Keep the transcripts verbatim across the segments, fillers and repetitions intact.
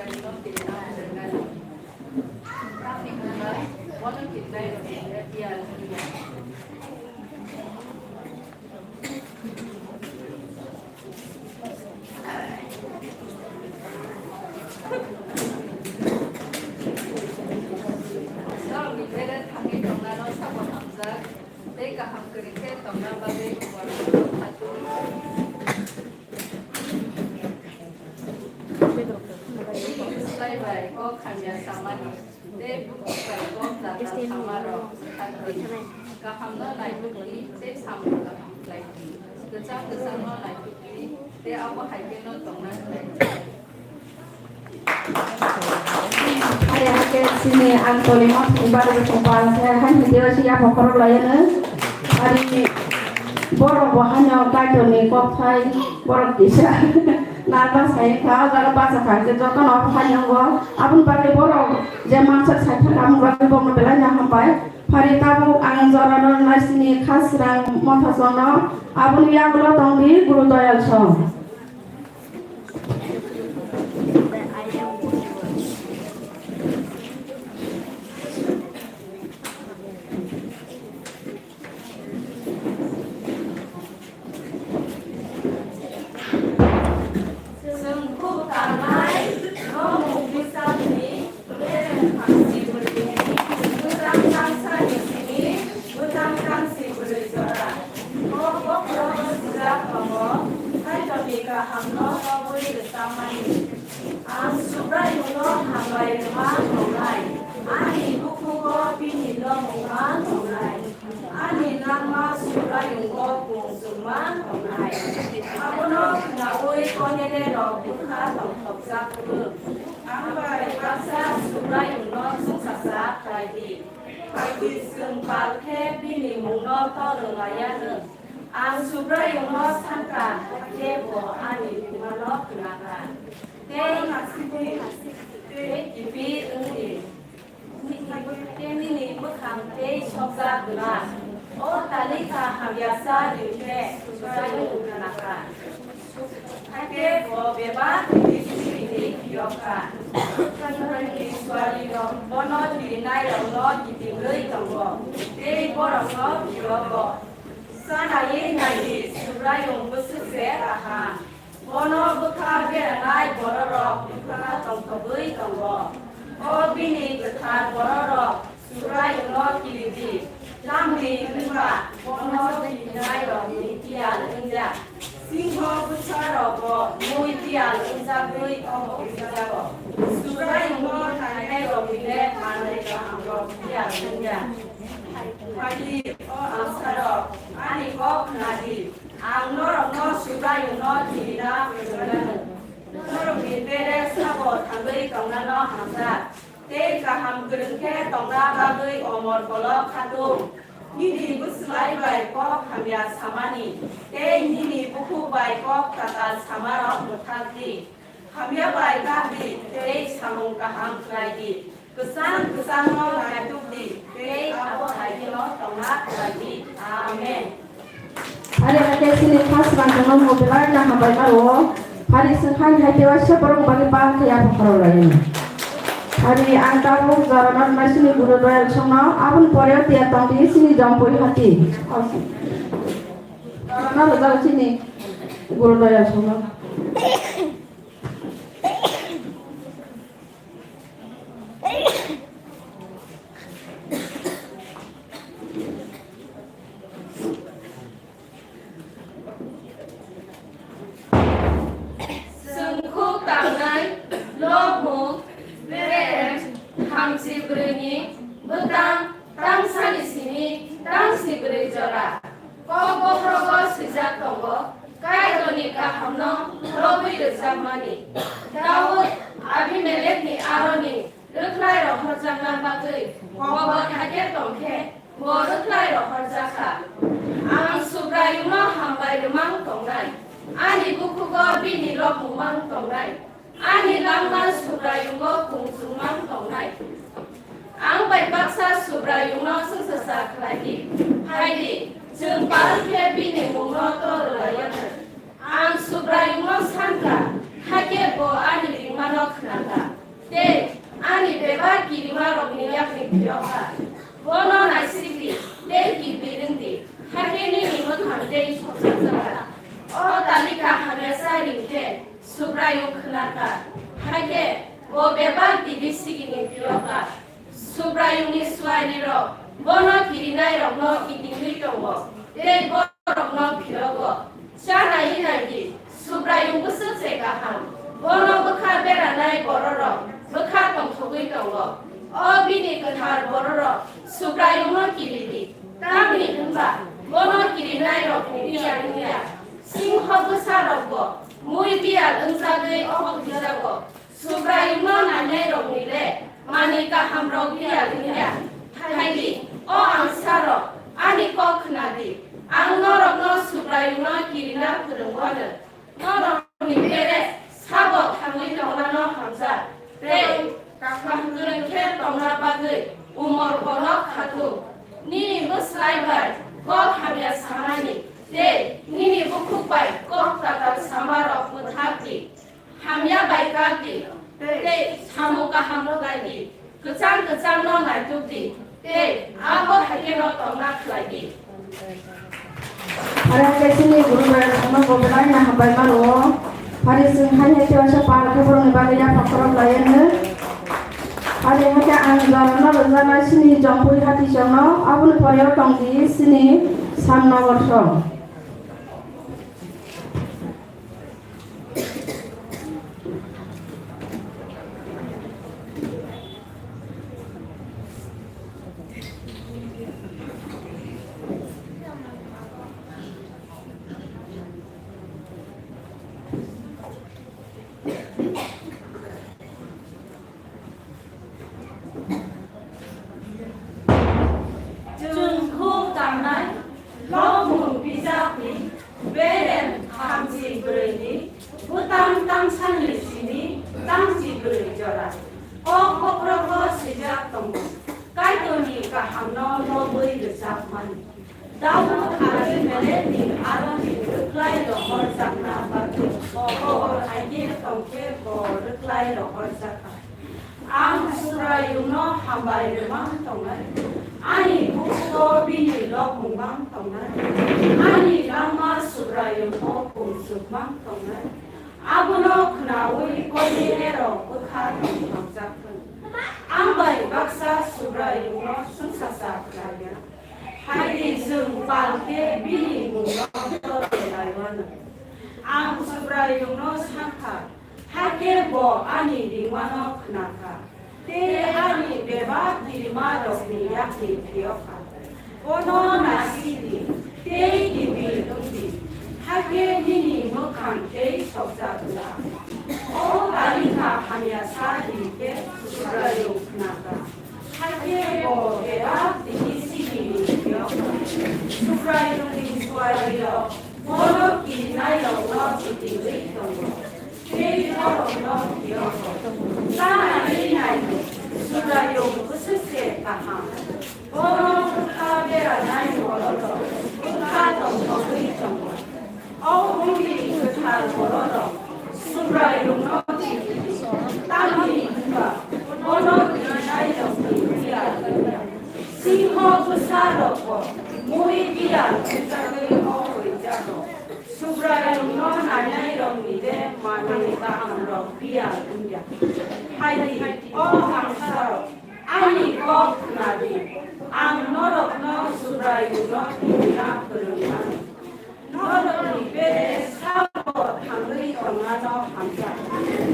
Norokni bere thangwi tongnano sabo hamjak tei kaham kwrwi khe tongna bagwi borokno khatungwi. Bini bwslai bai kok hamya samani tei bukhuk bai kok tatal samarok swkakdi. Kahamno naitokdi tei samung kaham khlaidi. Kwchang kwchangno naitokdi tei abo hai kheno tongna khlaidi. Hai hakhe chini ang tolima thwngbar bwswng pal khe hai video se yapha khorok laiano. Ari borok bo haino Kaitorni kokthai borok kisa narwkha sai kha, o jaga bacha kha hwnkhe jotono obo hai wngo. Aboni bagwi borok je mansak sai thangkha, aboni bagwi borokno belai no hambai. Phari tabuk ang jorano naisini Khasrang Mothasongno aboni yagulo tongdi Guru Doyal song. Chwng khuk tangnai, nogo bwsakni, bereng thamchi bwrwini, bwtang tangsa ni simi, bwtang tangsi bwrwi jora. Kok bokhorogo swijak tongo, Kaitorni kahamno tobwi rwchapmani. Ang Subraiyungno hambai rwma tongnai, ani bukhugo bini lomungma tongnai. Ani langma Subraiyungo kung chwngma tongnai. Abono khnaui Kornelirok bwkha tongthokjak kwrwng. Ang bai baksa Subraiyungno chwngsacha khlai di. Phaidi chwng pal khe bini mungno torlaiya hwn. Ang Subraiyungno sankha, hakhe bo ani bumano khna kha. Tei, tei kiphil wng di. Tei nini bwkhang tei sokjak glak. O Talitha hamyasa ring khe Subraiyung khna kha. Hakhe bo bebak ringwi simi ringwi phiyok kha. Israilrok bono kirinairokno kitingwi tongo tei borokno phiyogo. Chanaiwi nai di, Subraiyung bwswk se kaham. Bono bwkha beranai bororok bwkha tongthogwi tongo. O bini kwthar bororok Subraiyungno kiri di, tamni hwn ba bono kirinairokni tiyal wngya. Singho bwsarokbo mui tiyal wngjagwi omo wngjago. Subraiyungno nainairokni le manwi kahamrok tiyal wngya. Phaidi, o angsarok, ani kok khna di. Ang norokno Subraiyungno kirina phwrwngna hwn. Norokni bere sabo thangwi tongnano hamjak, tei kaham kwrwng khe tongna bagwi omor kolok khatung. Nini bwslai bai kok hamya samani, tei nini bukhuk bai kok tatal samarok mwthak di. Hamya bai kak di tei samung kaham khlai di. Kwchang kwchangno naituk di tei abo hai kheno tongna khlai di. Amen. Ari hakhe chini Khasrang tongno mo belai no hambai ma rwo. Hari swngkhan hai tewa se borok bagi bang khe yapha khorok lai. Hari ang tabuk jorano naisini Guru Doyal songno aboni pore tiya tong di chini Jompui hati. Jorano rwjak chini Guru Doyal songno. Chwng khuk tangnai, lobmung, berem, thamchi bwrwini bwtang tangsani simi tangsi bwrwi jora. Kok bokhorogo swijak tongo, Kaitorni kahamno lobwi rwjakmani. Daud Abimelekni aroni rwkhlai rohorjakna bagwi kobor hakhe tong khe, bo rwkhlai rohorjak kha. Ang Subraiyungno hambai rwmang tongnai, ani bukhugo bini lobmung mang tongnai. Ani langma Subraiyungo kung chwngmang tongnai. Ang bai baksa Subraiyungno chwngsacha khlai di. Phai di, chwng pal khe bini mungno tor rwlaiya hwn. Ang Subraiyungno san kha, hakhe bo ani ringmano khna kha. phiyokha. Bono naisik di, tei kibi ring di, hakhe nini mwkhang tei sokjakjakha. O talika hamya sa ring khe Subraiyung khna kha, hakhe bo bebak kibi sigini phiyokha. Subraiyungni suarirok bono kirinairokno kitingwi tongo, tei borokno phirogo. Cha naiwi nai di, Subraiyung bwswk se kaham! Bono bwkha beranai bororok bwkha tongthogwi tongo. O bini kwthar bororok Subraiyungno kiri di, tamni hwn ba bono kirinairokni biyal wng ya. Singho bwsarokbo mui biyal wngjagwi okthuijago. Subraiyungno nainairokni le manwi kahamrok biyal wng ya. Phai di, o angsarok, ani kok khna di. Ang norokno Subraiyungno kirina phrwng-o-no. Norokni bere sabo thangwi tongnano hamjak, tei kaham kwrwng khe tongna bagwi umor kolok kha thung. Nini bwslai bai kok hamya samani tei nini bukhuk bai kok tatal samarok mwthak di. Hamya bai kak di, tei samung kaham khlai di. Kwchang kwchangno naituk di, tei abo hai kheno tongna khlai di. Are hakhe chini guru bai rokno bo belai no hambai ma rwo. Phari chwng hai hai tei waisa par khe borokni bagwi yapha khorok lai anw. Are hakhe ang jorano rwjaknai chini Jongpui Hati chwngno, aboni pore o tong di chini Sam Nogor song. Chwng khuk tangnai, lobmung bijakni, berem khamchi bwrwini, bwtang tangsani sini tangchi bwrwi jora. Kok bokhorogo swijak tongo, Kaitorni kahamno lobwi rwchapmani. Daud Abimelekni aroni rwklai rohorjakna bagwi kobor hai khe tong khe bo rwklai rohorjakha. Ang Subraiyungno hambai rwmang tongnai, ani bukhugo bini lobmung mang tongnai, ani langma Subraiyungno kumsuk mang tongnai. Abono khnaui koinenerok bwkha tongthokjak thung. Ang bai baksa Subraiyungno chwngsacha khlai ya. Hai di, chwng pal khe bini mungno torkhe laiwano. Ang Subraiyungno sa kha, hakhe bo ani ringmano khna kha, tei ani bebak kirimarokni yakni phiyok kha. Bono naisik di, tei kibi wng di, hakhe nini mwkhang tei sokjak glak. O kalikha hamya sa di khe Subraiyung khna kha. Hakhe bo bebak tini sibini phiyok kha. Subraiyungni suarirok bono kirinairokno kitingwi tongo, tei norokno phiyok kha. Chanai rinai Subraiyung bwswk se kaham. Bono bwkha beranai bororok bwkha tongthogwi tongo. O mungni kwthar bororok Subraiyungno tini di, tamni hwnba bono kirinairokni biyal wng ya. Singho bwsarokbo mui biyal wngjakgwi okthuijago. Subraiyungno nainairokni de manwi kahamrok biyal wng ya. Hai di, o angsarok, ani kok khna di, ang norokno Subraiyungno kirina phrwng mano. Norokni bere sabo thangwi tongnano hamjak,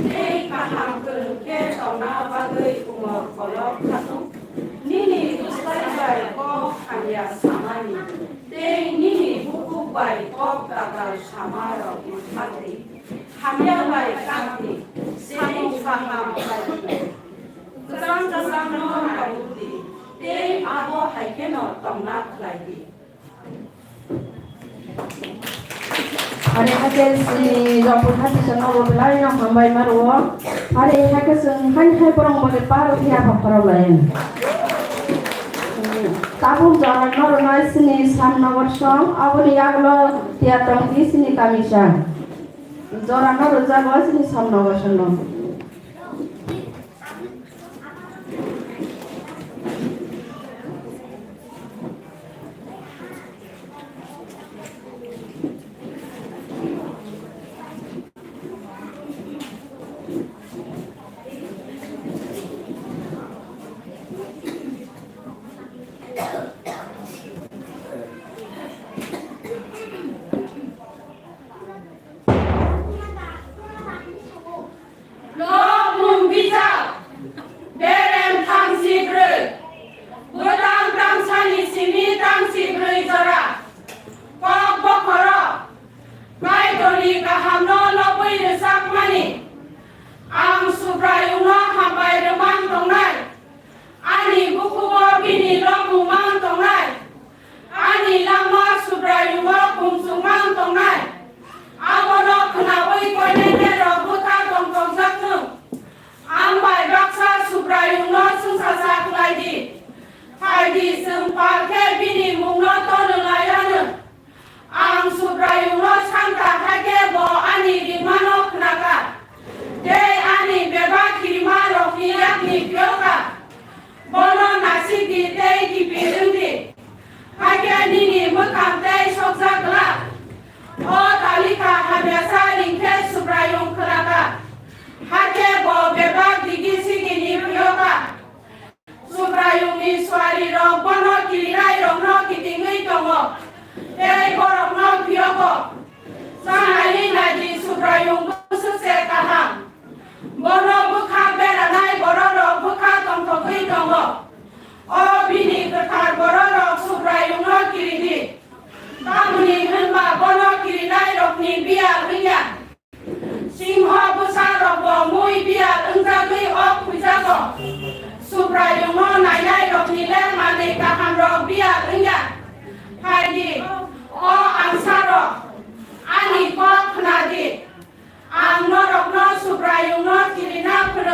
tei kaham kwrwng khe tongna bagwi umor kolok kha thung. Nini bwslai bai kok hamya samani, tei nini bukhuk bai kok tatal samarok mwthak di. Hamya bai kak di, samung kaham khlai di. Kwchang kwchangno naituk di, tei abo hai kheno tongna khlai di. Are hakhe chini Jongpui Hati chwngno bo belai no hambai ma rwo. Are hakhe chwng hai hai borok bagwi paro phiya pha phorok lai. Tabuk jora no rwnai chini Sam Nogor song, aboni yagulo tiyar tong di chini kami sa. Jora no rwjago chini Sam Nogor song no.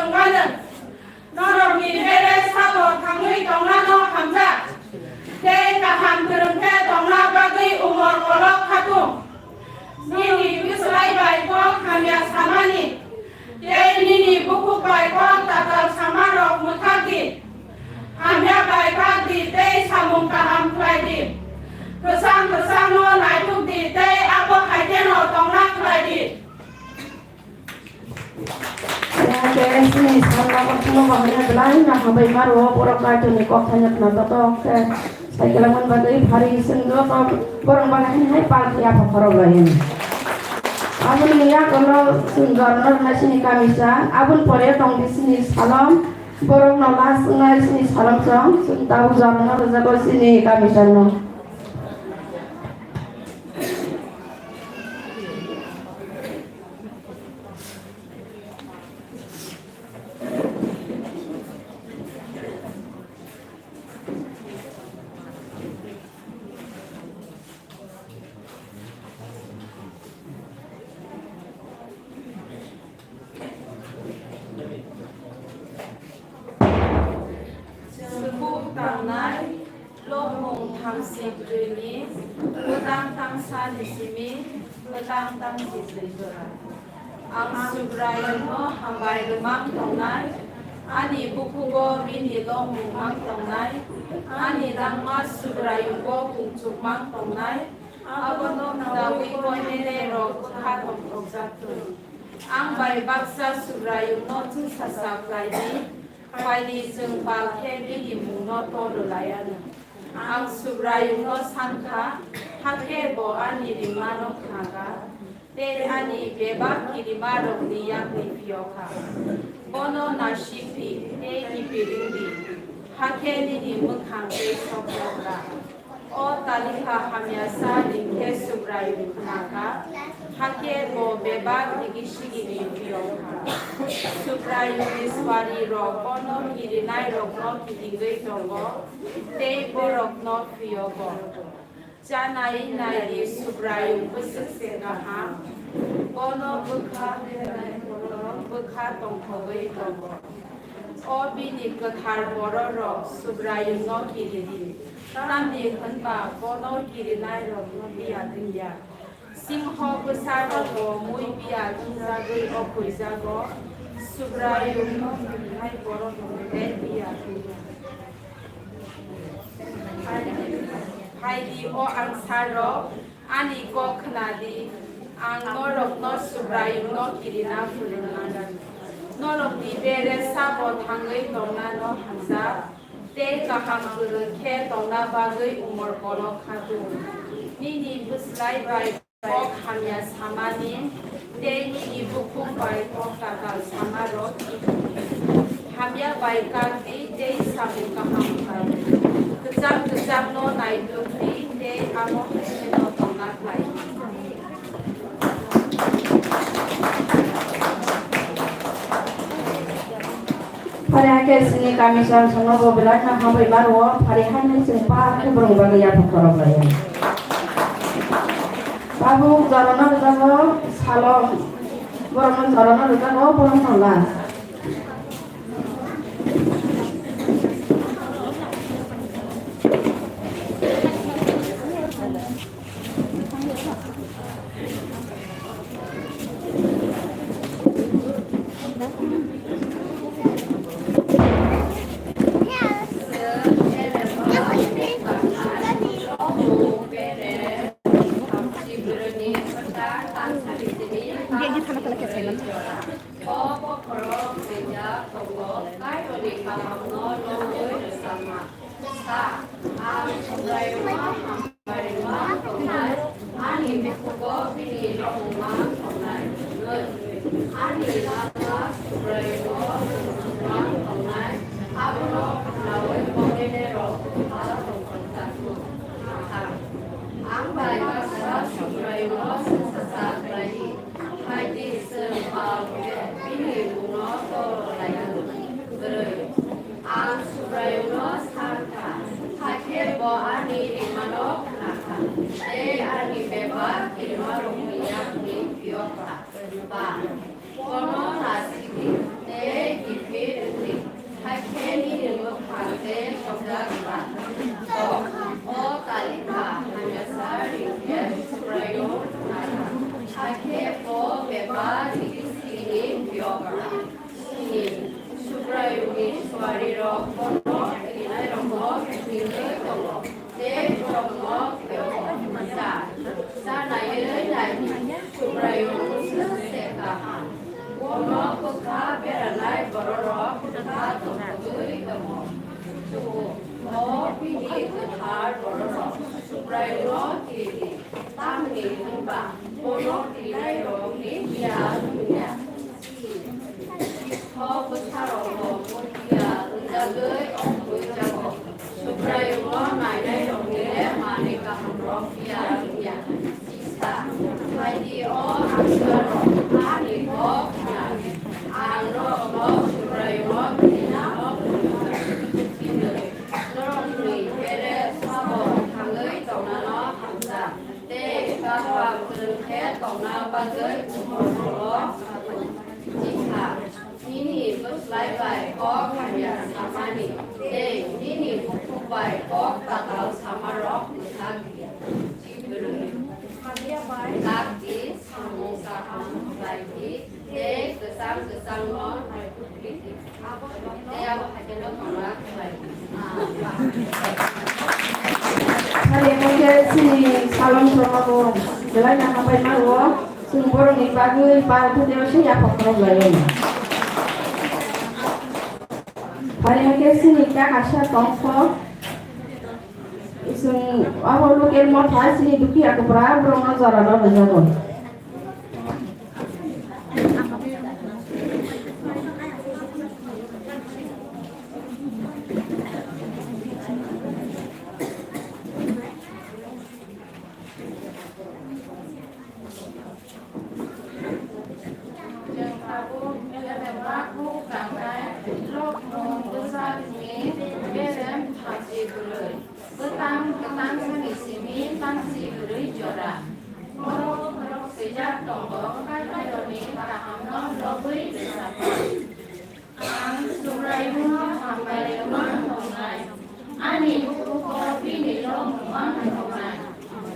Mano, norokni bere sabo thangwi tongnano hamjak, tei kaham kwrwng khe tongna bagwi umor kolok khatung. Nini bwslai bai kok hamya samani, tei nini bukhuk bai kok tatal samarok mwthak di. Hamya bai kak di tei samung kaham khlai di. Kwchang kwchangno naituk di tei abo hai kheno tongna khlai di. Tei chini sal bagwi chwng bahai belai no hambai maro, borok Kaitorni kok thaino khna totok khe sai kwlangmani bagwi phari chwng joto borok bahai hai hai pal khe yapha khorok lai. Aboni yakono chwng jorno rwnai chini kamisa, aboni pore tongdi chini salom, borokno last wngnai chini salom chwng, chwng tabuk jorno rwjago chini kamisano. Chwng kuk tangnai lobmung thamchi brwini bwtang tangsani simi bwtang tangchi brwi jora. Ang Subraiyungno hambai rwmang tongnai, ani bukhugo bini lobmung mang tongnai, ani langma Subraiyungbo kungchukmang tongnai, abono khnaui koinenerok bwkha tongthokjak thung. Ang bai baksa Subraiyungno chwngsacha khlai di, phai di, chwng pal khe bini mungno torlai anw. Ang Subraiyungno san kha, hakhe bo ani ringmano khna kha, tei ani bebak kirimarokni yakni phiyok kha. Bono nasik di tei kiphil wng di, hakhe nini mwkhang tei sokjak da. O talikha hamyasa ring khe Subraiyung khna kha, hakhe bo bebak rigi sigini phiyok kha. Subraiyungni suarirok bono kirinairokno kitingwi tongo, tei borokno phiyogo. Chanai nai di, Subraiyung bwswk se kaham, bono bwkha bwkha tongthogwi tongo. O bini kwthar bororok Subraiyungno kiri di, tamni hwn ba bono kirinairokno biya wng ya. Singho bwsarogo mui biya wngjagwi okhuijago, Subraiyungno kirinai bororokno tei biya wng ya. Phai di, o angsarok, ani kok khna di, ang norokno Subraiyungno kirina phwrwng nang. Norokni bere sabo thangwi tongnano hamjak, tei kaham kwrwng khe tongna bagwi umor kolok kha thung. Nini bwslai bai kok hamya samani, tei nini bukhuk bai kok tatal samarok kipni. Hamya bai kak di tei samung kaham khlai di. Kwcham kwchamno naituk di tei amo hai kheno tongna khlai di. Phari hakhe chini kamisano bo belai no hambai maro, phari hai hai chwng pa khe borok bagwi yapha khorok lai. Tabuk jorano rwjago salom, borokno jorano rwjago borokno last. Ani bukhugo bini lobmung mang tongnai hwnwi, ani lama Subraiyungo mang tongnai, abono khnaui koinenerok bwkha tongthokjak thung. Ang bai baksa Subraiyungo chwngsacha khlai di, phai di, chwng pal khe bini mungno torlai anw. Bwrwi. Ang Subraiyungno san kha, hakhe bo ani rimano khna kha, tei ani bebak kirimarokni yakni phiyok kha. Ba, bono nasik di, tei O Talitha, hamya sa ring khe Subraiyung nai. Hakhe bo bebak sini phiyokna. Sini, Subraiyungni suarirok bono rinai rokno ringwi tongo. Tei borokno phiyokgo. Sa, sa naiwi nai, Subraiyung se kaham. Bono bwkha beranai bororok bwkha tongthogwi tongo. Chugo, o bini kwthar bororok Subraiyungno kiri di, tamni hwnba bono kirinairokni biyal wngya. Kok bwsarokbo muiya wngjagwi ongkhorwi jago. Subraiyungno nainairokni le manwi kahamrok phiya wngya. Sisa, phaidi o hamsarok ani kok khna di. Ang norokno Subraiyungno philina o phunukha. Norokni bere sabo thangwi tongnano hamjak. Tei kaham kwrwng khe tongna bagwi umor ulo khatung. Chikha, nini bwslai bai kok hamya samani tei nini bukhuk bai kok tatal samarok mwthak di. Chibwrwi, hamya bai tak di, samung kaham khlai di, tei kwchang kwchangno naikuk di. Hari mungkin sini salam sama bo, belai na hambai mau, sumber ni bagui, bar tu dia sih apa problem lain. Hari mungkin sini kak asya tongko, sung, apa lu kelmo thai sini duki aku berapa, berapa jara lo jago. Chwng tabuk belema kuk tangnai lok mung bwsakni berem phachi bwrwi. Bwtang kwtang sani simi tangchi bwrwi jora. Borok borok swijak tongo, Kaitorni kahamno lobwi bwsakni. Ang Subraiyungno hambai rwma tongnai, ani bukuko bini lok nungma tongnai,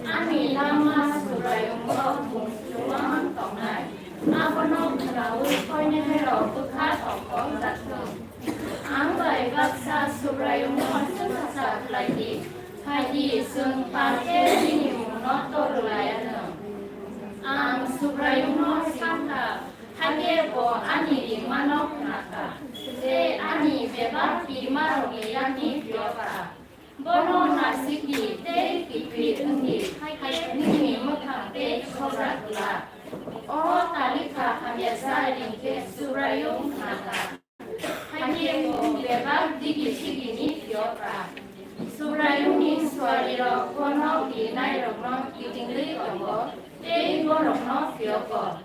ani lama Subraiyungo bung chuma tongnai. Abono khnaui koinai rok bwkha tongthok jathung. Ang bai baksa Subraiyungno swngsa khlai di, hai di, chwng pal khe bini mungno torlai anw. Ang Subraiyungno sakha, hakhe bo ani ringmano khnakha, tei ani bebak kirimarokni yakni phiyokha. Bono naisik di tei kiphil wng di, hai khe nini mwkhang tei sojak glak. O Talitha, hamya sa ring khe Subraiyung khnakha. Hakhe bo bebak digi sigini phiyokha. Subraiyungni suarirok bono kirinairokno kitingwi tongo tei borokno phiyogo.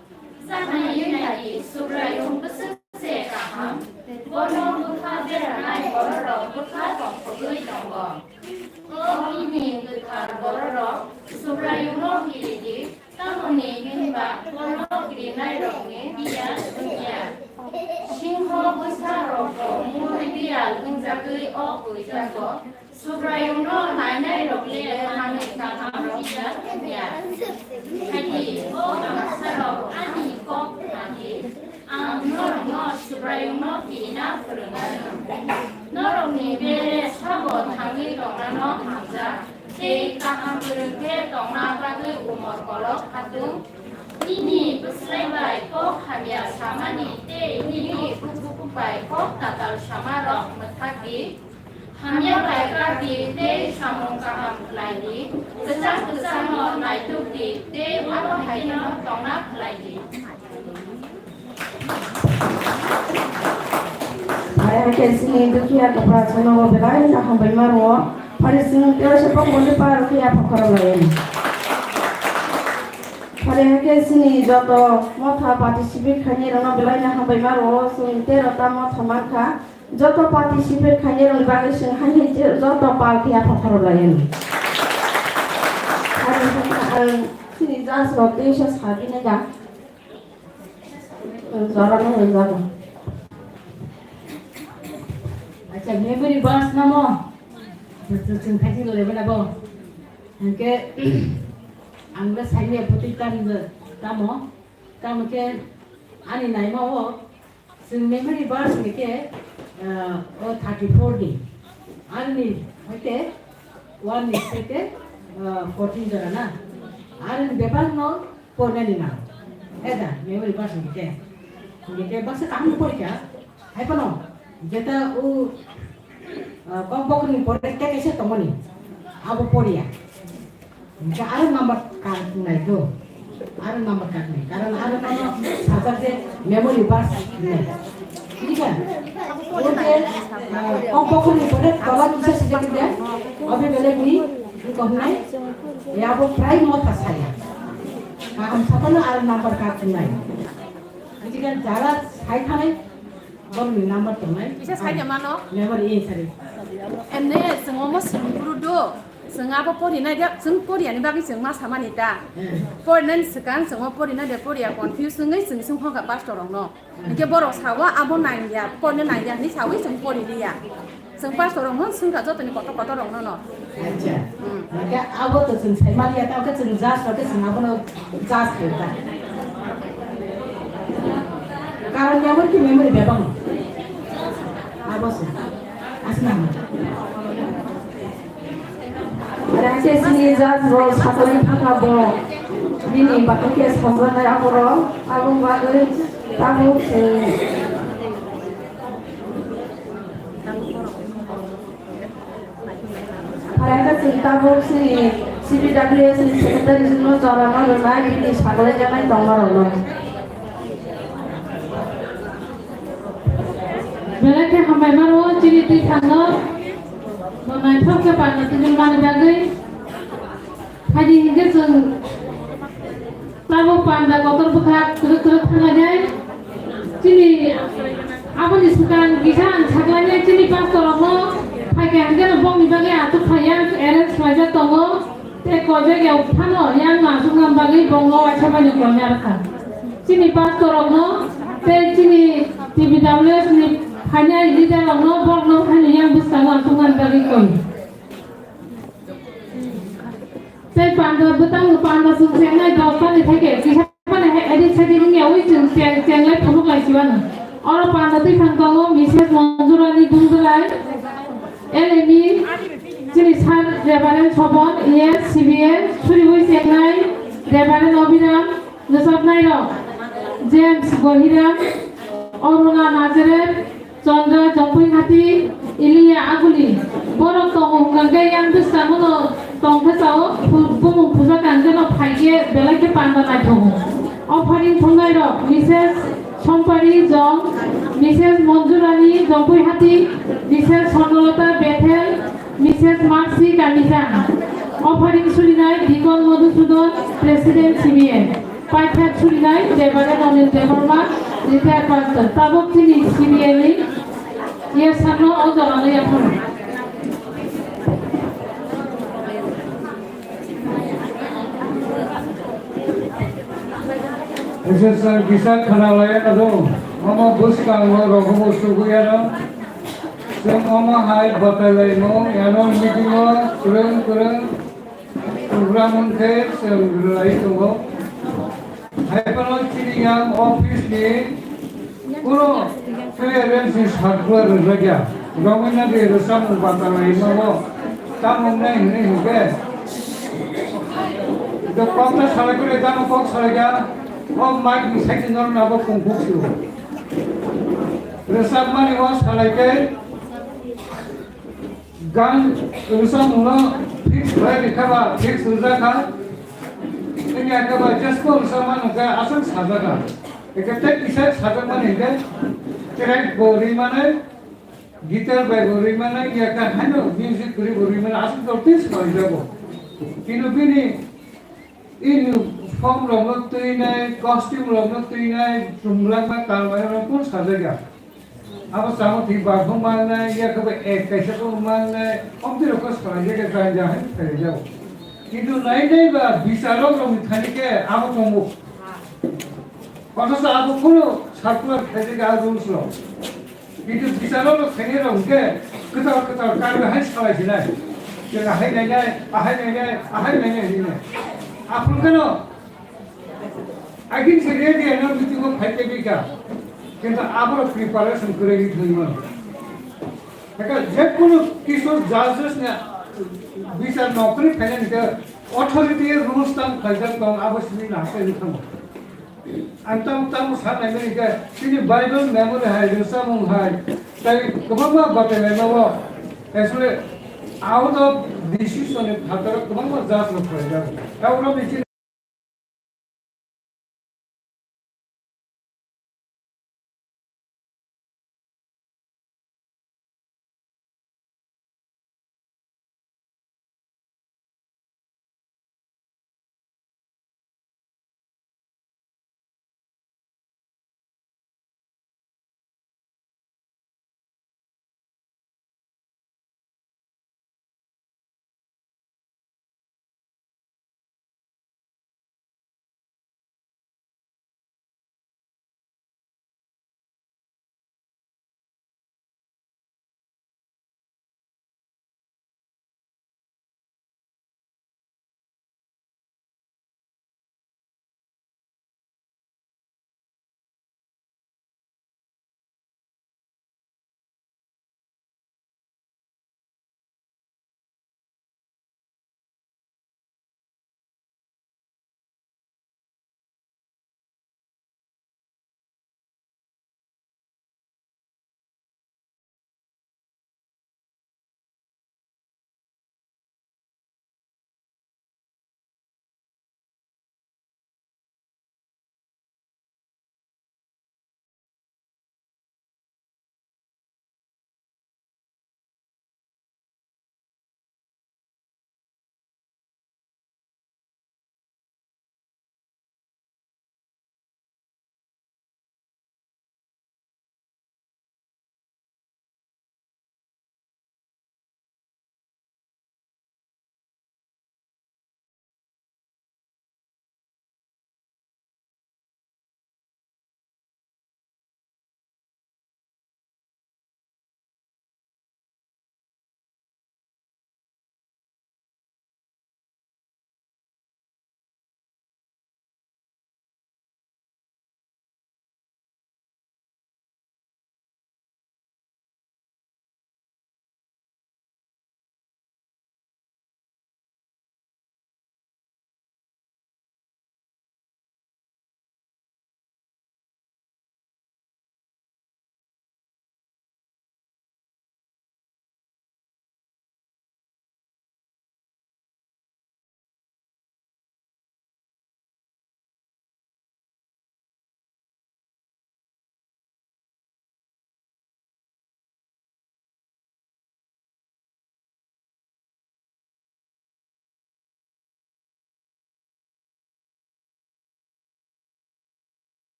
Sanai yunai di, Subraiyung bwswk se kaham, bono bwkha beranai bororok bwkha tongthogwi tongo. O bini kwthar bororok Subraiyungno kiri di, tamoni hwnba bono kirinairokni biyal wngya. Singho bwsarokbo mui biyal wngjagwi o koi jago, Subraiyungno nainairokni le manwi kahamrok biyal wngya. Hai di, o angsarok ani kok khna di, ang norokno Subraiyungno kirina phrwngmano. Norokni bere sabo thangwi tongnano hamjak. Tei kaham kwrwng khe tongna bagwi umor kolok khatung. Nini bwslai bai kok hamya samani tei nini bukhuk bai kok tatal samarok mwthak di. Hamya bai kar di tei samung kaham khlai di. Kwchang kwchangno naituk di tei abo hai kheno tongna khlai di. Hai hai khe chini dukhiya kwpha chwngno belai no hambai ma rwo. Phari chwng tei se bokboni par khe yapha khorok lai. Phari hai khe chini joto motha participate khainai rokno belai no hambai ma rwo. Chwng tero ta motha mankha. Joto participate khainai rokni bagwi chwng hai hai joto pal khe yapha khorok lai. Phari chwng ang chini judge rok tei se sabi nai da. Jora no hwnjago. memory verse namo. Chwng khachi lole bana bo. Hingke ang le saini poti tam tamo. Tamo ke ani naima o chwng memory verse ni ke, ah, o thirty four ni. Ani hoite one ni site, ah, fourteen jora na. Ani bebak no Pornani na. Eda, memory verse ni ke. Ni ke baksa kaham porikha. Hai pano, jeta u, ah, kok bokni pore te kaisa tongmani. Abo poriya. Hingke aro number card nai do. Aro number card nai. Karon aro mano sajak je memory verse nai. Bujiba? Oke, ah, kok bokni pore tola kisa sijak de. Obe belek ni, ni kohnai. Ya bo prai motha saya. Kaham sapano aro number card nai. Bujiba jara sai thanai, borokni number tongnai. Kisa sai de mano? Memory, eh, sorry. Emne, chwng omo swrwngphuru do. Chwng abo porinai de, chwng poriyani bagwi chwng ma samani da. Hmm. Porinani swkang chwng o porinai de poriya confuse wngwi chwng swngkha pastor rokno. Hmm. Hingke borok sawa abo nangya, porina nangya hinwi sawi chwng poriliya. Chwng pastor rokno swngkha jotoni kotor kotor rokno no. Acha. Hmm. Hingke abo to chwng saimaliya, tamo khe chwng judge rok khe chwng abono judge khaikha. Karon memory khe memory bebak no. Abo se. Asna. Rangchesini judge rok sakni thangma bo bini bathang khe songjak nai aborok, aboni bagwi tabuk se. Phaiyakhe chwng tabuk chini C P W S ni secretary jwkno jora ma rwnai bini sagwi jaknai tongma rokno. Belai khe hambai mano chini twi thangno, bo naithok khe panda twijlmani bagwi. Phaidi hinkhe chwng tabuk panda kotor bwkha kwrwk kwrwk thanglainai. Chini aboni swkang kisa ang saklainai chini pastor rokno phaikha hinkhe no bongni bagwi achuk phaiya arrange khlaijak tongo. Tei koijak ya phano yang no achukna bagwi bongno waisa bai no koina rwkha. Chini pastor rokno tei chini T B W S ni phainai leader rokno borokno haino yang bwskango achukna bagwi koi. Tei panda bwtang panda chwng chengnai dos tani theke kisa mani hai edik sedik wngya wi chwng cheng chenglai phunuk lai sibano. Oro panda twi thang tongo Missus Monjurani Dungdwlai, L M E, chini Sir Reverend Sobon, E S, C B A, suriwi chengnai Reverend Obiram, Rwchapnairok James Gohiram, Oruna Nazareth, Chandra Jongpuihati, Iliya Aguli. Borok tongo hwnkha khe yang bwskango no tongthasao phu-, bumung puja kangkhe no phaikhe belai khe panda naithogo. Offering thungnairok Missus Sompari Jong, Missus Monjurani Jongpuihati, Missus Swarnalata Bethel, Missus Marsi Kamija. Offering surinai Dikon Madhusudan, President C B A. Paithak surinai Reverend Anil Debbarma, retired pastor. Tabuk chini C B A ni yasakno o jorano yaphano. Assistant kisa khana lai ano do. Omo bwskango rogo bo sugwi ano. Chwng omo hai batai lai mo, ano meeting o kwrwng kwrwng program wngkhe chwng rwlai tongo. Hai phano chini yang office ni kuno clearance ni circular rwjakya. Romwi nadi rwchapmung batalai nogo tamo wngnai hwnwi hwnkhe. Do kok ta salai kore tamo kok salai kha. O mic ni side ni norok nabo kung kuk sio. Rwchapmani o salai khe. Gan rwchapmungno fix khlai rwkha ba, fix rwjak kha. Wngya khe ba, just ko rwchapmano khe aswk sajak kha. Eke tei kisa sajakmani hwnkhe track bo rwi manai, guitar bai bo rwi manai, ya khe haino music kwrwi bo rwi manai, aswk jotoni swkang rwjago. Kino bini uniform rokno twinai, costume rokno twinai, chumlangma talmani rok kunu sajak ya. Abo chamo thwi bathum mannai, ya khe bo ek kaisa khe mannai, omtwi rok khe salai ya khe ganja hai phailai jago. Kintu nai nai ba bisarok rokni thani khe abo tongo. Othocho abo kunu circular khaijak a rules rok. Kintu bicharo rok khainai rok hwnkhe kwtal kwtal karwi hai salai sinai. Chwng ahai nainai, ahai nainai, ahai nainai hinwi nai. Aphuru kheno agin se ready ano meeting o phai tebika. Kintu aboro preparation kwrwi thangwi mano. Haka jekunu kisu judges ni bichar nokri phainani khe authority rules tang khaijak tong abo simi na haste ni thango. Ang tamo tamo sa naimani khe chini Bible memory hai, rwchapmung hai, tei kwbangma batai laimao, actually, out of decision ni phataro kwbangma judge rok khlaijak. Tei ulo ni chini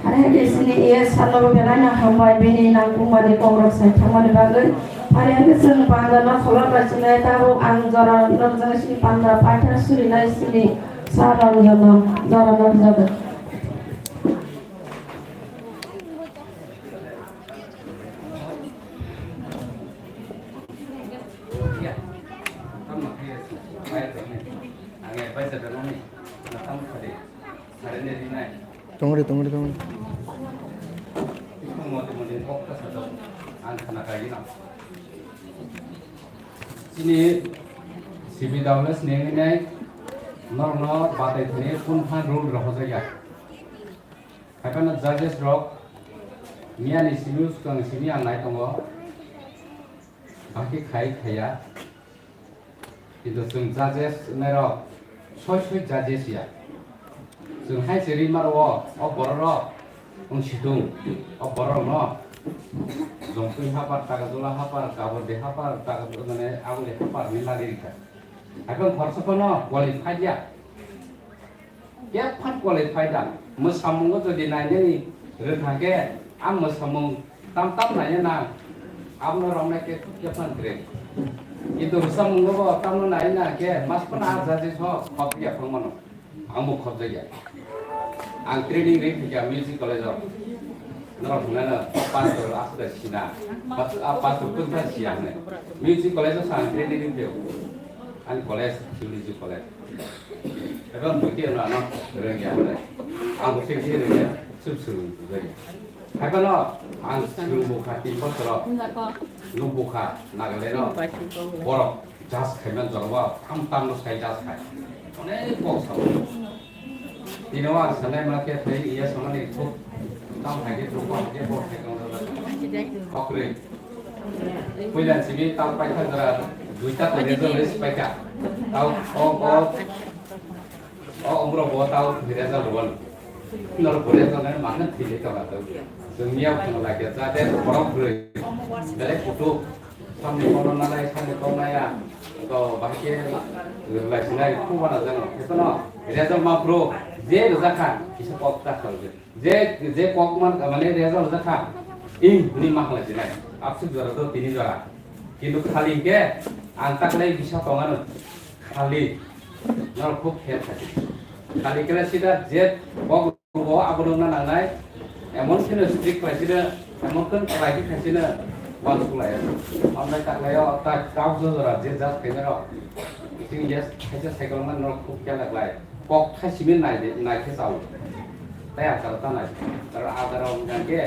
Are hake sini iye salo belai no hambai bini nangkukmani kokrok sai thangmani bagwi. Are hake chwng panda no kholop bai chwnai tabuk ang jora nokjak sini panda paithak surinai sini sa rok joto jora nokjagwi. Tongri, tongri, tongri. Chini C B W S ni nai norokno batai thani phone phan rule rohorjak ya. Haiphano judges rok miyani simi swkang simi ang nai tongo, bakhe khai khaiya. Kintu chwng judges wngnairok soi soi judges ya. Chwng hai se ri maro o, o borok rok wng situng, o borok rok no Jongtwi hapar, Tagajola hapar, Kaberde hapar, Taga-, mane Aguli hapar hinwi lari rikha. Haiphano khoroksa phano qualified ya. Bebak phan qualify da. Mwsamungo jodi nainani rwkha khe, a mwsamung tam tam naiya na, abono romnai khe khe phan kre. Kintu mwsamungo bo tamno naiya na khe, mas phano a jaji so khop ya phang mano. Ang bo khop jaya. Ang training ri phikya music college o. Norok hwnano pastor aswk da sina. Pas-, a pastor tungsa siya hwnwi. Music college o sa ang training ri phikya. Ani college, theology college. Eba buti ano ano rengya hwnwi. Ang bo sing sing rengya, sub sub rengya. Haibano ang swrwng bukha tin bosoro. Nuk bukha Nagaland o. Borok judge khaimani jorabo tam tamno sai judge khai. Onek kok sao. Tini o ang sanai ma khe phai iya sanani khub tam hai khe khub hai khe bo khai tong rw. Khokre. Puila simi tam paikha jora duita to result list paikha. Tau o o o umrok bo tau result rwani. Norok bo result nai ma khe thile tong rw. Jwng miya khno lai khe jate borok bwrwi. Belai kutuk. Samni kono nalai, samni kono naya. To bahai khe rwlai sinai khub wana jano. Khe tono result ma phuru je rwjakha kisa kok ta khalbe. Je, je kok man, mane result rwjakha. Ing hwnwi ma khalai sinai. Absuk jora do tini jora. Kintu khali khe ang ta khlai bisa tongano. Khali. Norok khub khe thadi. Khali khe sida je kok Bo abono na nangnai, emon kheno strict khlaisino, emon kheno khlai khe khaisino uansuk lai. Ambai taklaio ta kau jora je jat khainai rok. Sing yes, khaisa cycle man norok khub kya laglai. Kok thai simi nai de, nai khe chao. Tai achar ta nai. Aro achar rok hwnkha khe,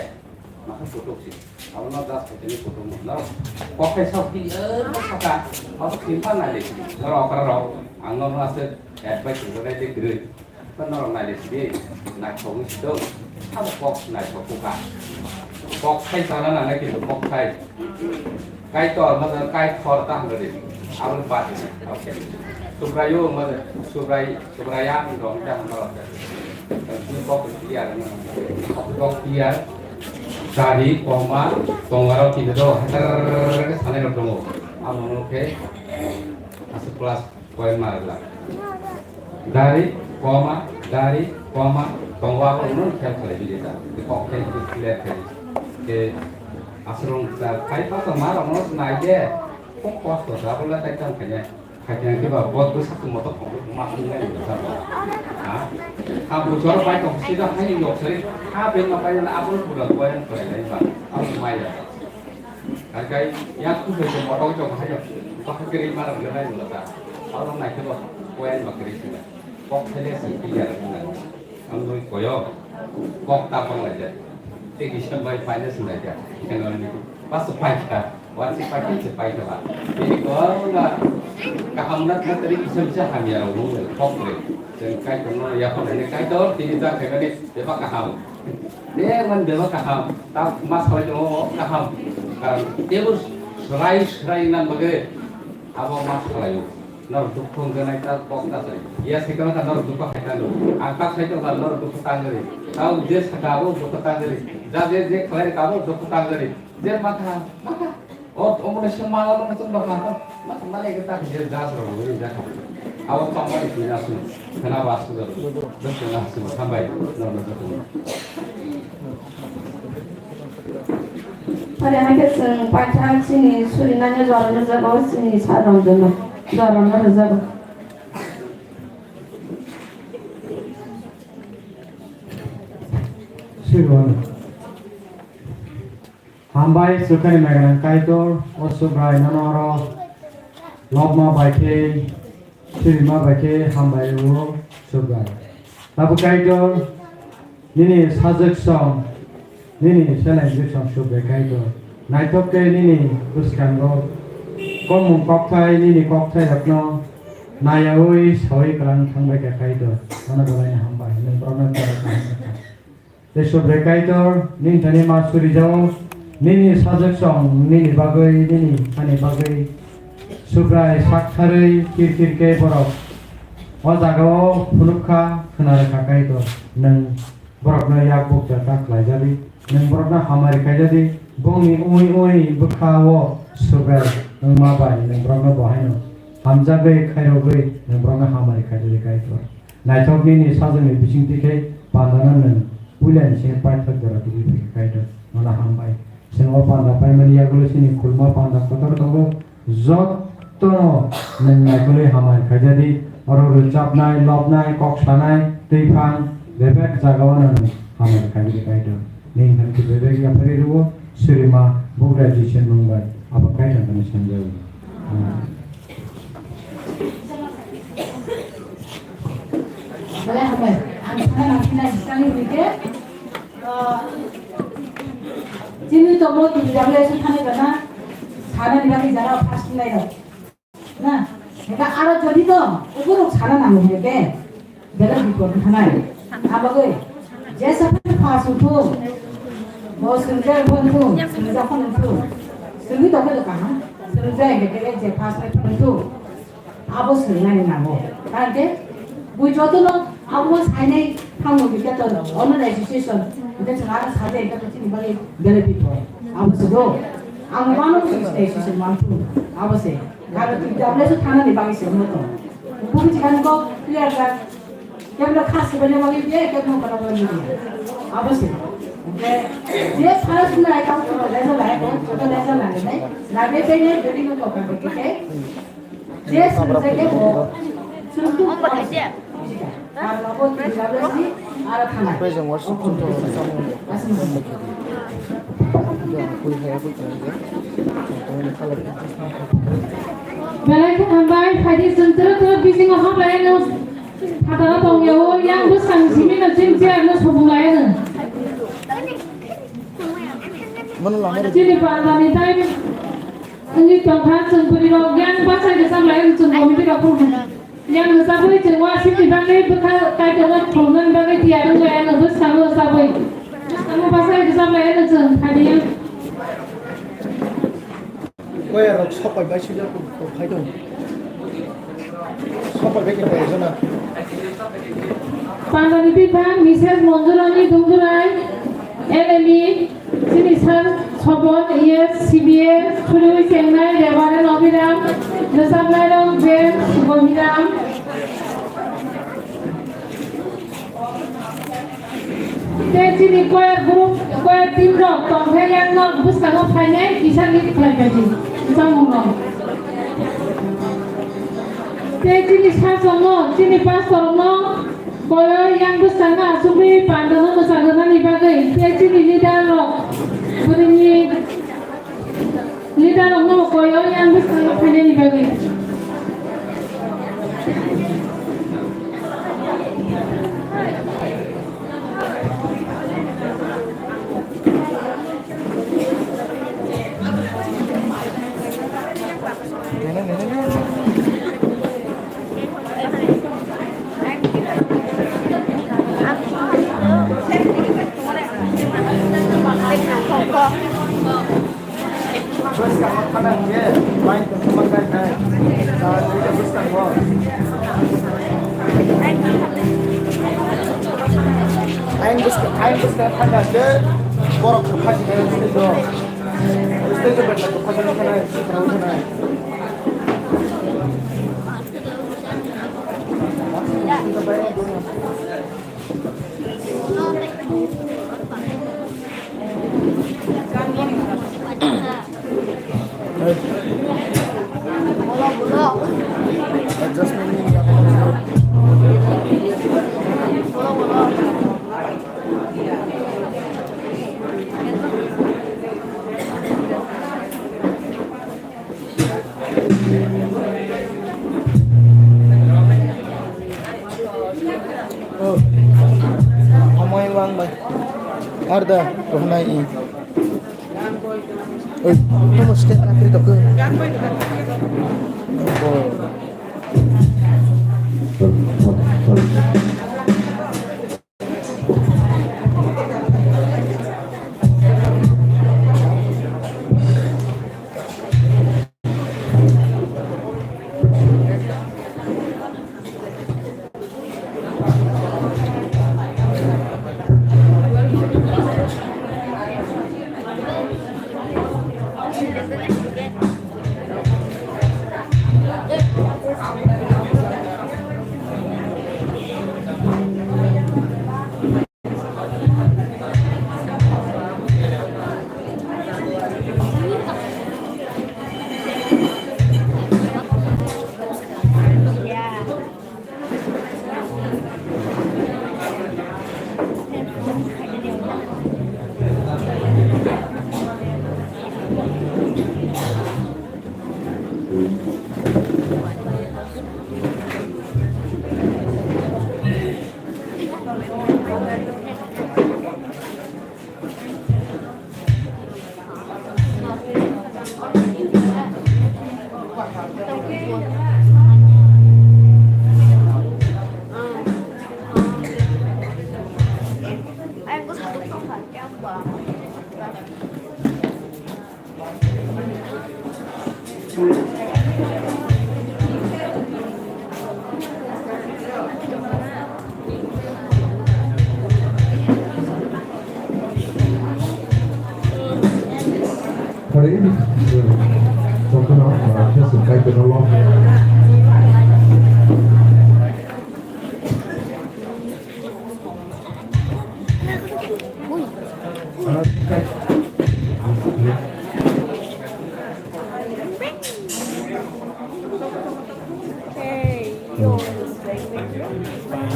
makha kutuk si. Abono jat khaisini kutuk no. Norok kok khai sok ki, eh, saka. Kok simpan nai de. Norok okra rok, ang norok aswk advice rwnai de kwrwi. Norok nai de sidi, naithok wng si do, abo kok naithok kha. Kok thai sana nangnai kintu kok thai. Kaitor, masa Kaitor ta hwnwi. Abo bad. Okay. Subraiyung, masa Subrai, Subraiyang dong ta hwnwi norok. Ni kok clear, kok clear. Dari, koma, tongaro kintu do, hatar sanai rok tongo. Abo no khe, asa plus. Point ma rwla. Dari, koma, dari, koma, tongo abo no khel khlai bidi ta. Kok khai clear khai. Ke asrong ta khai pa to ma rong no nai de. Kok kosto ta bole khai tang khai. Khai tang ke ba bot bu sak mo to kok ma sung nai ta ba. Ha? Ha bu jor pai to sida hai yok sari. Ha ben ma pai na abo pura point khlai nai ba. Abo mai ya. Kakai yak tu se motok jong hai, bahai kiri marang le nai mula ta. Aro nai ke bo, koyan ma kiri sila. Kok thele si kiri ya na. Ang noi koyo. Kok ta pang lai ja. Te ki sem bai pai ne sila ja. Kan ni. Pas pai ka. Wan si pai ki se pai ka ba. Ini ko na. Kaham na na teri ki sem sa ham ya ro. Kok re. Sen kai ko no ya ko ne kai to. Tini ta kai ne. Bebak kaham. Bebak man bebak kaham. Ta ma salai tongo kaham. Karon tebur serai serai nang bagwi abo ma salai o. Nor dukhu wngkha nai ta kok ta sai. Ya se kana ta nor dukhu hai ta no. Ang ta sai tong ta nor dukhu tang gari. Tau je saka abo dukhu tang gari. Ja je je khlai ka abo dukhu tang gari. Je ma kaham. Ma kaham. O, omo se mala no se baka. Ma, ma le ta je das ro ri ja ka. Aw pa ma ni na su. Kana ba su ro. Do su na su ma tambai. No, no, no. Pare ha ke sung pa tha sini suri na ne jor ne ja ba sini sa ro de no. Jor ne ja ba. Siro. Hambai swkangni maiganang Kaitor, o Subrai nono oro lobma bai khe, sirima bai khe hambai o Subrai. Tabuk Kaitor, nini sajwk song, nini seleng jwk song Subrai Kaitor. Naithok khe nini bwskango, komung kokthai nini kokthai rokno nayaui saui kwlang thangbai kha Kaitor. Nono belai no hambai, nwng borokno Tei Subrai Kaitor, nini thani ma suri jao, nini sajwk song, nini bagwi, nini hani bagwi. Subrai sak tharwi kir kir khe borok o jagao phunuk kha, khna rwkha Kaitor. Nwng borokno yak bukcha ta khlai jadi, nwng borokno hamari khai jadi, bongni ui ui bwkha o Subrai wngma bai nwng borokno bo haino hamjagwi khairogwi nwng borokno hamari khai jadi Kaitor. Naithok nini sajwkni bisingtwi khe pandano nwng puilani simi paithak jora tubui phaikha Kaitor, nono hambai. Chwng o panda paimani yagulo chini khulma panda kotor tongo, jotono nwng naikolwi hamari khaijadi, oro rwchapnai, lobnai, kok sanai, twiphang, bebak jagao nwng hamari khaijadi Kaitor. Nini thani khe bebak yapharwi rwo, Surima Bugra Jisu nwng bai abo Kaitor thani sanjago. Amen. Belai hambai. Ang sana nangkina jisani hwnkhe, ah, chini tomo tini W S thani gana sana ni bagwi jara first nai rok. Na, eka aro jodi no, ukuruk sana nango hwnkhe, belai bipot thanai. Abagwi, jesa first wngthu, bo swngjak wngthu, swngjak wngthu, swngwi tongkhe kaham, swngjak hwnkhe je first nai wngthu. Abo swrwngnaini nango. Karon khe bui jotono abo sainai thango hwnkhe to online registration hwnkhe chwng aro sajai hwnkhe to chini bagwi belai bipot. Abo se do. Ang mano association manthu. Abo se. Karon twi tablet se thanani bagwi se wngno to. Bugi chikani kok clear jak. Kebla khas se bele bagwi biya, kebla kora bagwi biya. Abo se. Hwnkhe je first nai kok to leja lai, kok to leja lai nai. Labe bele bele no kok khe. Je swrwngjakya bo swrwngtwk. Karon abo tini W S ni aro thanai. Present worship center. Belai khe hambai, phaidi chwng twrwk twrwk bisingo hablai ano phataro tongya o, yang bwskang simi no chini chair no sobung lai ano. Chini pandani time. Wngwi tongkha, chwng bwrwirok yang bachai rwchap lai, chwng committee rok phuru. Yang rwchapwi chwng wasingni bagwi bwkha Kaitorno khulumnani bagwi tiyar wng lai, ano bwskango rwchapwi. Bwskango bachai rwchap lai, ano chwng thani yang. Koyarok sopai bai swijak tong phai tong. Sopai bai khe bai jana. Pandani biphang Missus Monjurani Dungjurai, L M E, chini sir Sopon, E S, C B A, khuriui chengnai Reverend Abhiram, rwchapnairok James, Gohiram. Tei chini choir group, choir team rok tongthai yang nok bwskango phainai kisa lead khlai paidi chamung rok. Tei chini sachong no, chini pastor no koyoi yang bwskango achugwi pandano mwchang rwnani bagwi tei chini leader rok bwrwini Leader rokno koyoi yang bwskango phainani bagwi. Ayang bwskang, ayang bwskang thangkha khe borok kwpha sini stage o. Stage o betha kwpha sini thanai, kwpha sini thanai. Amai wang bai. Arda, rohna i. Oi, kamu sket nakri dokun.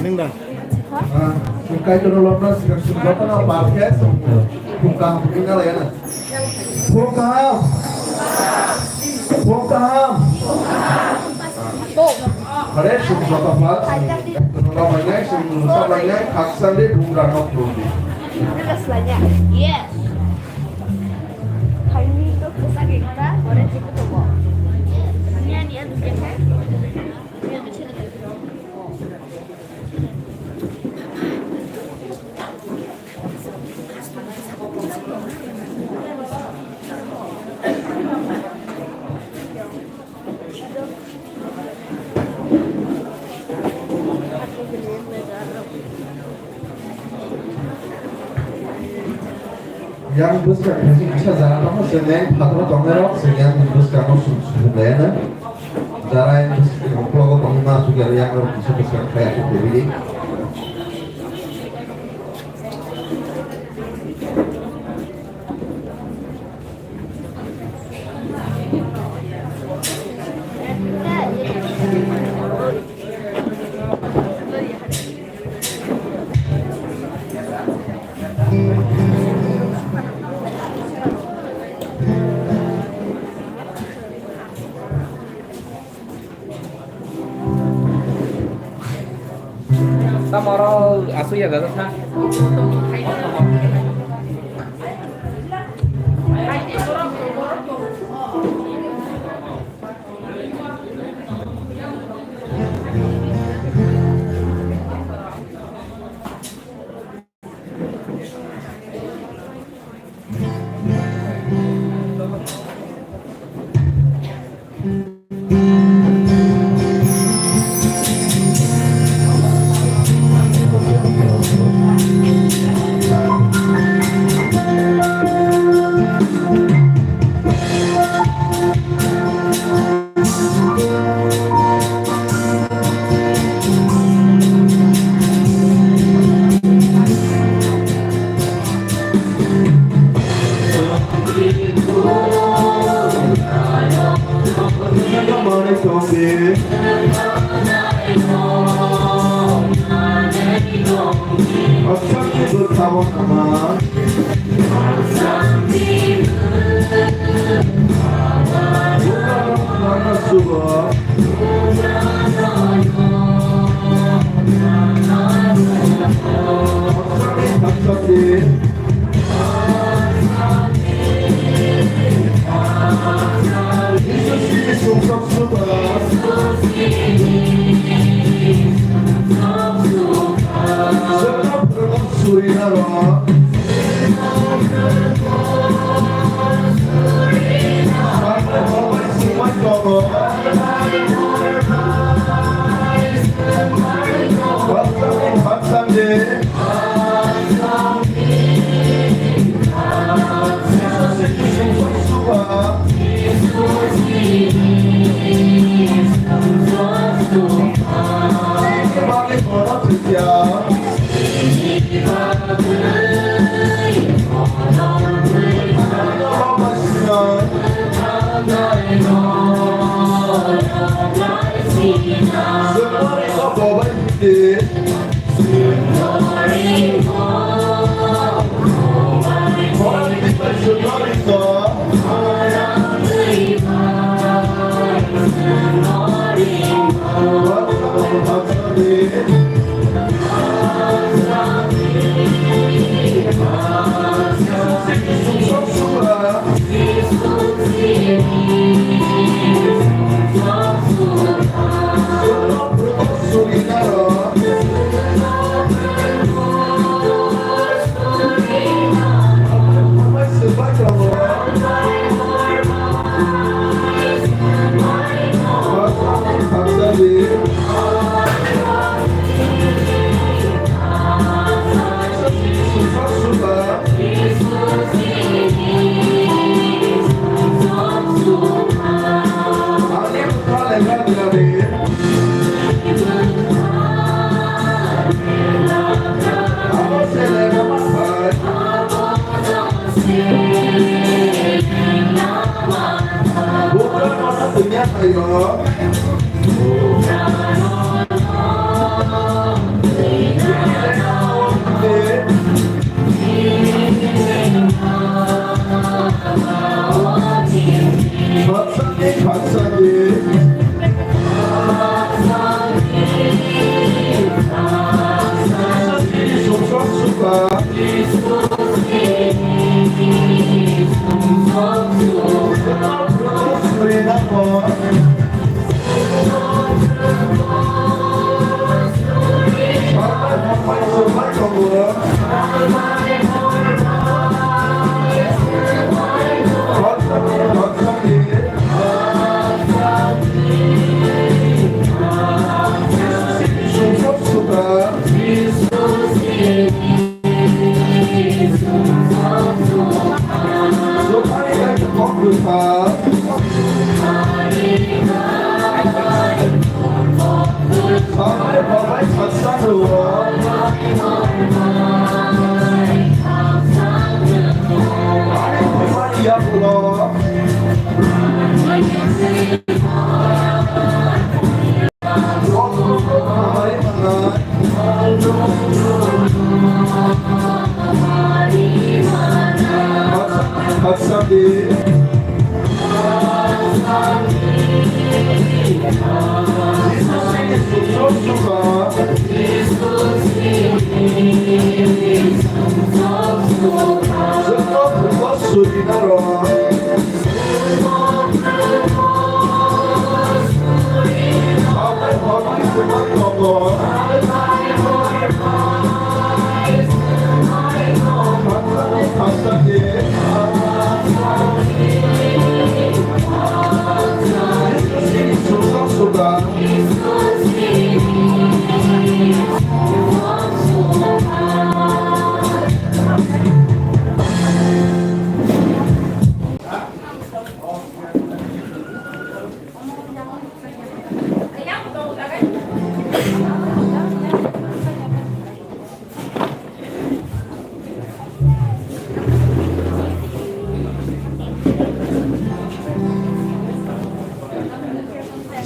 Neng da. Kaitor lobna sikang sujata na parke. Buka buka la ya na. Buka. Buka. Hare sujata pa. Kaitor lobna sujata pa. Kaksande bunga nok bundi. Yes. Kaini to kesak ekta, orange ekta tongo. Niya, niya, dukhe. Yang bwskang khaisi kisa jara tongo, chwng yang phataro tongnai rok, chwng yang bwskango sum sum laiya na. Jara yang bwskang uklogo tongma aswk yang rok kisa bwskang khlai aswk tebili. Tamo oro aswk ya gajak kha.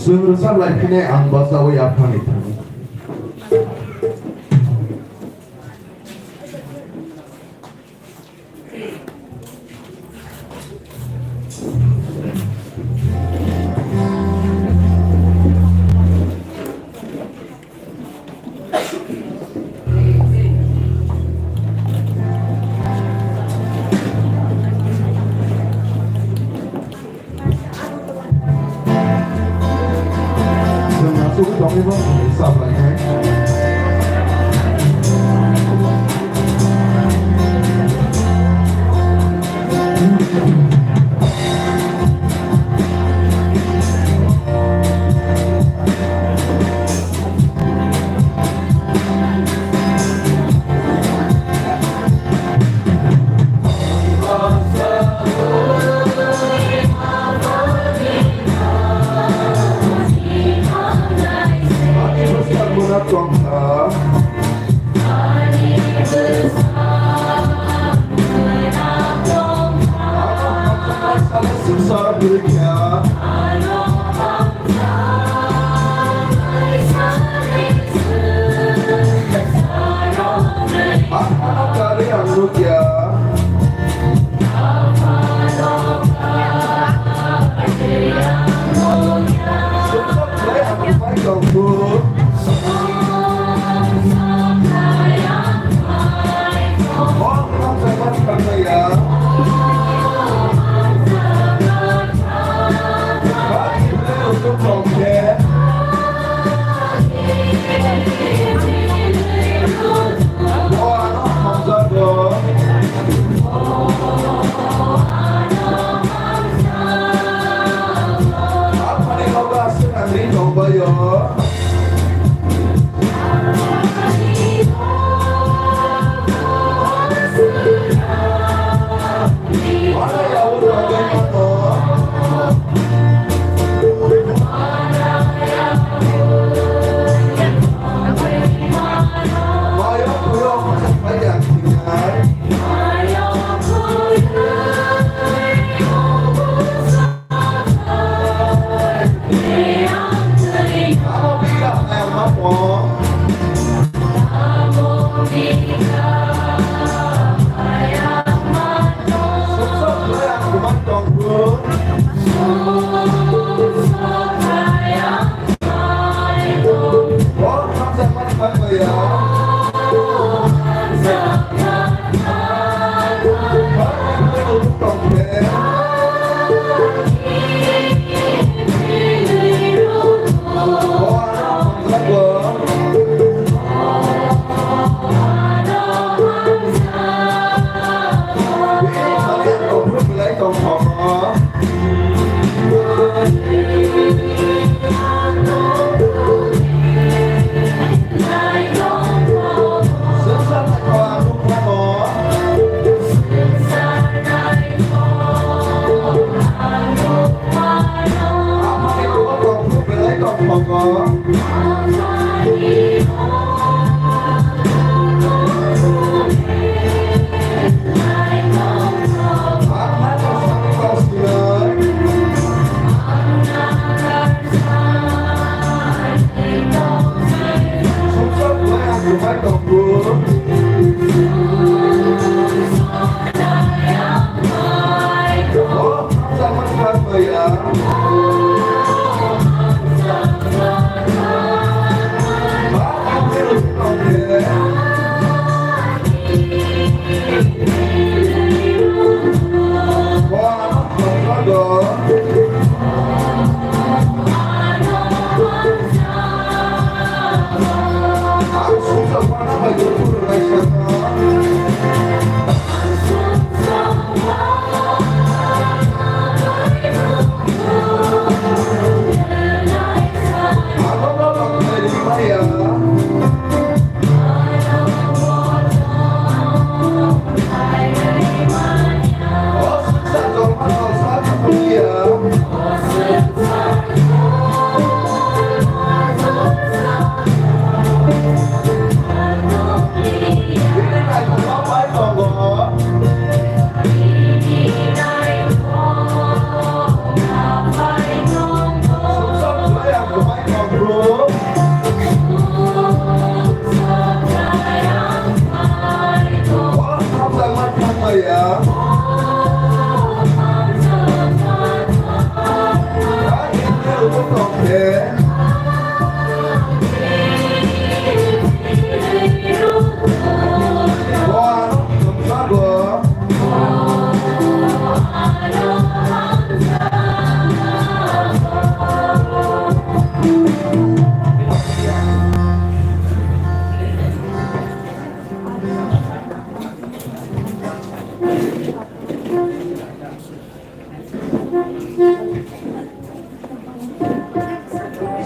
Chwng rwchap lai phine ang bachaui aphani thani. Chwng aswk tongwi bo saplainai.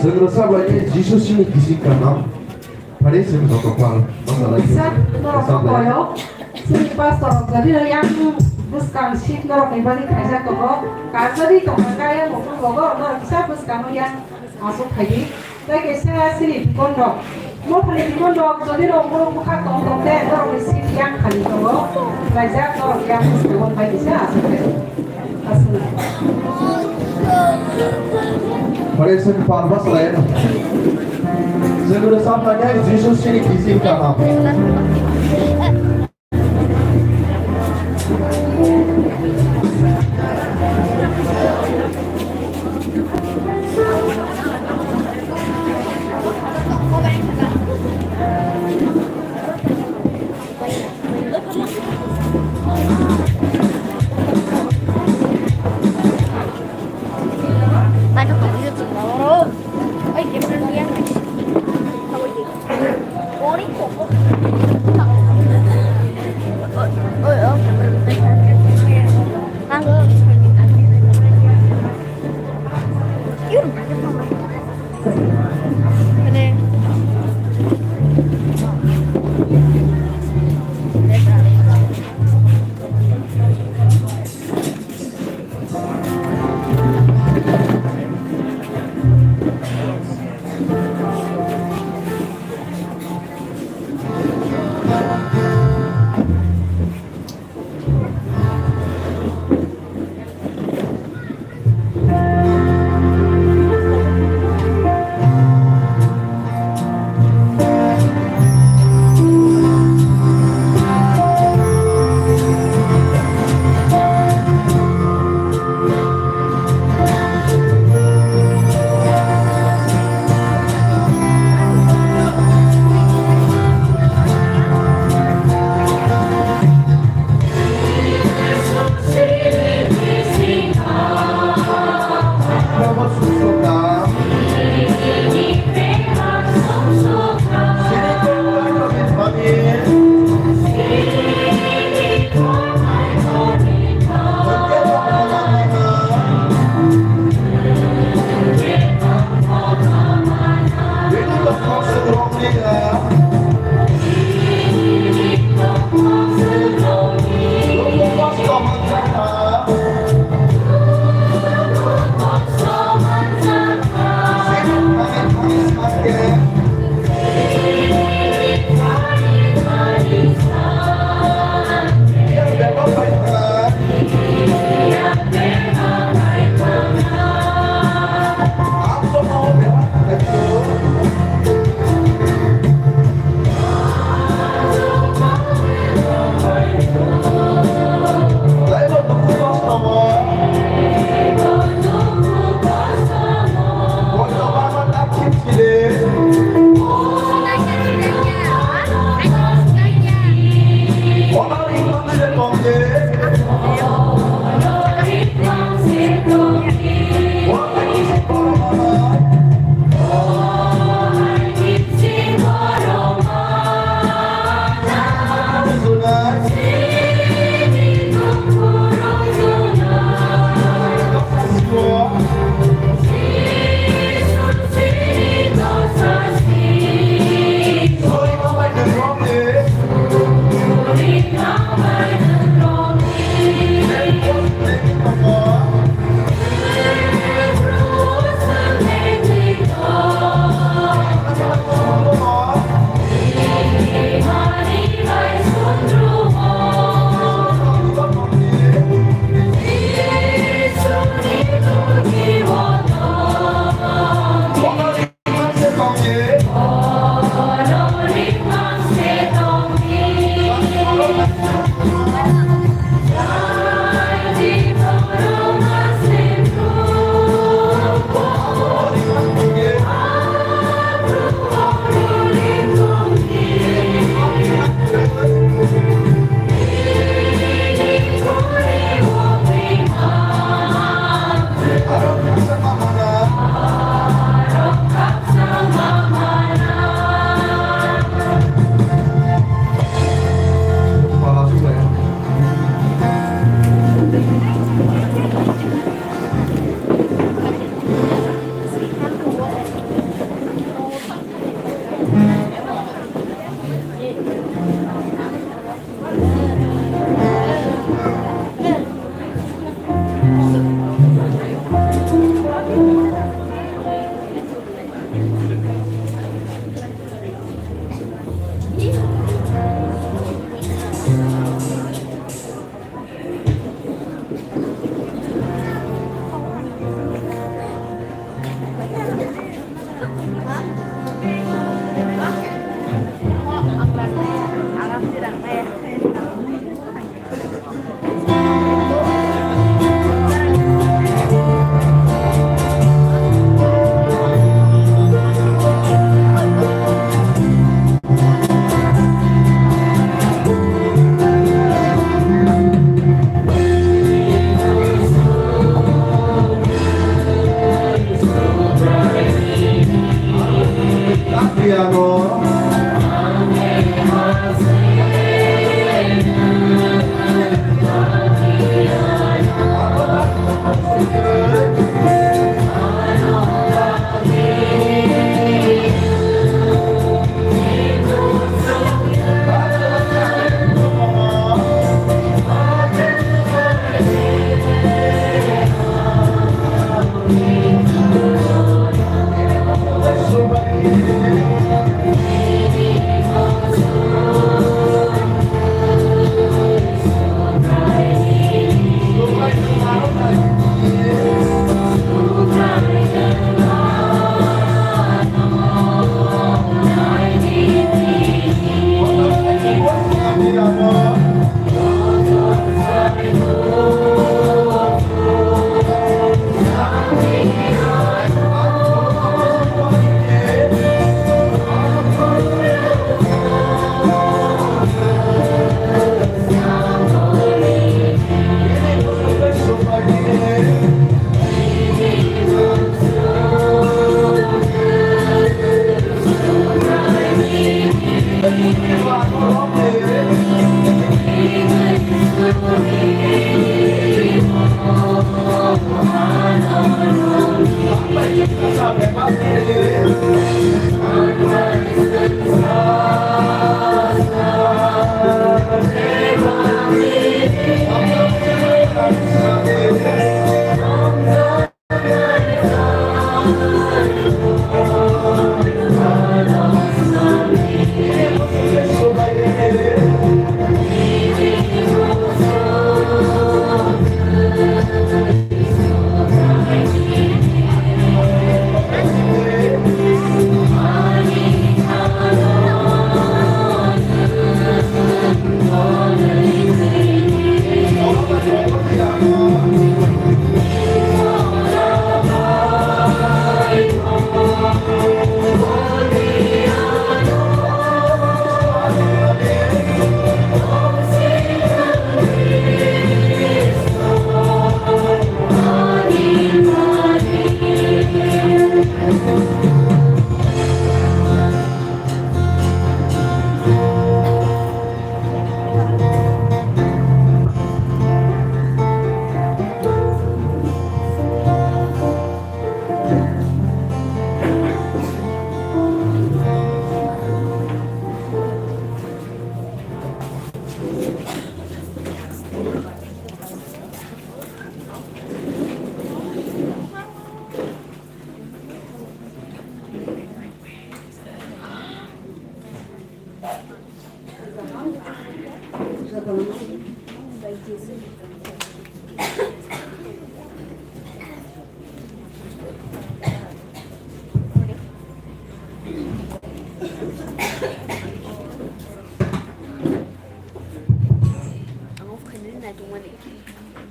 Chwng rwchap lai khe Jisu chini kising kaham. Phari chwng joto pal basa lai khe Isa norok rwchap lai. Koyo, chini pastor rok jadi yang bwskang seat norok ni bagwi khaijak tongo. Kajagwi tongkha kaya mokol rogo norok kisa bwskango yang aswk khaidi. Tei kaisa chini deacon rok, mothani deacon rok, jodi rok borok bwkha tong tong khe, norokni seat yang khali tongo, khlaijak, norok yang bwskango bai kisa aswk khe. Aswk. Pare se parba salai no. Seguro sampai kai Jisu chini kising kaham.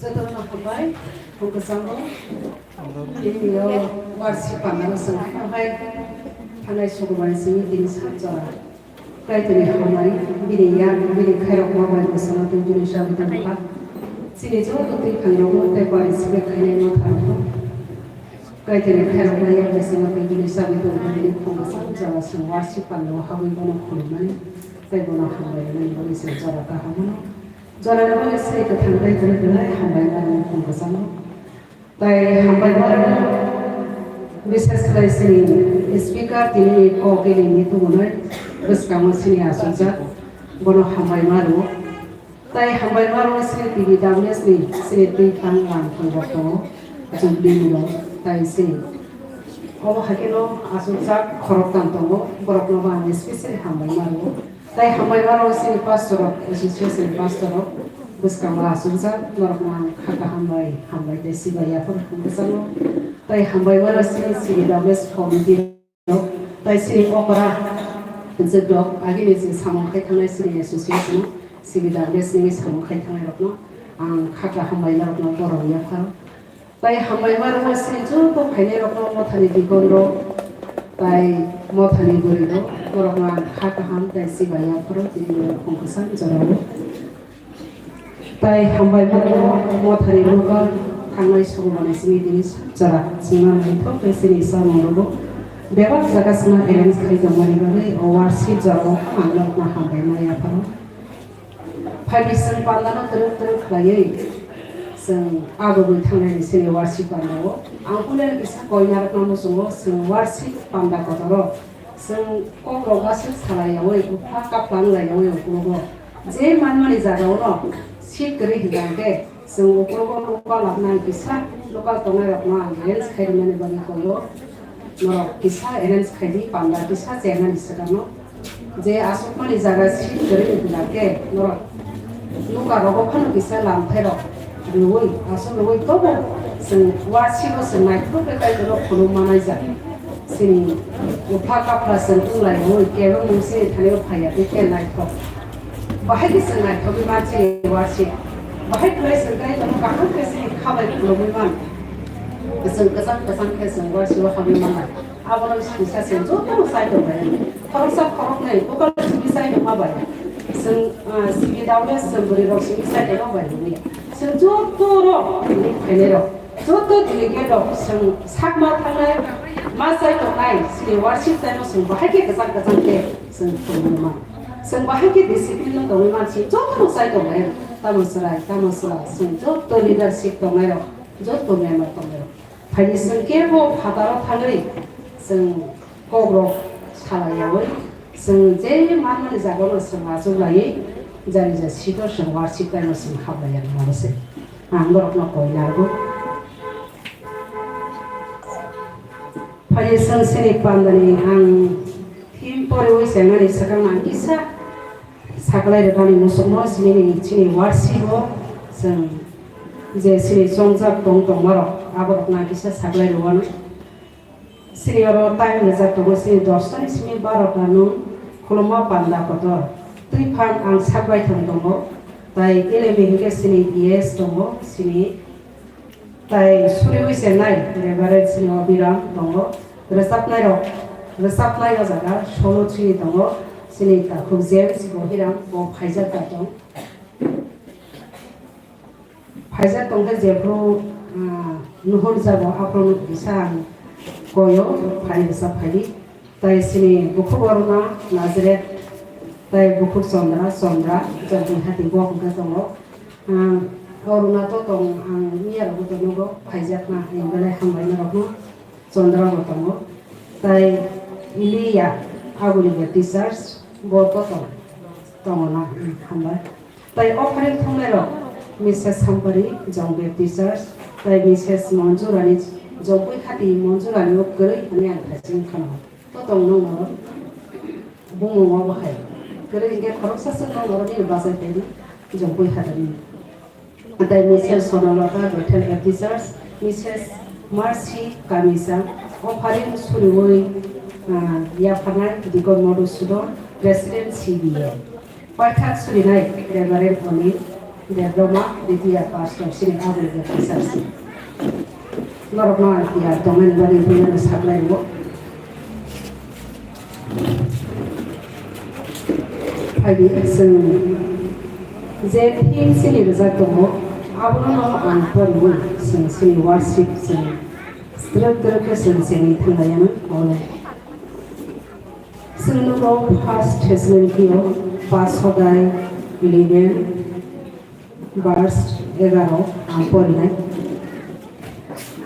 Jotono hambai, hwnkhe chwng tini o warsi panano chwng hai thanai sukumani simi tini sanchara. Kaitorni hambai, bini yak, bini khairokma bai bwsano tei bini sabi tongkha. Chini joto twi phangrokno tei bari sibui khainai ma tharokno. Kaitorni khairokma yak bwsano tei bini sabi tongkha, bini khungsa jora chwng warsi panano habwi bono khulumnani tei bono hambai rwnani bagwi chwng jora kaham mano. Jorani bagwi sri kwthang tei kwrwi kwrwi hambai mano khungsa no. Tai hambai mano, bises khlai chini speaker tini kok elini tubunai bwskango chini achukjak, bono hambai mano. Tai hambai mano chini T V Douglas ni chini twi thang lang thang rok tongo, Jubilee ni rok, tai chini obo haikhe no achukjak khoroktham tongo, borok no bo ang specially hambai mano. Tai hambai mano chini pastor rok, association pastor rok, bwskango achukjak, norokno ang kha kaham bai hambai tei chibai yaphar bwskango. Tai hambai mano chini chini Douglas committee rok, tai chini okra jwk rok, agini je samung khai thangnai chini association o, chini Douglas nini samung khai thangnai rokno ang kha kaham bai norokno borom yapharo. Tai hambai ma rwma sini joto phainai rokno mothani dikon rok, tai mothani bwrwi rok, borokno ang kha kaham tai chibai yapharo tini borok khung kwchang jorao. Tai hambai ma rwma mothani rwma thangnai sukumani simi tini jora chwngma naithok tei chini samung rwgo bebak jaga chwngma arrange khai tongmani bagwi o warsi jorao ang norokno hambai ma yapharo. Phaidi chwng pandano twrwk twrwk khlaiwi chwng agogwi thangnaini chini warsi pandao. Ang puilano kisa koi narwkna muchungo, chwng warsi panda kotoro chwng kokrok aswk salaiyaui, uphla kaphla wnglaiyui uklogo. Je manmani jagaono seat kwrwi hwnkhe chwng uklogo local labnai kisa local tongnairokno ang arrange khai rwmani bagwi koio. Norok kisa arrange khaidi, panda kisa chengnani swkangno. Je aswkmani jaga seat kwrwini hwnkhe norok nukarogo phano kisa lamthairok rwui, aswk rwui tobo chwng warsibo chwng naithok khe Kaitorno khulum manaijak. Chini uphla kaphla chwng wnglaiwi kebo mungsi thani phaiya tei khe naithok. Bahai khe chwng naithokwi man chini warsi. Bahai khlai chwng Kaitorno kaham khe chini khabai khulumwi man. Chwng kwchang kwchang khe chwng warsi o habwi mannai. Abono kisa chwng jotono chai tongbai. Khoroksa khoroknwi kokal simi chai tongma bai. Chwng, ah, simi daule chwng bwrwi rok simi chai tongma bai hwnwi. Chwng joto rok tini phainai rok. Joto delegate rok chwng sakma thangnai ma chai tongnai chini warsi chaino chwng bahai khe kwchang kwchang khe chwng tongwi man. Chwng bahai khe discipline no tongwi man si jotono chai tongnai. Tamo chwrai, tamo chwla, chwng joto leadership tongnai rok, joto member tongnai rok. Phaidi chwng kebo phataro thangwi chwng kokrok salaiyaui chwng je manmani jagano chwng achuklaiwi jani ja seat o chwng warsi chaino chwng hablaiya nangma se. Ang norokno koi narwgo. Phaidi chwng chini pandani ang theme poriwi chengnani swkang ang kisa saklai rwkani muchungno chini, chini warsi o chwng je chini chongjak tong tongmarok aborokno ang kisa saklai rwano. Chini oro time rijak tongo, chini dosta ni simi barota nwng khulumma panda kotor. Twi phan ang sak bai thang tongo. Tai elemi hinkhe chini E S tongo, chini tai suriwi chengnai Reverend chini Obiram tongo. Rwchapnai rok, rwchapnai o jaga solo chini tongo. Chini takhuk James Bohiram bo phaijak da tong. Phaijak tongkhe jephru, ah, nuhurjago aphuru kisa ang koyo phai rwchap phaidi. Tai chini bukhuk Aruna Nazareth, tai bukhuk Chandra, Chandra, Jagui hati bo hwnkhe tongo. Ah, Aruna to tong, ang miya rogo to nugo phaijakna, ang belai hambai norokno. Chandra bo tongo. Tai Iliya Aguli Baptist Church bo to tong, tongo na, hmm, hambai. Tai offering thumnairok Missus Sampari Jong Baptist Church, tai Missus Monjurani Jongpui Khati Monjurani o kwrwi hwnwi ang thaiching khano. To tong nung noro bumung o bahai. Kwrwi hinkhe khoroksa swk nung noro nini bachai phaidi. Jongpui Hadani. Tei Missus Sonalata, Bethel Baptist Church, Missus Mercy Kamisa, offering suriwi, ah, yapharnai Deacon Madhusudan, President C B A. Paithak surinai Reverend Oni Debbarma, Bidya Pastor, sini aboni Baptist Church. Norokno ang tiyar tongmani bagwi buino saklai ringo. Phaidi, chwng je theme chini rijak tongo, abono no ang poriwi chwng chini worship chwng twrwk twrwk khe chwng chengwi thanglaianw. Chwng nugo First Thessaloniki o pas hodai eleven, verse egaro ang porinai.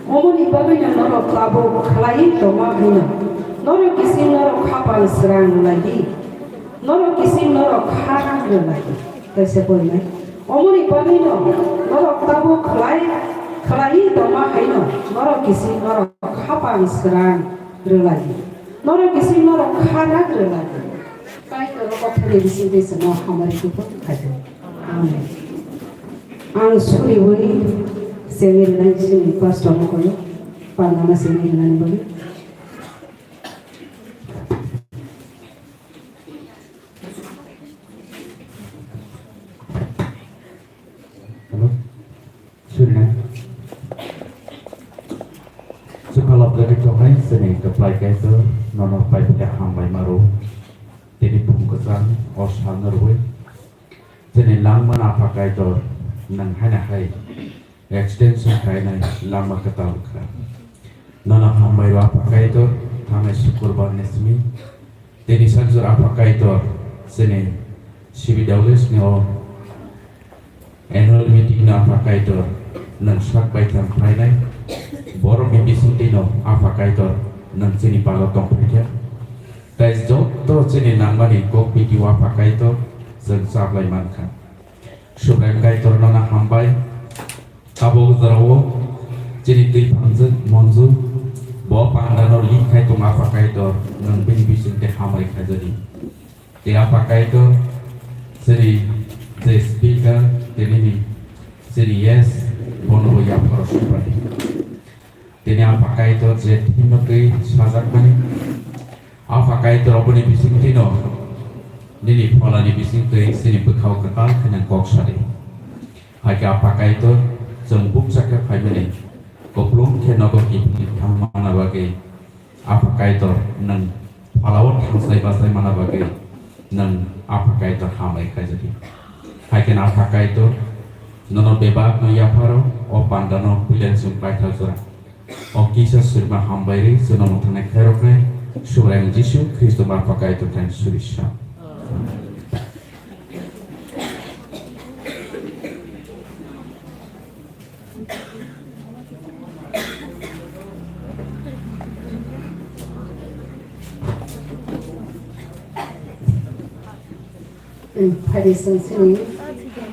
Omoni bagwino norok tabuk khlaiwi tongma hwnwi norok kiching norok khapang srang rwlai di, norok kiching norok kha rwlai di. Kaisa porinai. Omoni bagwino norok tabuk khlai, khlaiwi tongma haino norok kiching norok khapang srang rwlai di, norok kiching norok kha rwlai di. Kaitor o kothani bisingtwi chwngno hamari kuphu khaidi. Amen. Ang suriwi chengwi rwnai chini pastor no koyo, pandama chengwi rwnani bagwi. Hello. Suri na. Chukha lobjagwi tongnai chini kwplai Kaitor, nono paiphaikha hambai maro. Tini phung kwchang o salno rwui chini langmano Apha Kaitor, nwng haino hai extension khainai langma kwtal kha. Nono hambai rw Apha Kaitor, thangnai Sukurbar ni simi. Tini sanjor Apha Kaitor, chini C B W S ni o annual meeting no Apha Kaitor, nwng sak baithang phainai, borok ni bisingtwi no Apha Kaitor, nwng chini palo tongphaikha. Tei joto chini nangmani kok bidi o Apha Kaitor, chwng chaplai mankha. Subraiyung Kaitor nono hambai, tabuk jorao chini twi phangjak Monju, bo pandano link khai tongo Apha Kaitor, nwng bini bisingtwi hambai khaijadi. Tei Apha Kaitor, chini je speaker, tei nini chini yes, bono bo yapharo supradi. Tini Apha Kaitor je thimno twi sajakmani, Apha Kaitor oboni bisingtwino nini pholani bisingtwi chini bwkhao kwtal khe nang kok sadi. Hai khe Apha Kaitor, chwng bukcha khe phaimani kuplung khe nogo kiphilwi thangmana bagwi Apha Kaitor, nwng phalao thangsai bachai mana bagwi nwng Apha Kaitor hambai khaijadi. Hai khe Apha Kaitor, nono bebakno yapharo, o pandano puilensong paithak jora. O kisa surima hambai ri, chwngno mwthangwi khairoknai Subraiyung Jisu Khristo ba Apha Kaitor thani suri sa. Phaidi chwng chini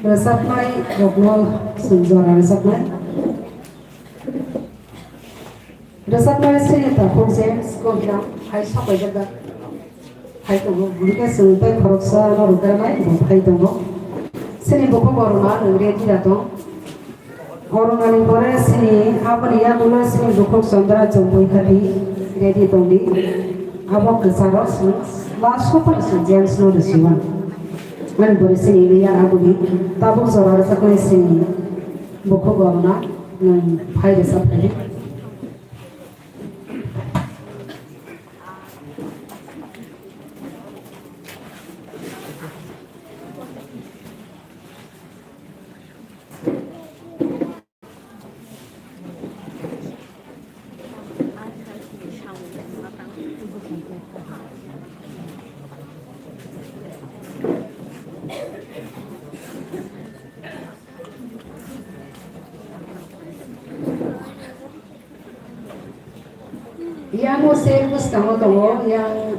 rwchapnai rokno chwng jora rwchapnai. Rwchapnai chini takhuk James Kohira hai sokaijak da. Hai tongo, hwnkhe chwng tei khoroksa no rwkranai bo phai tongo. Chini bukhuk Orona nwng ready da tong. Oronani pore chini aboni yagulo chini bukhuk Chandra Chongmoi Khati ready tongdi. Abo kwcharo chwng last o phano chwng James no rwsiwan. Ani pore chini ya aboni tabuk jora rwchapnai chini bukhuk Orona nwng phai rwchap phai. Yang o se bwskango tongo, yang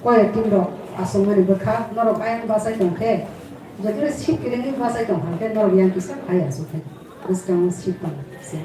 koyek tin rok aswk mani bwkha, norok ayang bachai tong khe, jotono seat kwrwngwi bachai tong kha khe, norok yang kisa phai aswk khe bwskango seat tongo se.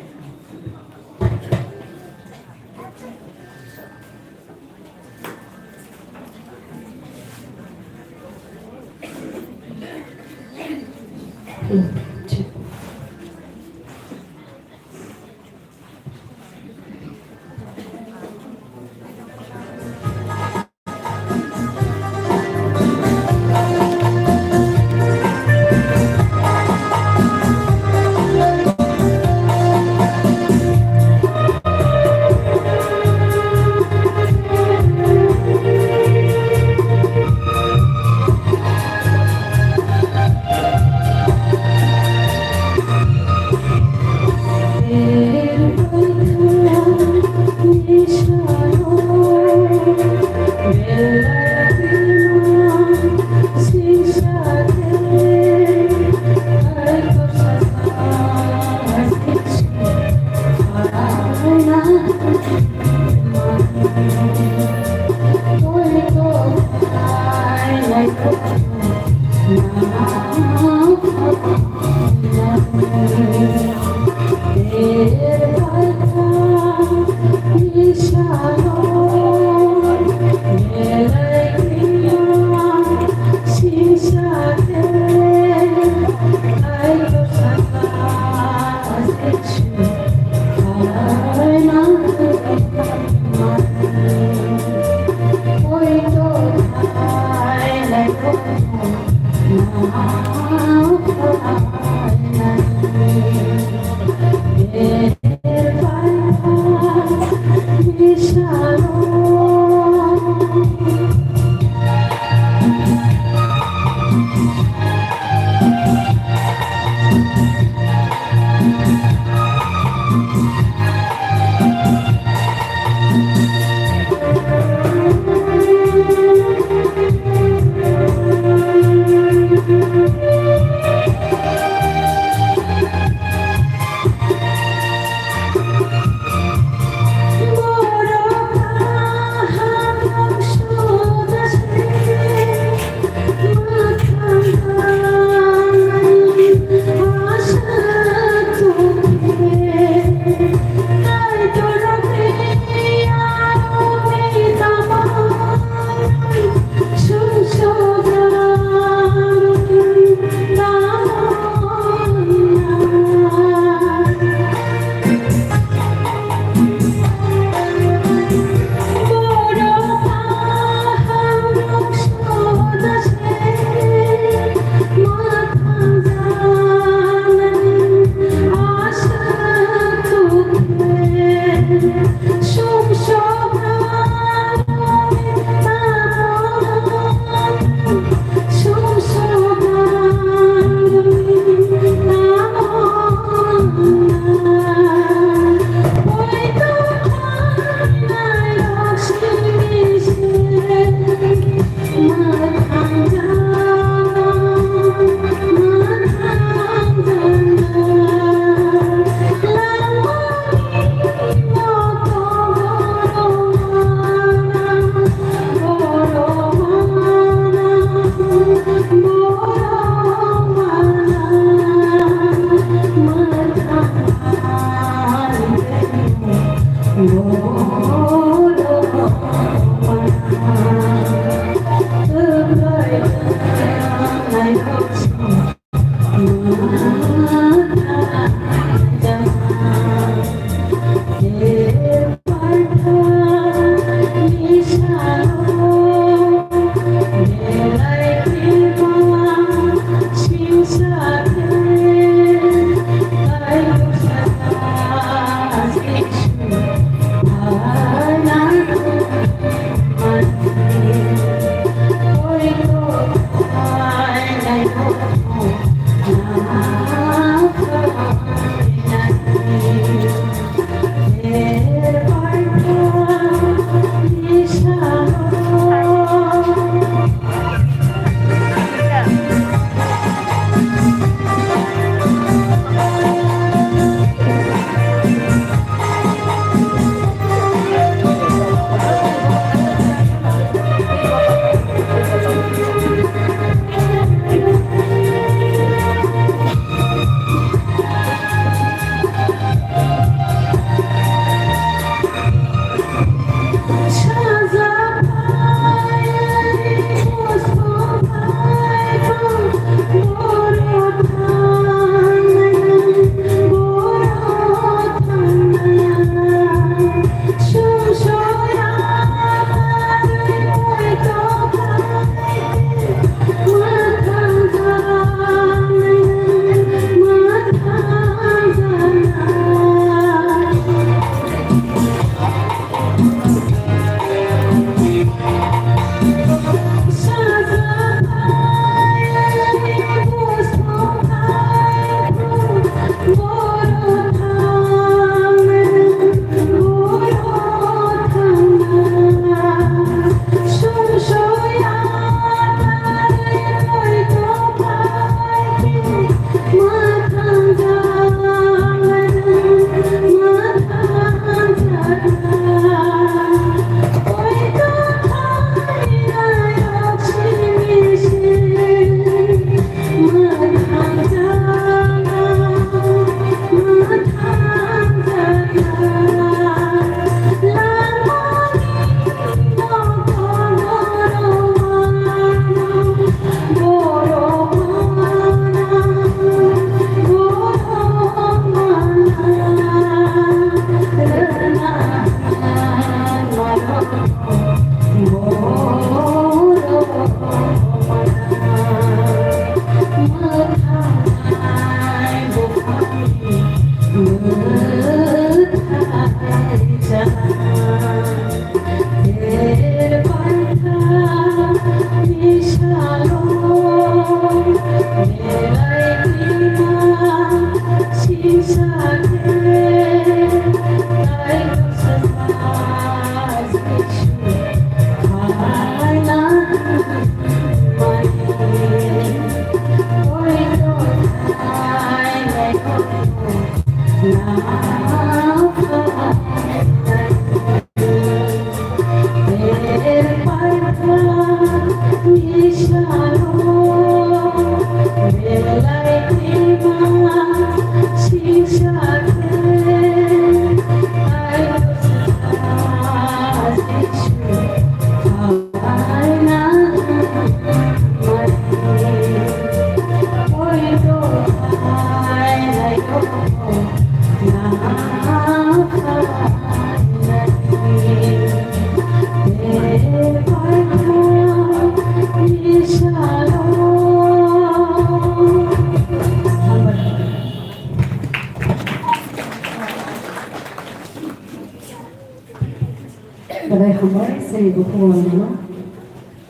Belai hambai, chini bukhuk wngmano.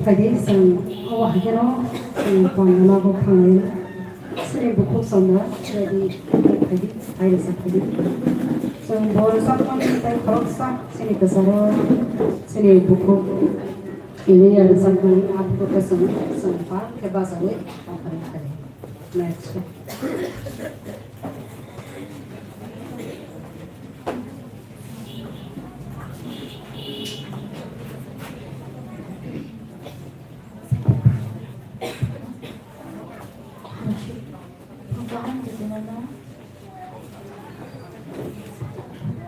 Phaidi, chwng obo haikhe no, chwng pangmano bo phanglai. Chini bukhuk chomra, ready, phaidi, hai rwchap phaidi. Chwng bo rwchapmani tei khoroksa, chini kwcharo, chini bukhuk, Elijah rwchapmani, aphuru khe chwng, chwng pa khe bachaui, tongphani phaidi. Next.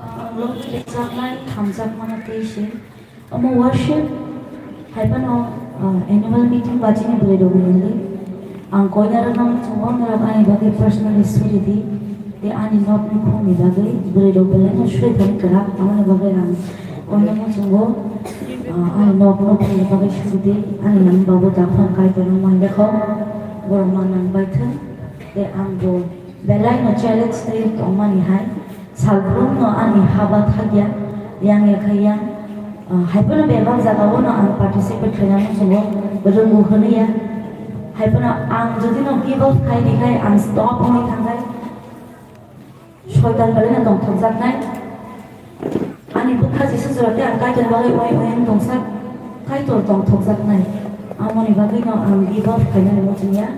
Ang rwchapnai hamjakmano tei se. Omo worship hai phano, ah, annual meeting ba chini bwrwi rok ni wngwi ang koinarok no chwngo, norok ani bagwi personally suri di, tei ani nok nukhung ni bagwi bwrwi rok belai no suri thani kwrak, aboni bagwi ang koinarok no chwngo, ah, ani nok nukhung ni bagwi suri di, ani nang babu daphang Kaitor no man lekho, borok ma nang bai thung, tei ang bo belai no challenge tei tongmani hai. Salbrum no ani haba thakya, yang ya kha yang, ah, hai phano bebak jaga o no ang participate khaina muchungo rwngo hwnwi ya. Hai phano ang jodi no give up khai di khai ang stop wngwi thang khai, soitan belai no tongthokjaknai. Ani bwkha Jisu jora tei ang Kaitor bagwi oi oi wng tongsa, Kaitor tongthokjaknai. Amoni bagwi no ang give up khainani muchung ya.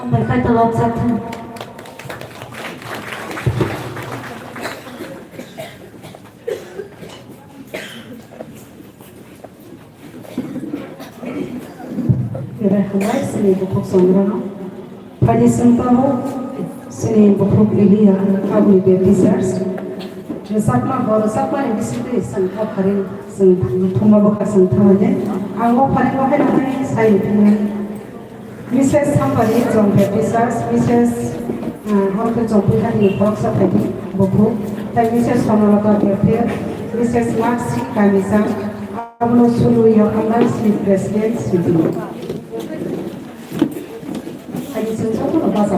Hambai kaitor rok chak thung. Ere hambai sini bukhuk songrano. Phai sini tamo sini bukhuk Elia aboni Baptist Church. Rwchapma bo rwchapmani bisingtwi chwng kha pharing chwng thuma bwkha chwng thangani. Ang o pharingo haino hai sai rwphini. Missus Sampari, Jong Baptist Church, Missus, ah, Hamkhe Chongpui Hani, Khoroksa Phaidi, Bukhuk, tai Missus Sonalata Bethel, Missus Maxi Kamisang, abono sulu ya hamnai sini President sidi. Hai sini joto no bacha.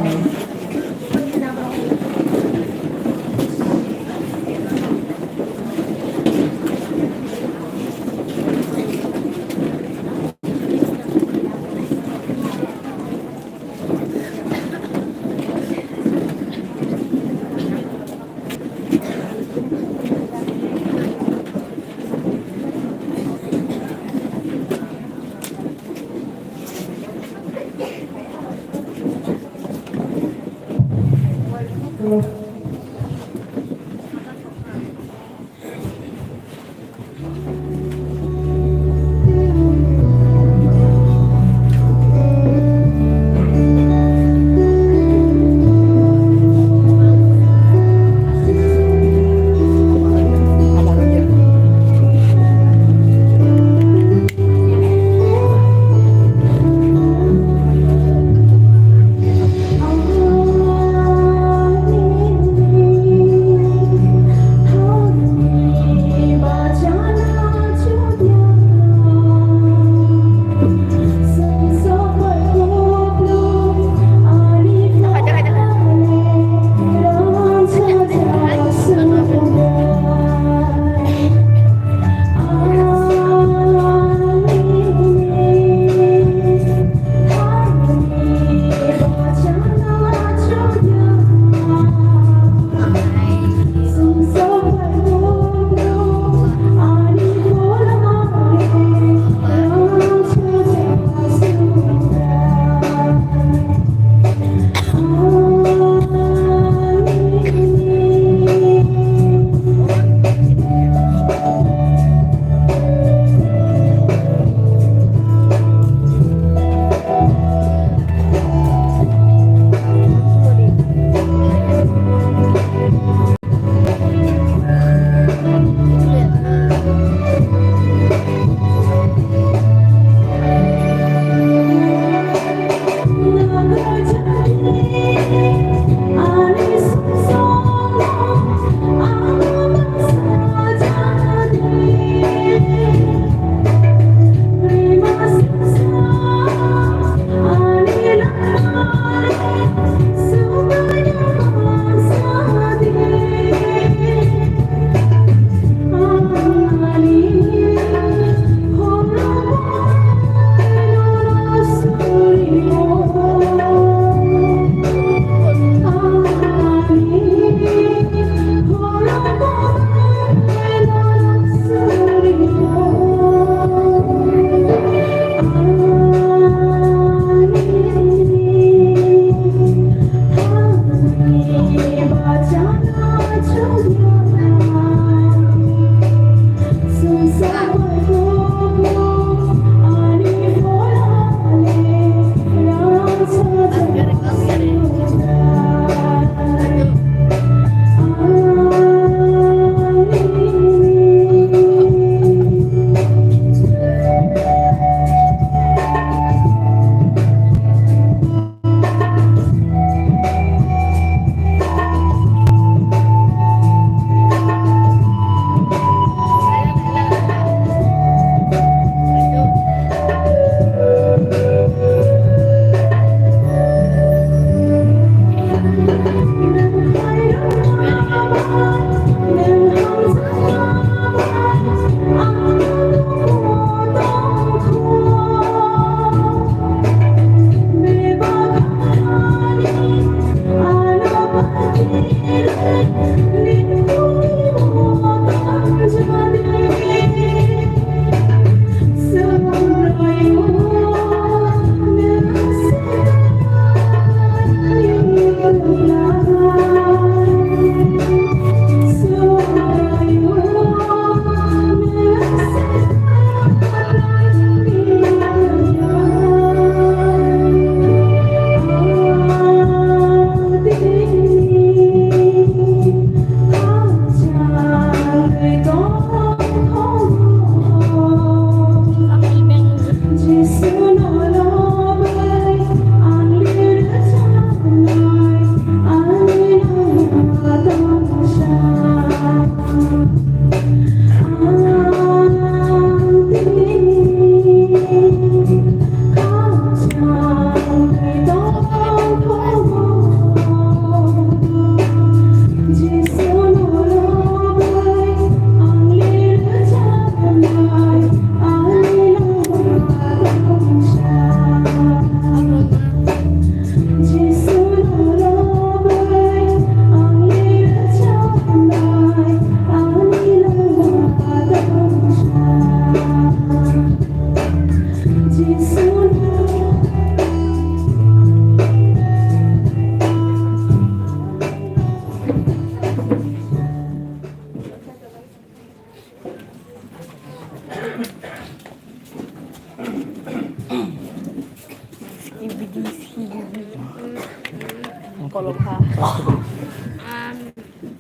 Polokha.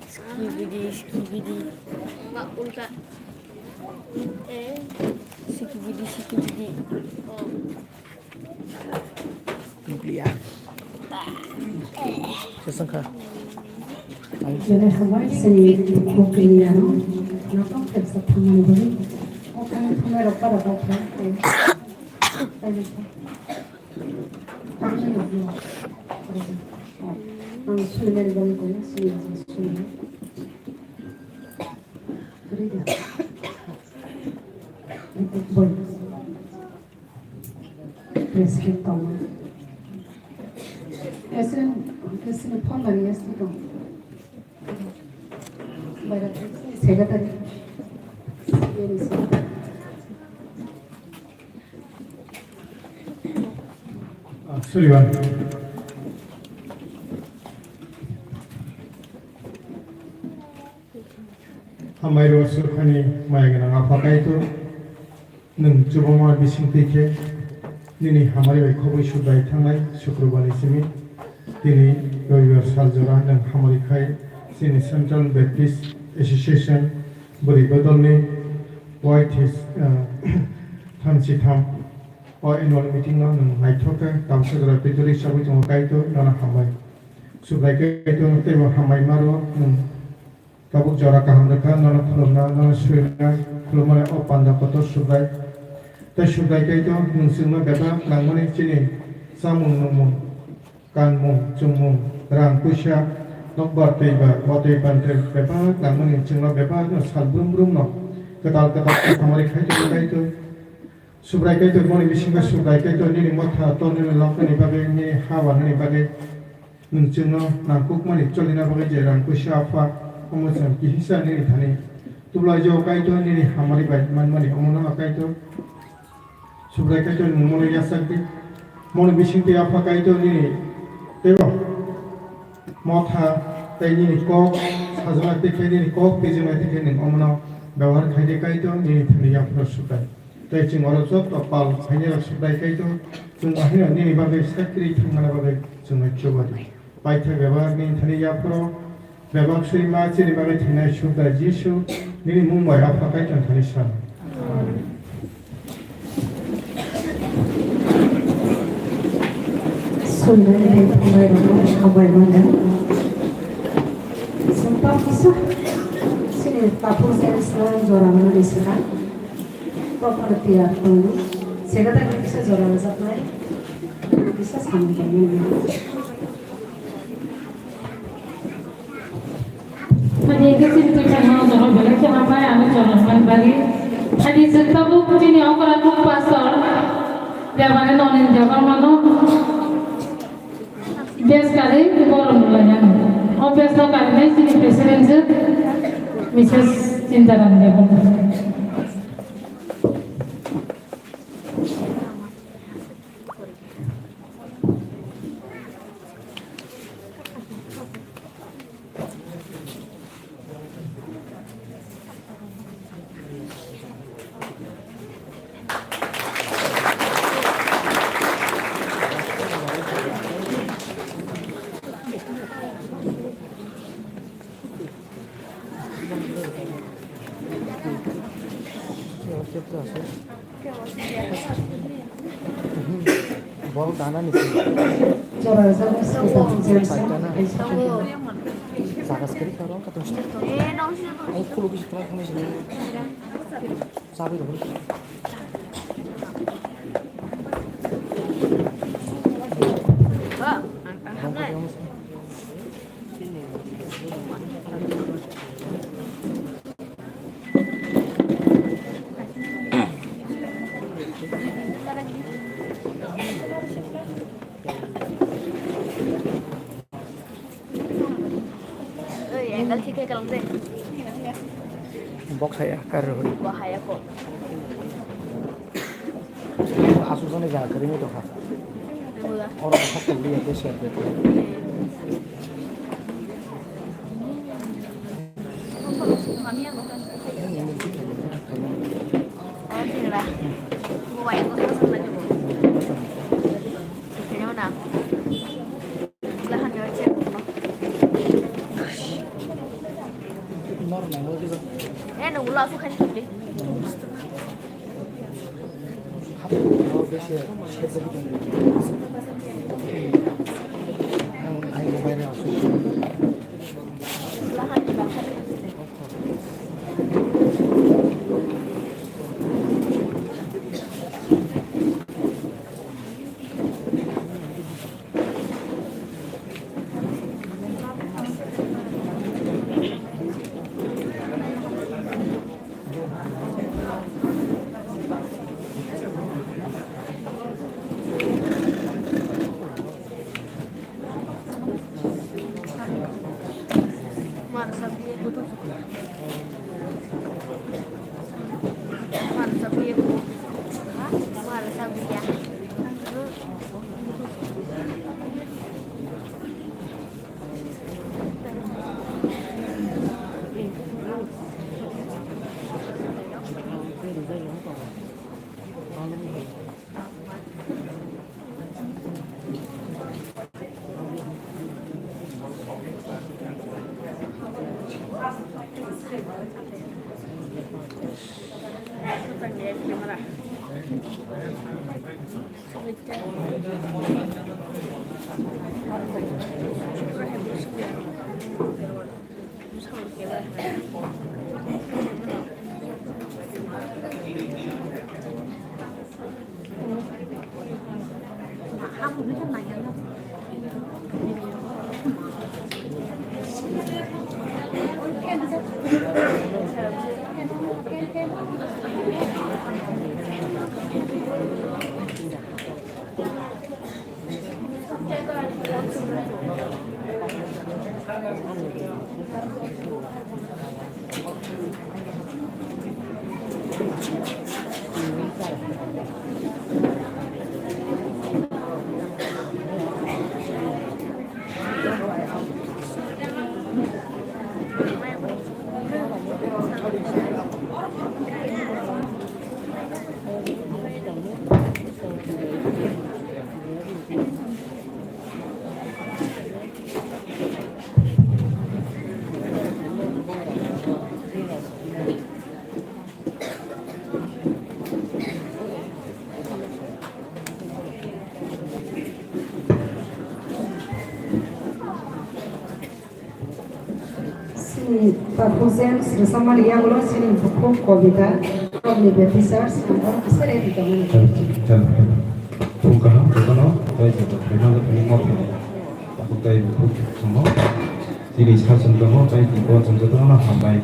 Skibidi, skibidi. Ba ulta. Eh. Skibidi, skibidi. Oh. Nuclear. Sesangkha. Jere hambai sini nuclear. Nokong kepsa thamani bari. Okan thamai rokpa rokpa. Ang swimming ball ko, swimming, swimming. Frida. Boy. President tongma. President, president phone lagi S T tong. Bayar secretary. Ini sih. Ah, Sullivan. Hambai rw sukhani maya gwnang Apha Kaitor, nwng chubama bising twi khe nini hamari bai khobwi subai thangnai Sukrobarni simi tini Robibar sal jora nwng hamari khai chini Central Baptist Association bwrwi bodolni Y T, ah, thamchi tham. O annual meeting no nwng naithok khe tamsa jora twi dwlwi chagwi tongo, Kaitor nono hambai. Subrai Kaitor teibo hambai maro nwng tabuk jora kaham rwkha, nono khulumna, nono swrwngna, khulumani o panda kotor Subrai. Tei Subrai Kaitor nwng chwngno bebak nangmani chini chamung nungmung, kanmung, chumung, rang puisa, nokbar twibar, watwi pantri bebak nangmani chwngno bebak no sal brum brum no kwtal kwtal khe hamari khai tongo Kaitor. Subrai Kaitor boni bisingo Subrai Kaitor nini motha tornani loknani bagwi, nini ha wanani bagwi nwng chwngno nangkukmani cholina bagwi je rang puisa Apha, omo chwng kihisa nini thani tublai jo Kaitor nini hamari bai manmani omono Kaitor. Subrai Kaitor nwng mono yachak di. Moni bisingtwi Apha Kaitor nini teibo motha tei nini kok sajwknai tei khe nini kok twijwknai tei khe nwng omono bebohar khai di Kaitor nini thani yaphro Subrai. Tei chwng oro joto pal phainai rok Subrai Kaitor, chwng bahino nini bagwi sakri thangmani bagwi chwngno chuba di. Paithak bebak nini thani yaphro, bebak swi ma chini bagwi thinai Subrai Jisu, nini mung bai Apha Kaitor thani san. Sundari tei Phungai rokno hambai mano. Chwng tamo kisa chini takhuk chini swkang jora mani swkang. Bophano tiyar tongo. Secretary kisa jora rwjaknai. Kisa samung tangmani. Ani khe chini twi thangma o jora belai khe hambai, ani jora hambai bagwi. Ani chwng tabuk chini okra nuk pastor, Reverend Anil Debbarma no bes kari borom rwlai nani. O bes no karinai chini president je Missus Chintaram Debbarma. Bol dana ni. Jora jora sita jensa. Jaga sekali karo kata. Ang kulo kisi try kami sini. Sabi dong. Oi, angle thik hai kalam de. Box hai ya, kar rw. Bo hai ya ko. Asu jone jaga kari ni tokha. Ora kha kali ya, de share de. Chini Takhuk James rwchapmani yagulo chini bukhuk Kobita, Romni Baptist Church, ang oro kisa ready tongmani. Phung kaham, jotono, tei joto khaimano tini mothago. Takhuk tei bukhuk tongo, chini sachwng tongo, tei tini bo chwng jotono hambai.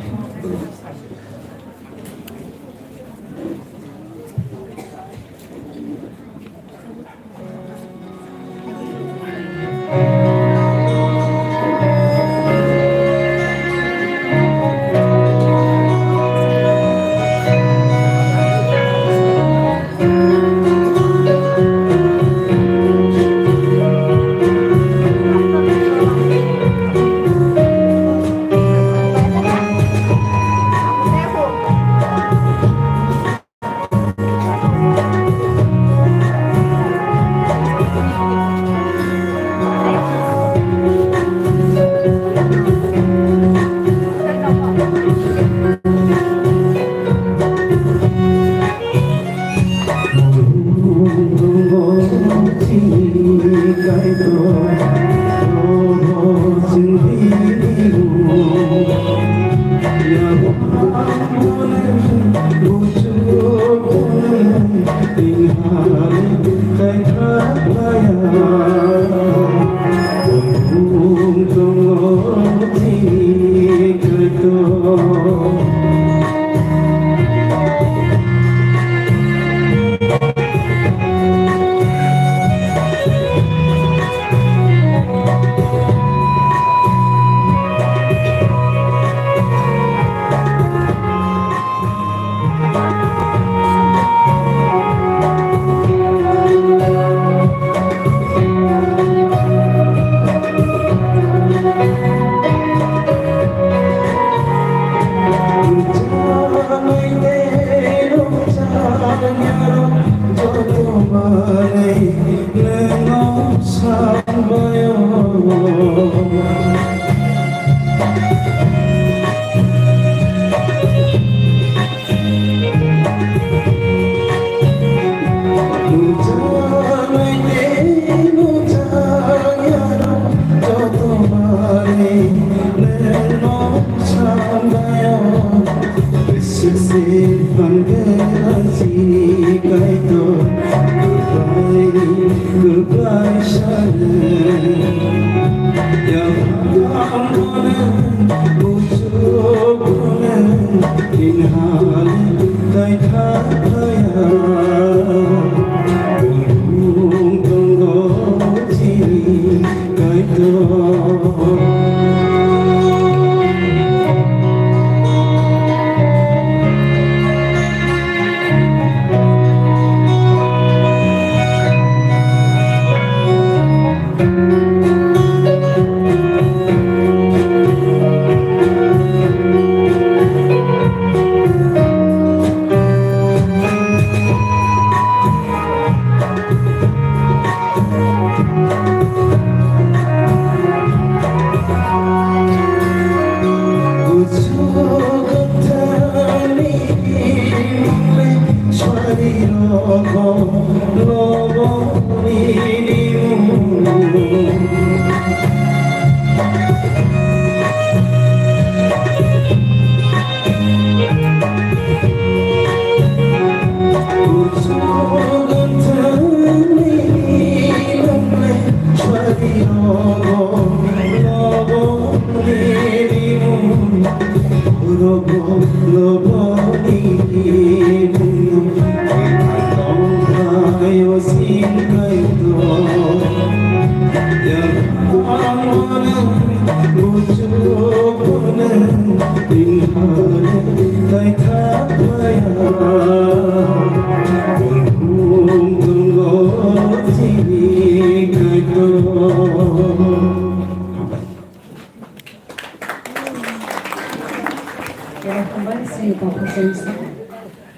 Hambai, sini tongthok sini sa.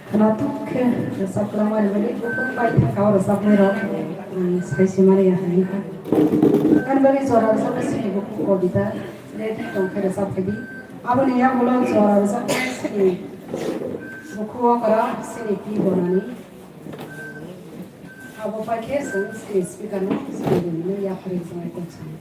Khwnathok khe rwchap kwlangmani bagwi buphang paithak o rwchapnairok, um, sai se mani ya hai wngkha. Ani bagwi jora rwchapnai sini buphang kobita ready tong khe rwchap khaidi. Aboni yagulo jora rwchapnai sini bukhuk okra sini P Bonani. Abo pai khe chwng sini speaker no sini rimani yapharwi chwng tong chwng.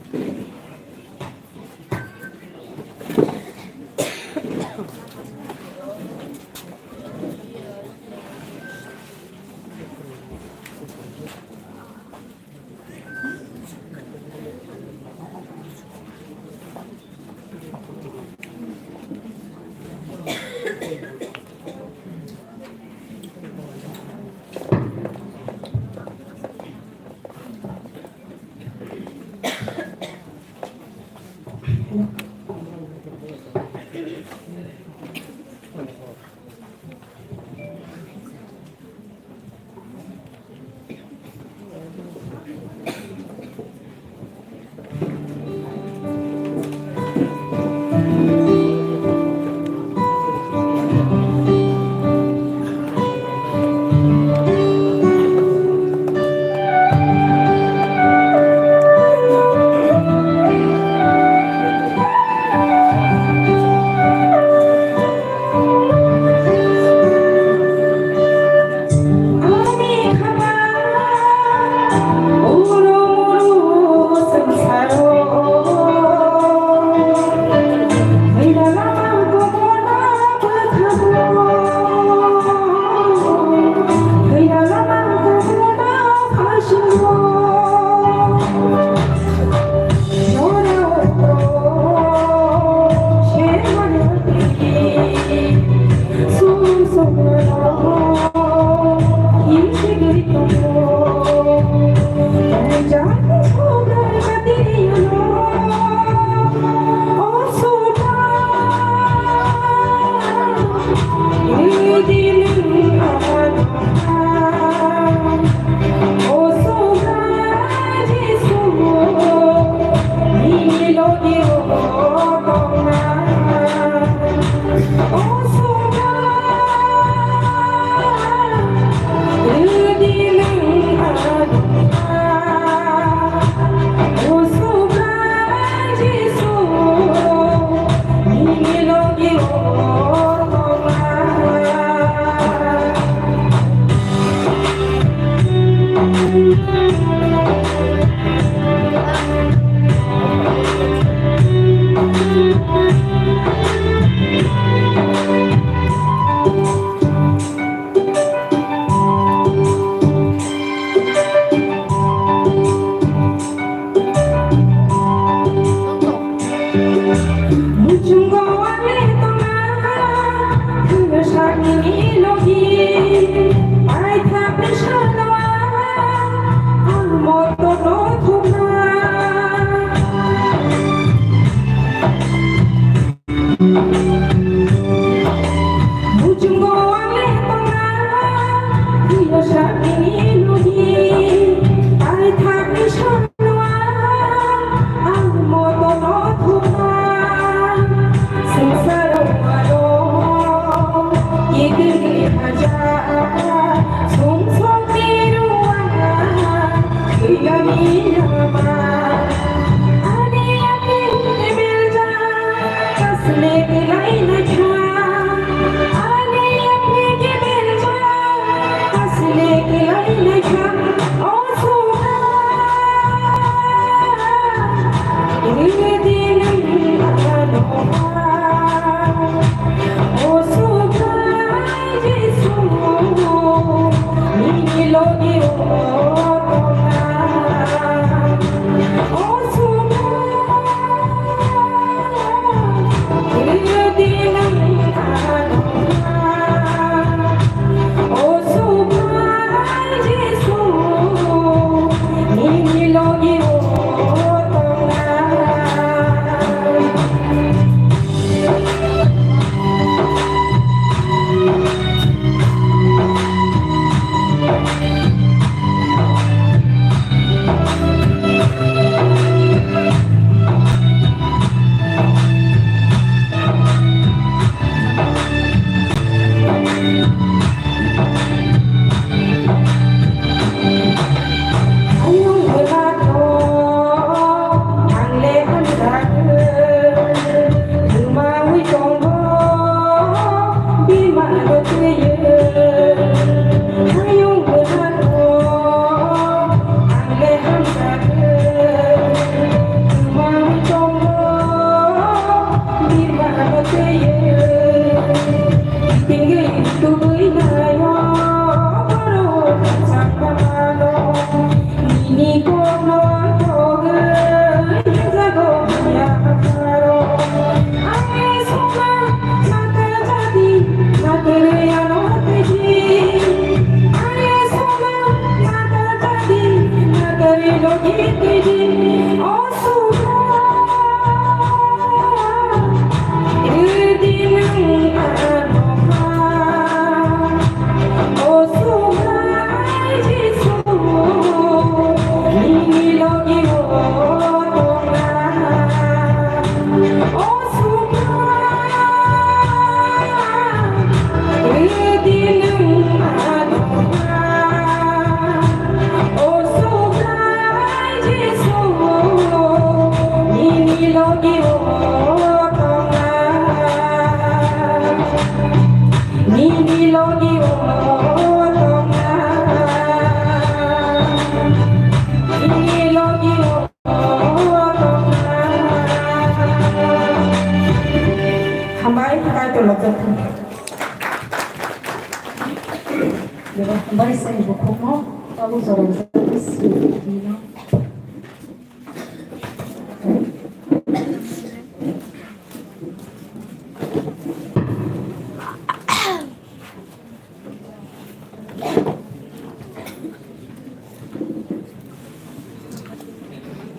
Abo jora jora sri.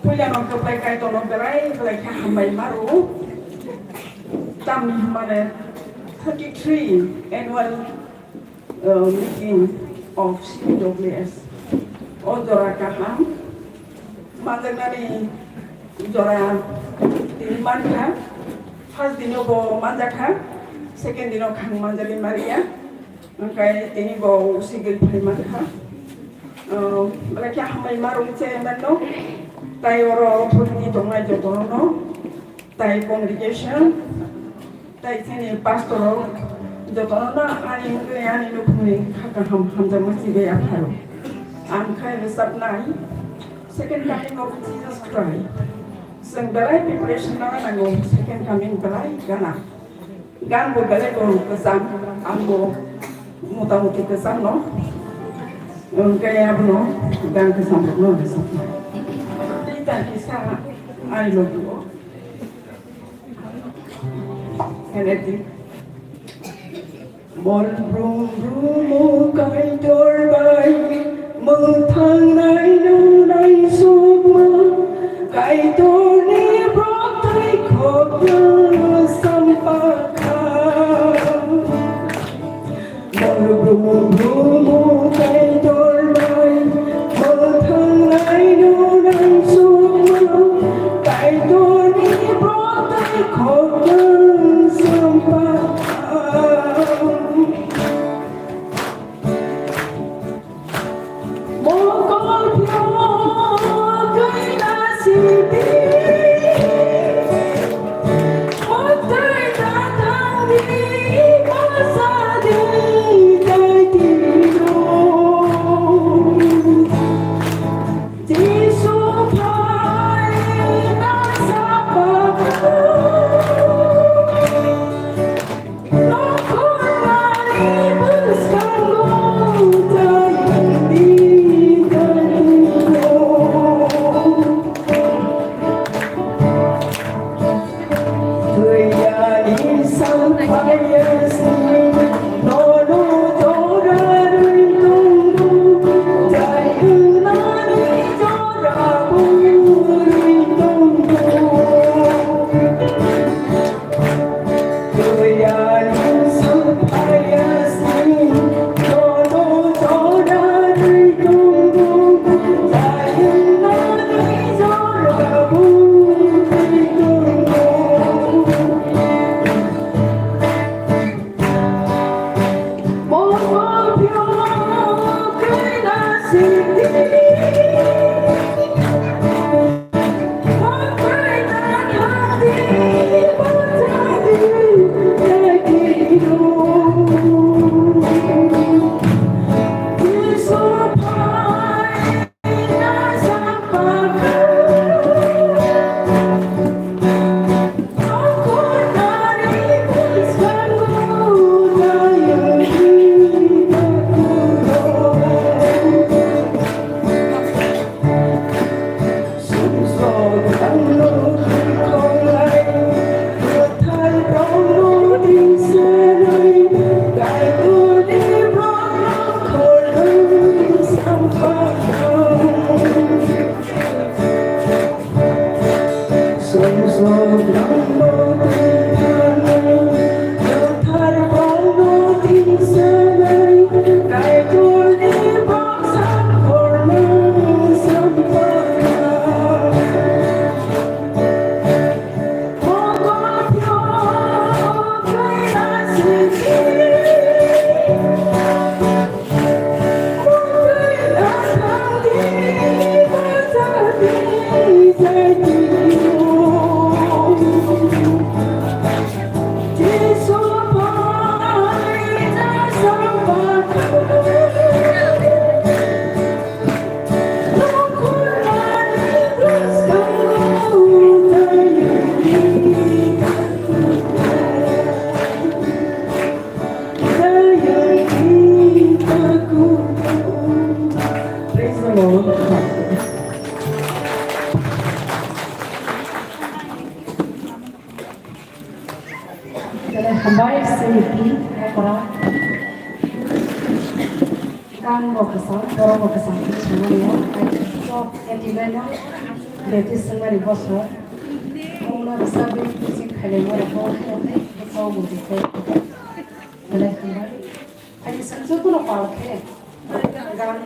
Puila no kwplai Kaitor no belai belai khe hambai maro. Tamni hwnmane thirty-three annual uh, meeting of C P W S. O jora kaham manjaknani jora tini mankha. First dino bo manjakha, second dino khang manjali maria. Hwnkhe tini bo usigwi phai mankha. Uh, belai khe hambai ma rwngse mano. Tai oro thwngwi tongnai jotono, tai congregation, tai chini pastor rok jotono ani wngwi ani nukhungni kha kaham hamjakma chibai apharo. Ang khai rwchapnai Second Coming of Jesus Christ. Chwng belai preparation nana nango, Second Coming belai gana. Gan bo belai bo kwcham, ang bo motamuti kwcham no. Hwnkhe abono gan kwcham rok no rwchapnai. Tei ta kisa ani logi o. Mol brum brum o Kaitor bai mwthang nai nunai sukma, Kaitorni bwthai khokno sampakha. Mol brum brum o Kaitor bai mwthang nai nunai sukma, Kaitorni bwthai khokno sampakha. Belai hambai sini ti okra. Kan bo kwchang, borok bo kwchang khe swnamya. Sok eti beno beti swngmani bosor. Mungna bwsa bini kuching khailai borok bo khe khe khe khe khe. Belai hambai. Ani sangjo kuno pal khe. Gan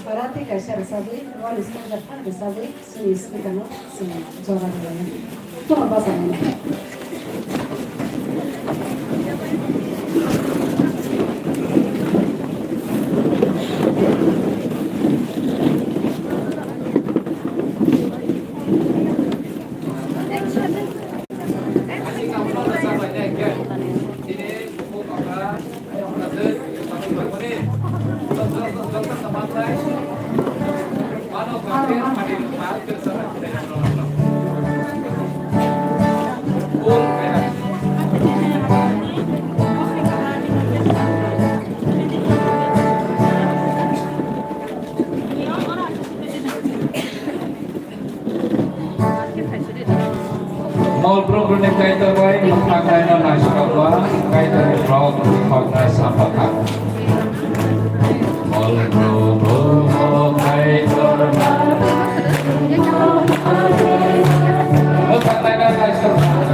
Barati kaisa rwchagwi, wal stage phan rwchagwi, chini speaker no chini jora rwlainani. Tono bachalainani. Mol Prabhu ni Kaitor bai mwkhang naina naisokma, Kaitor ni borok khoknai sampha kha. Mol Prabhu Kaitor bai mwkhang naina naisokma.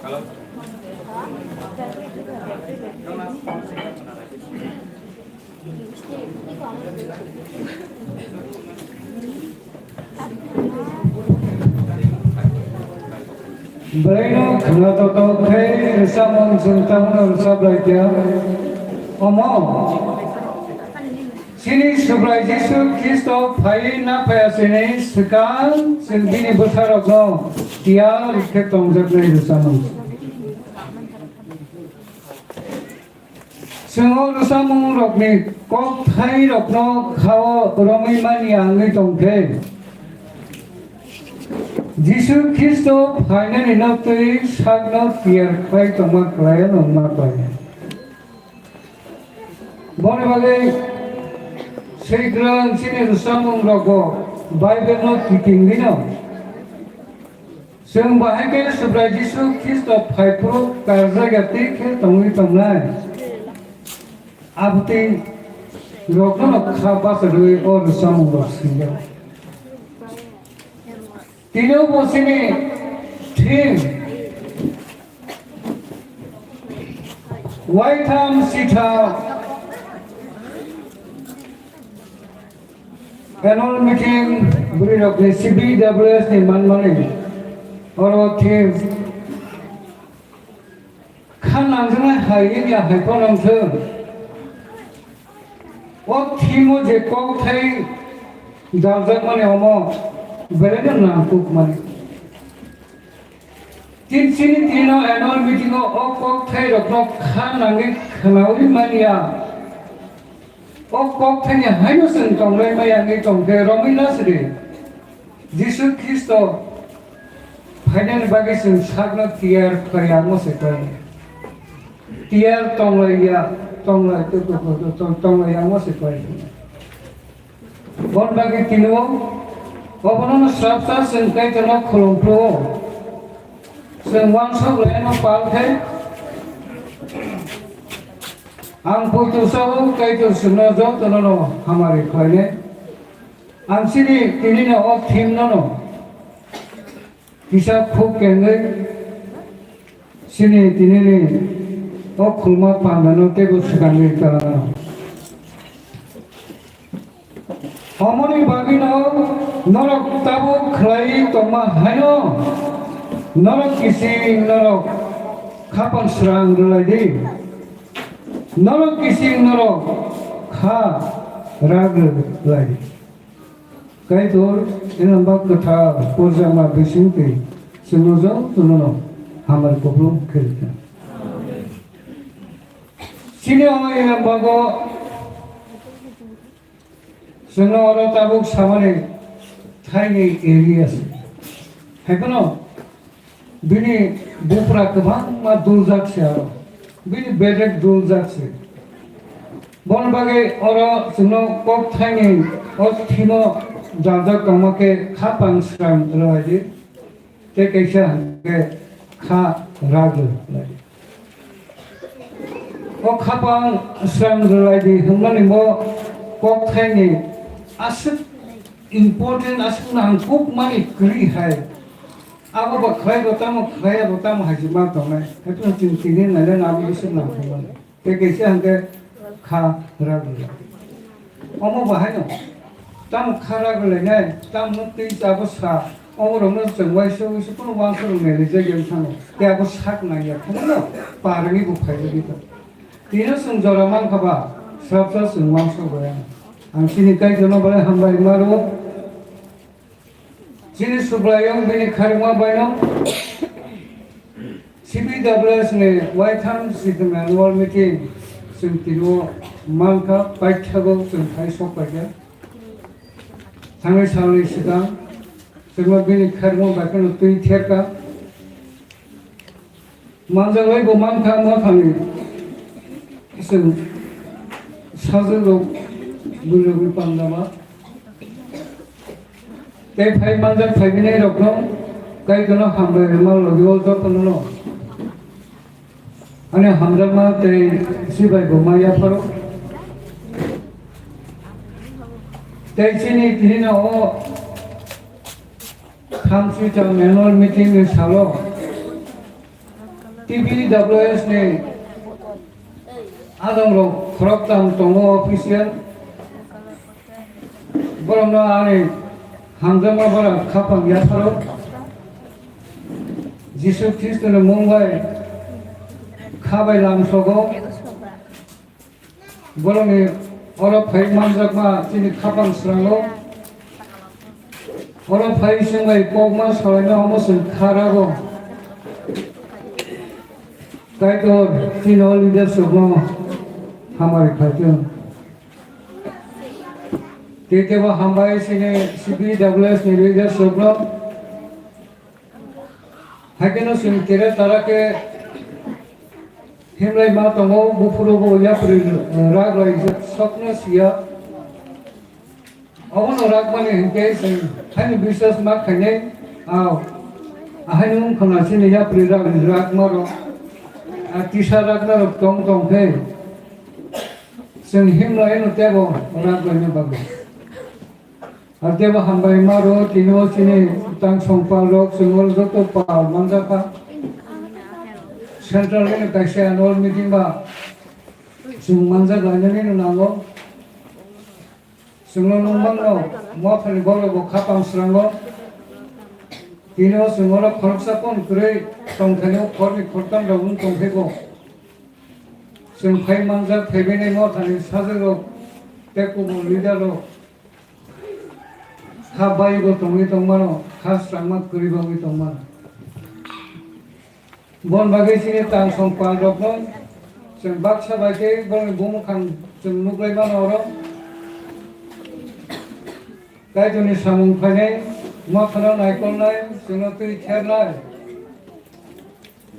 Bwrwino khwnatok tok khe rwchapmung chwng tabukno rwchap lai kha. Omo chini Subrai Jisu Khristo phaiwi na phaiya sini swkang chwng bini bwsarokno tiyar khe tongjaknai rwchapmung. Chwng o rwchapmungrokni kokthairokno kha-o romwi manya wngwi tong khe, Jisu Khristo phainani no twi sakno tiyar khlai tongma kwlai-o nungma khlai. Boni bagwi swigrwng chini rwchapmungrogo Bible no kitingwi no Chwng bahai khe Subrai Jisu Khristo phaiphuru karjak ya twi khe tongwi tongnai. Abotwi rokno kha bachai rwui o rwchapmung rok swijak. Tini o bo chini theme, waitham sitha Annual meeting bwrwi rok ni C B W S ni manmani oro theme kha nangjaknai hai wngya hai phano wngthwng. O theme o je kokthai daljakmani omo belai no nangkukmani. Tin chini tino annual meeting o o kokthai rokno kha nangwi khwnawi manya. O kokthai ni haino chwng tonglai maya wngwi tongkhe romwi nasri. Jisu Khristo phainani bagwi chwng sakno tiyar khlai ya wngma se koi. Tiyar tonglai ya, tonglai, to, to, to, to, tong-, tonglai ya wngma se koi. Bon bagwi tini o, obono no srapsa chwng Kaitorno khulum phuru o. Chwng uansuk laino pal khe, ang poito sao Kaitor chwngno jotono no hamari khlainai. Ang chini tini no o theme no no kisa khuk kengwi chini tini ni o khulma pandano teibo swkangwi ta. Omoni bagwino norok tabuk khlai tongma haino norok kising norok khapang srang rwlai di. Norok kising norok kha rag rwlai di. Kaitor enamba kwthar porjakma bising twi chwngno jotono hamari kupulung khe rwkha. Chini o enambago Chwngno oro tabuk samani thaini area se. Hai phano bini bupra kwbangma duljak se aro. Bini bedek duljak se. Bon bagwi oro chwngno kok thaini o thimo daljak tongma khe khapang srang rwlai di. Tei kaisa hwnkhe kha ragwi lai. O khapang srang rwlai di hwnmani bo kokthaini aswk important, aswk nangkukmani kwrwi hai. Abo bo khlai bo tamo, khlai abo tamo hai se ma tongnai. Haikhe chwng tini naina nabo bwswk nangkukmani. Tei kaisa hwnkhe kha ragwi. Omo bahaino tamo kha ragwi lainai, tamo twi abo sa, omo rokno chwng uaisa uaisa kunu uansuk rok nailaijak ya wngthano. Tei abo sak nang ya phano parwngwi bo phaijagwi tong. Tino chwng jora mankha ba, srapsa chwng uansuk rwya. Ang chini Kaitorno belai hambai ma rwo. Chini Subraiyung bini kharima baino C B W S ni waitham sikhm annual meeting chwng tino mankha, paithago chwng phai sok paikha. Thangnai salni swkang chwngno bini kharima bai kheno twi therkha. Manjaklai bo mankha, ma thani chwng sajwk rok buirogwi pandama. Tei phai manjak phaibinai rokno Kaitorno hambai rwma logi o jotono no. Ani hamjakma tei sibai bo ma yapharo. Tei chini tini no o Khamsui ta annual meeting ni salo T P W S ni adongrok khoroktham tongo official. Borokno ani hamjakma bara khapang yapharo. Jisu Khristoni mung bai kha bai lamsogo. Borokni oro phai manjakma chini khapang srango. Oro phai chwng bai kokma salaina omo chwng kha rago. Kaitor chini o leaders rokno hamari khaitwng. Tei kebo hambai chini C P W S ni leaders rokno. Haikhe no chwng kere tara khe himlai ma tongo, buphuru bo yapri, eh, rak lai sokno siya. Obono rak mani hinkhe chwng haino biswas ma khainai, ah, ahaino wngkha na chini yapri rak, rak ma rok, ah, kisa rak ma rok tong tong khe chwng himlai no tebo rak lai no bagwi. Hakhe bo hambai maro tini o chini tangsong pal rok chwng o joto pal manjakha. Central ni kaisa annual meeting ba chwng manjak lainani no nango. Chwngno nungmano mothani borok bo khapang srango. Tini o chwng oro khoroksa phone kwrwi tongthani o khorni khortam rok wng tongkhe bo. Chwng phai manjak phaibainai mothani sajwk rok tei kubun leader rok. Kha baibo tongwi tongmano, kha swrangma kwrwi bagwi tongmano. Bon bagwi chini tangsong pal rokno chwng baksa bai khe borokni bumukhang chwng nuklai mano oro. Kaitorni samung phainai, mothano naikolnai, chwngno twi thernai.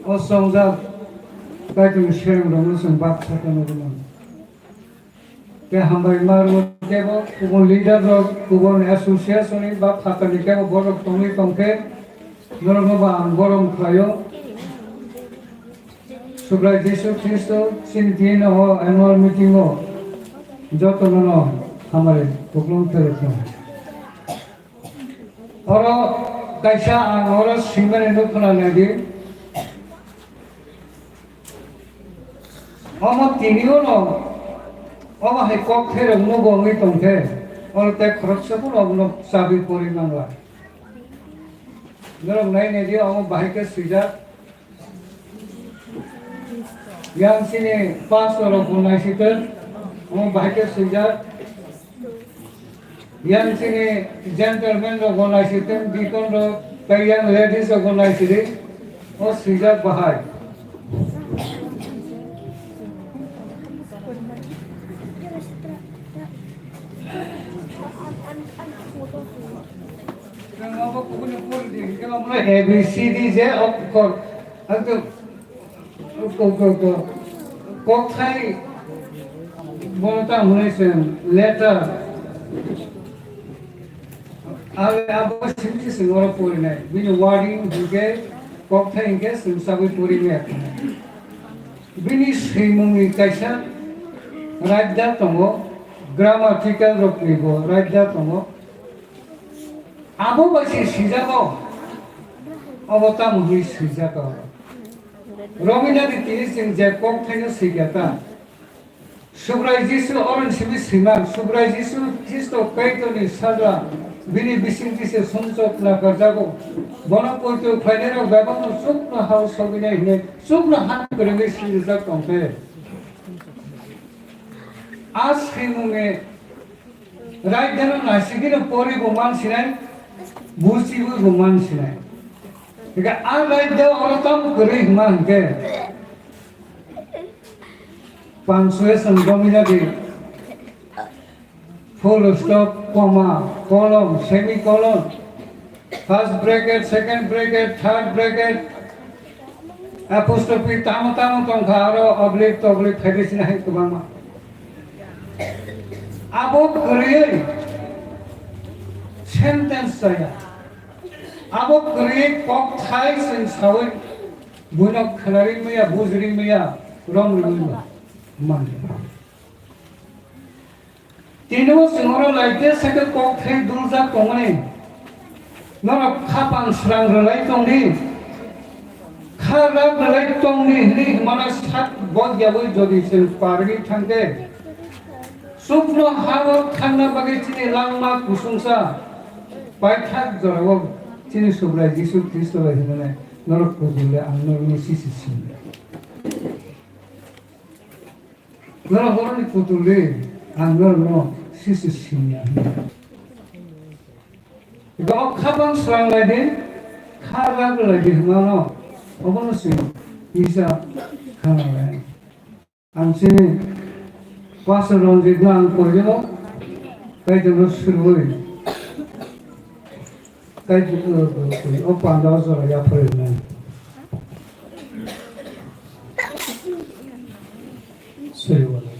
O chongjak Kaitorni serengrokno chwng baksa khe nugwi mano. Tei hambai ma rwmani kebo kubun leader rok, kubun association ni ba phatarni kebo borok tongwi tongkhe norokno bo ang borom khlaio. Subrai Jisu Khristo chini tini o annual meeting o jotono no hamari kuplung khe rwkha. Oro kaisa ang oro swimani nuk khna nai di. Omo tini o no, omo hai kok therok nugo wngwi tongkhe, oro tei khoroksa phano obono chabi pori mangla. Norok nai nai di, omo bahai khe swijak. Yang chini pastor rok bo naisitwng, omo bahai khe swijak. Yang chini gentleman rok bo naisitwng, deacon rok, tei yang ladies rok bo naisidi, o swijak bahai. A B C D je okkor. Ang to ko, ko, ko, kokthai bono tamo hwnwi chwng letter. Ang abo simi se chwng oro porinai. Bini wording hinkhe kokthai hinkhe chwng sabwi porimaya. Bini swimungni kaisa raida tongo, grammatical rokni bo raida tongo. Abo bai se swijago, obo tamo hwnwi swijago. Romina di tini chwng je kokthaino swikha ta. Subrai Jisu oron simi swimang, Subrai Jisu Khristo Kaitorni sajla, bini bisingtwi se sumsok nakarjago. Bono poito khlainairok bebakno chukno hao sogwinai hwnwi chukno han kwrwngwi swijak tongkhe. A swimungni Raidano naisigwino poribo mansinai, buchibo mansinai. Ega a raida oro tamo kwrwi hwnma hwnkhe, punctuation romina di, full stop, comma, colon, semicolon, first bracket, second bracket, third bracket, apostrophe, tamo tamo tongkha, aro oblique toblique khaidi sini hai kwbangma. Abo kwrwi sentence saya. Abo kwrwi kokthai chwng sawi buino khnari maya, bujri maya, romri maya. Man. Tini o chwng oro lai tei sakhe kok thai duljak tongmani. Norok khapang srang rwlai tongdi. Kha rak belai tongni hwnwi hwnmano sak bok yaui jodi chwng parwi thangkhe, chukno ha-o thangna bagwi chini langma kusungsa paithak jorao chini Subrai Jisu Khristo bai hwnwi norok kuchuk le ang norokno sisi sini. Norok borokni putuli ang norokno sisi simya hwnwi. Ego khabang swranglai di, kha raglai di hwnmano, obono se kisa khanalai. Ang chini Pastor Ranjit no ang koyo, kaitorno surui. Tei o panda o jora yaphar rinai. Sori wala.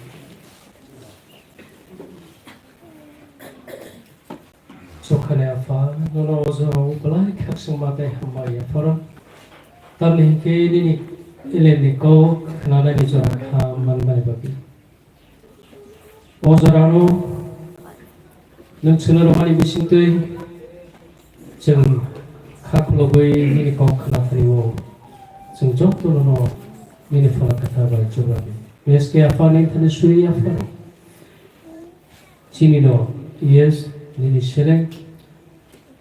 Sokhane Apha, nono o jora o belai khakchangma tei hambai yapharo. Tamni hinkhe nini elemni kok khnanani jora kha manmani bagwi. O jorano nwng chwla rwmani bisingtwi chwng kha khulogwi nini kok khna phaio. Chwng jotono no nini Phola Kwthar bai chubago. Biyas khe Apha nini thani suri Apha. Chini no, yes, nini seleng.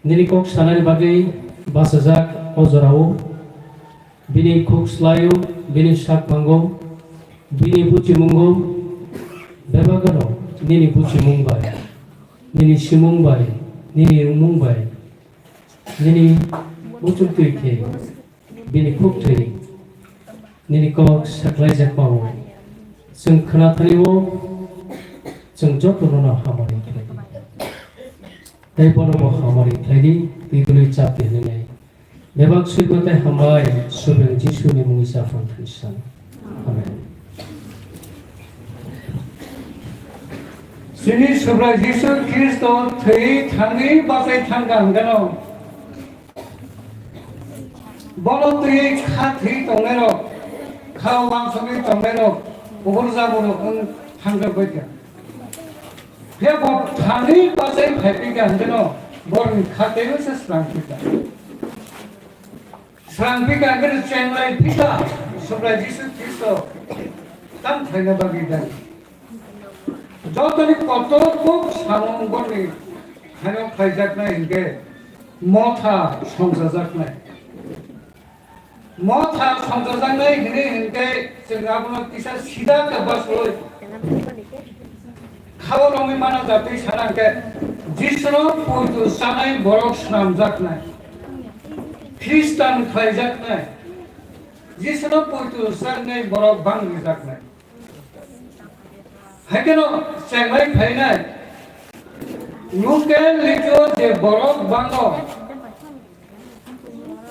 Nini kok sanani bagwi bachajak o jorao. Bini khuk slaio, bini sak pango, bini buchimungo, bebakano nini buchimung bai, nini simung bai, nini wngmung bai, nini muchungtwi khe bini khuk thwi, nini kok saklaijakmao chwng khna thanio, chwng jotono no hamari khlai di. Tei bono bo hamari khlai di, twi twnwi chap di hwnwi nai. Bebak suima tei hambai Subrai Jisuni mungwi chaphan thani san. Amen. Chini Subrai Jisu Khristo thwi thangwi bachai thangkha hwnkhe no, bono twi kha thwi tongnairok, kha wansugwi tongnairok, kubur jaborok wng thangkha baikha. Phiya bo thani bachai phai phika hwnkhe no borokni kha teibo se srang phika. Srang phika hwnkhe no chenglai phika Subrai Jisu Khristo tam khlaina bagwi dai. Jotoni kotor kok samung borokni thaino khlaijaknai hwnkhe motha songchajaknai. Motha songchajaknai hwnwi hwnkhe chwng abono kisa sida khe bachoi. Khao romwi mana jatwi sana hwnkhe Jisuno poito chanai borok swnamjaknai. Khristan khlaijaknai. Jisuno poito chanai borok bang rijaknai. Haikhe no chenglai phainai. Local litio je borok bango.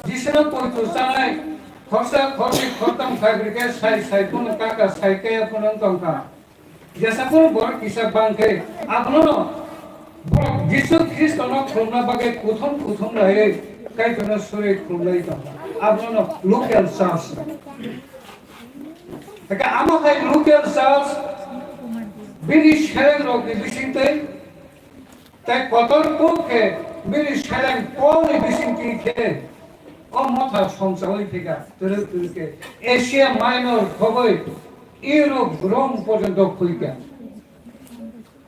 Jisuno poito chanai, khorsa, khorsi, khortam, khaibri khe sai, sai phano kaka, sai kaya phano wng tongkha. Jesa phano borok kisa bang khe, abono borok Jisu Khristono khulumna bagwi kuthum kuthum laiwi Kaitorno suri khulumlai tongkha. Abono local church. Eka amo hai local church bini selengrokni bisingtwi Tei kotor kuk khe bini seleng Polni bisingtwi khe o motha songchaui phikha, twrwk twrwk khe Asia Minor khogwi Europe, Rome porjonto phuikha.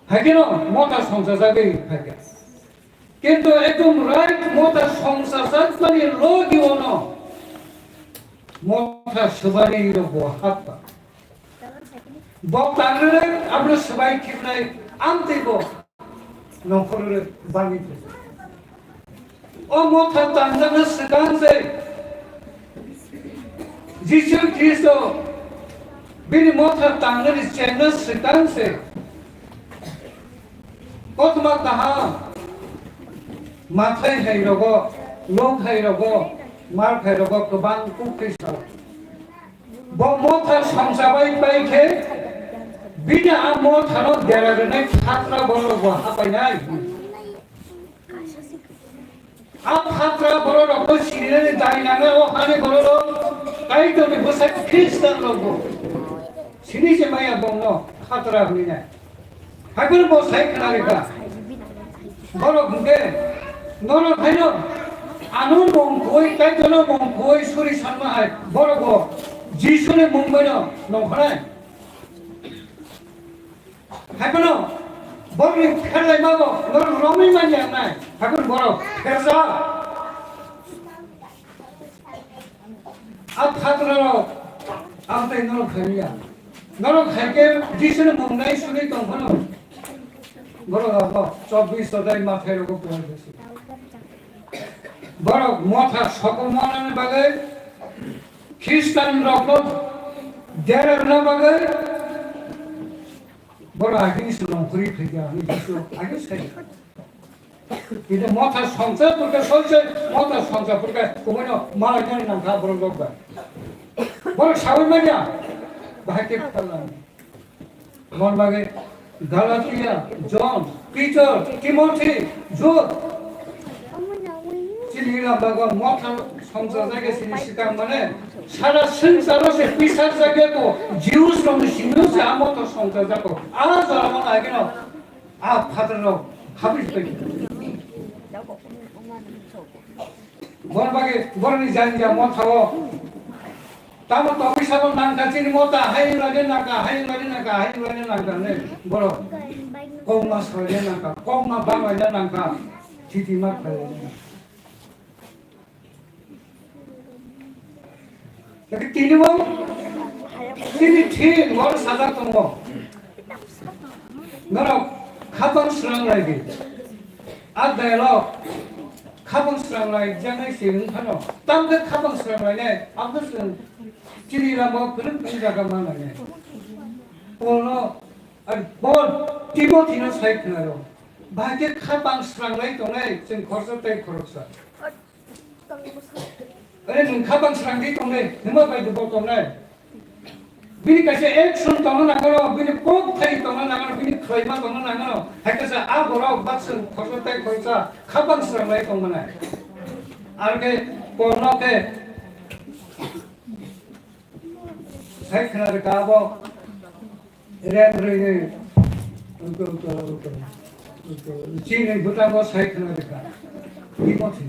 Hai kheno motha songchajagwi phaikha. Kintu ekdom right motha songchajakmani logi ono motha swbari rokbo hapkha. Bo tangrwrwk abono swbai khibnai amtwi bo nongkhorrwrwk bangwi thangkha. O motha tangjakna swkang se Jisu Khristo bini motha tangnani chengna swkang se kothoma kaham Mathai hai rogo, Luk hai rogo, Mark hai rogo kwbang kuk khe sao. Bo motha songchabai pai khe, bini a mothano dera rwnai khatra borok bo hapainai. A khatra borok rokno sininani dai nangnai o hani borok rok, Kaitorni bwsai Khristan rok bo. Sini se maya bongno khatra hwnwi nai. Haikhe bo sai khna rikha. Borok hwnkhe norok haino Ano mung koi, Kaitorno mung koi suri sanma hai, borok bo Jisuni mung bai no nongkhornai. Hai phano borokni pherlaima bo norok romwi manya wngnai, hai phano borok pherjak. A phatrarok amtwi norok khaimya. Norok hai khe Jisuni mung nai suri tong phano borok abo chobbish chodai Mathai rogo pore besi. Borok motha sokomorna bagwi, Khristian rokno dera rwna bagwi, borok agini se nongkhorwi phaikha, ani Jisu agini sai. Kisa motha songcha purkha, songcha motha songcha purkha, kubuino malainani nangkha borok rok bai. Borok sawi manya, bahai khe phalnani. Mon bagwi Galatia, John, Peter, Timothy, Jude. Chini ila bago motha songcha jaga chini sikang mane sara swngcharo se pisar jaga ko Jews rokni simi se a motha songcha jago. A jora mona agino a phatar rok habis pai. Mon bagwi borokni jani ja motha o. Tamo tongwi sabo nangkha chini mota, hai wnglaide nangkha, hai wnglaide nangkha, hai wnglaide nangkha, ne borok kokma swlaide nangkha, kokma banglaide nangkha, thiti ma khlaide nangkha. Tini bo, tini thik hor sajak tongo. Norok khapang srang lai di. A dialog khapang srang lai janai se wng phano. Tam khe khapang srang lai nai, ang khe chwng chini lama kwrwng kwrwng jaga ma lai nai. Paul no, ar Paul Timothy no sai khna rw. Bahai khe khapang srang lai tongnai chwng khoroksa tei khoroksa. Are nwng khapang srangwi tongnai, hwnma bai bo tongnai. Bini kaisa action tongna nangano, bini kok thai tongna nangano, bini khlaima tongna nangano. Hai kaisa a borok baksa khoroksa tei khoroksa khapang sranglai tongmanai. Ar khe porno khe sai khna rwkha abo. Ren rwini, chini bwtangbo sai khna rwkha. Timothy.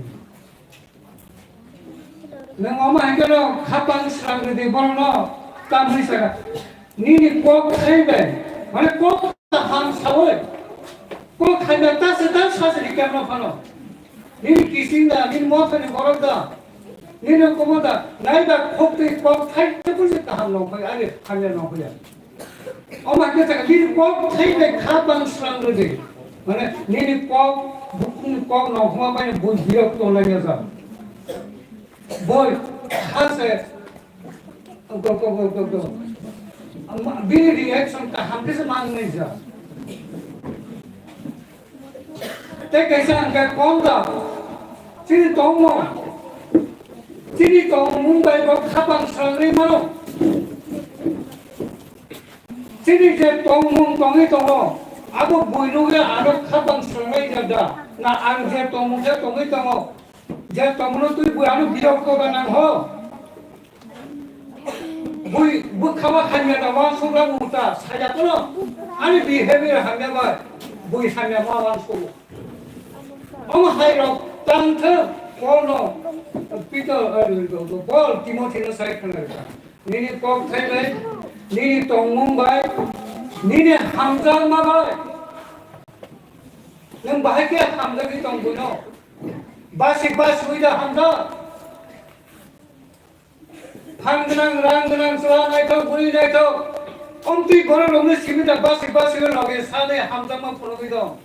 Nwng omo hai kheno khapang srang rwdi borokno tam hwnwi sakha. Nini kok thai bai, mane kok kaham saui. Kok thai bai ta se ta sa se rikya no phano. Nini kising da, nini mothani borok da, nini komo da, nai da khok twi kok thai tei busi kaham nong phai, ari hamya nong phai. Omo khe chakha, nini kok thai bai khapang srang rwdi. Mane nini kok, bukhukni kok nongkhorma bai bui biyok tongnai ya jak. Boi kha se, go, go, go, go, go. Ama, bini reaction kaham khe se manwi jak. Tei kaisa hwnkhe kok da, chini tongmung, chini tongmung bai bo khapang srangwi mano. Chini je tongmung tongwi tongo, abo buino khe ano khapang srangwi rwda, na ang je tongmung khe tongwi tongo, je tongmungno twi bui ano biyok koba nang ho. Bui bwkhao hamya da wansukna mungsa saya kono ani behavior hamya bai bui hamya ma wansugo. Omo hai rok tang thang Paul no Peter, eh, Paul Timothy no sai khna rwkha. Nini kok thai bai, nini tongmung bai, nini hamjakma bai. Nwng bahai khe hamjagwi tong buino. Basik basik ui da hamjak. Phan gwnang, rang gwnang, chwla naithok, bwrwi naithok. Omtwi borok rokno simi da basik basik o loge sani hamjakma phunugwi tong.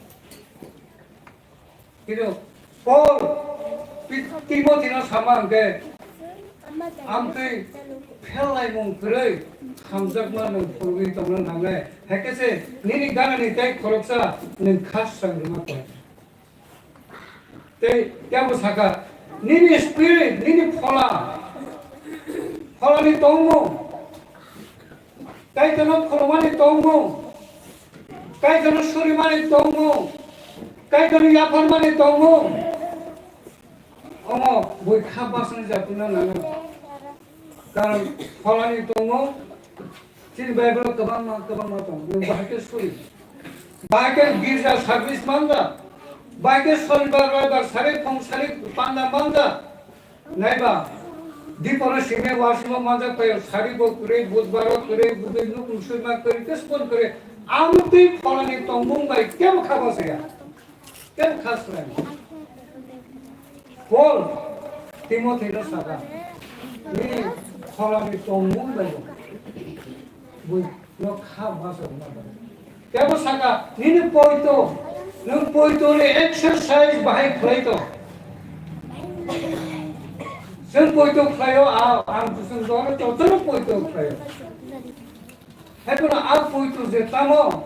Kino Paul Pi-, Timothy no sama hwnkhe, amtwi pherlaimung kwrwi hamjakma nwng phunugwi tongna nangnai. Hai khe se nini ganani tei khoroksa nwng khas chang rwma tong. Tei tebo saka, nini spirit, nini phola, pholani tongmung, Kaitorno khulumani tongmung, Kaitorno surimani tongmung, Kaitorno yapharmani tongmung, omo bui kha basani jatino nango. Karon pholani tongmung, chini Bible kwbangma, kwbangma tong. Nwng bahai khe suri. Bahai khe girja service man da. Baikhe sonibar, roibar sari, phung sari, panda manja. Naiba, diporo simi wasimo manja payo, sari bo kwrwi, budbaro kwrwi, budwi nukung suima kwrwi, tei sukun kwrwi. Amtwi pholani tongmung bai kebo kha bosaya. Kebo kha swrang. Paul Timothino saka, nini pholani tongmung bai bo. Bui no kha bosaya. Kebo saka, nini poito, nwng poito ni exercise bahai khlai to. Chwng poito khlaio, a, ang chwng jono jotono poito khlaio. Haiphano a poito je tamo,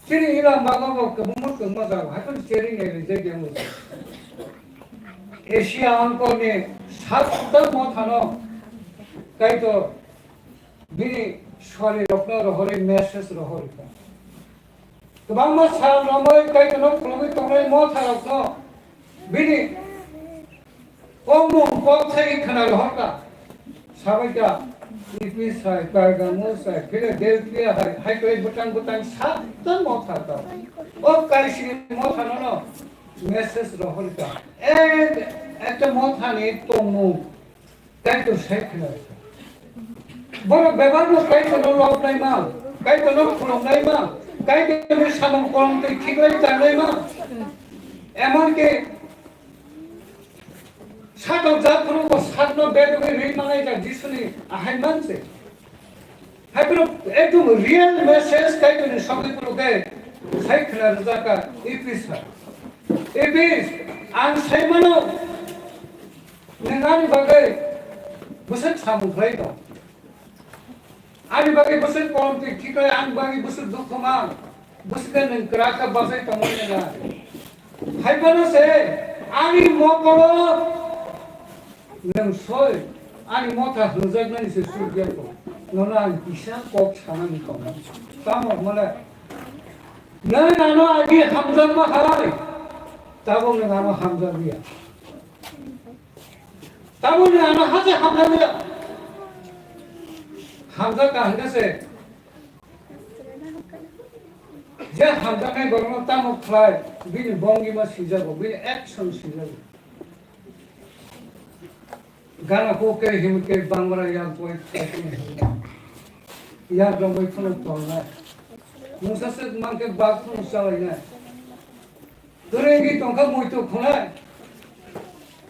chini ila mago bo kwbangma kwbangma jago, haiphano cheri nai rijak yang bo. Asia Angkor ni satta mothano, Kaitor bini sori rokno rohorwi message rohorwi kha. Kwbangma sal romwi Kaitorno khulumwi tongnai motha rokno bini kokmung kok sai khna rohor kha. Sabai kha Ephesus hai, Pergamos hai, Philadelphia hai, hai khe bwtang bwtang satta motha kha. O kaisini motha nono message rohor kha. Ek, ekta motha ni tongmung. Kaitor sai khna. Borok bebak no Kaitor no lobnai ma, Kaitor no khulumnai ma, Kaitor ni samung kolom twi khiklai tangnai ma. Emon ki satok jak phuru bo sak no bedogwi ri manai jak Jisu ni ahai man se. Hai phuru ekdom real message Kaitor ni sogwi phuru khe sai khna rwjak kha Ephesus. Ephesus, ang sai mano. Nwng ani bagwi bwswk samung khlai tong? Ani bagwi bwswk kolom twi khiklai, ani bagwi bwswk dukhu man? Bwswk khe nwng kwrak khe bachai tongmani nang? Hai phano se ani mokolo nwng soi, ani motha hwnjaknani se suk ya kho. Nono ang kisa kok sanani tongo. Tamo hwnmale nwng ano agi hamjakma hai, tabuk nwng ano hamjakliya. Tabukni ano haste hamjakya. Hamjak kaham khe se. Je hamjaknai borokno tamo khlai, bini bongima sijago, bini action sijago. Gana ko khe him khe bangra yak boi khe him. Yak romoi phano tolnai. Mungsa se man khe bak phano chalainai. Kwrwi wngwi tongkha muitu khunai.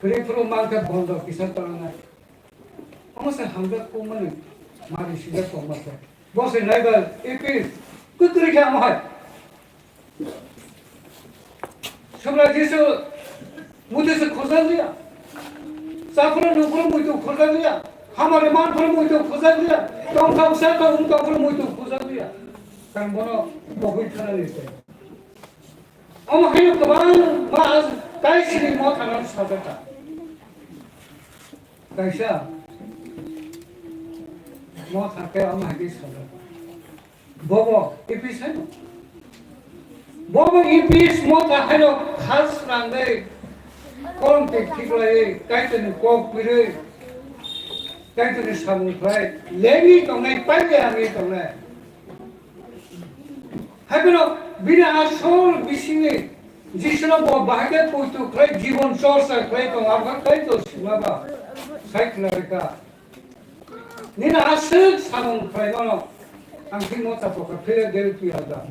Kwrwi phuru mankha bondo kisa tongna. Omo se hamjak tongmani mari sijak tongma se. Bo se naiba Epis kwrwi khe amo hai. Subra Jisu muitu se khurjak liya. Chaphuru nuphuru muitu khurjak liya. Hamari manphuru muitu khurjak liya. Tongthok sa tong tongphuru muitu khurjak liya. Kan bono bogwi thanani se. Omo haino kwbangma kaisini mothano sajak kha. Kaisa motha khe omo hai khe sajak kha. Bobo Epis haino. Bobo Epis motha haino khas rangwi kolom twi khiklaiwi Kaitorni kok kwrwi Kaitorni samung khlai lengwi tongnai, pailya wngwi tongnai. Hai phano bini asol bisingni Jisuno bo bahai khe poito khlai jibon chorcha khlai tong, abo khe Kaitor sima ba sai khna rwkha. Nini aswk samung khlai mano, ang khe motha pokha Philadelphia da.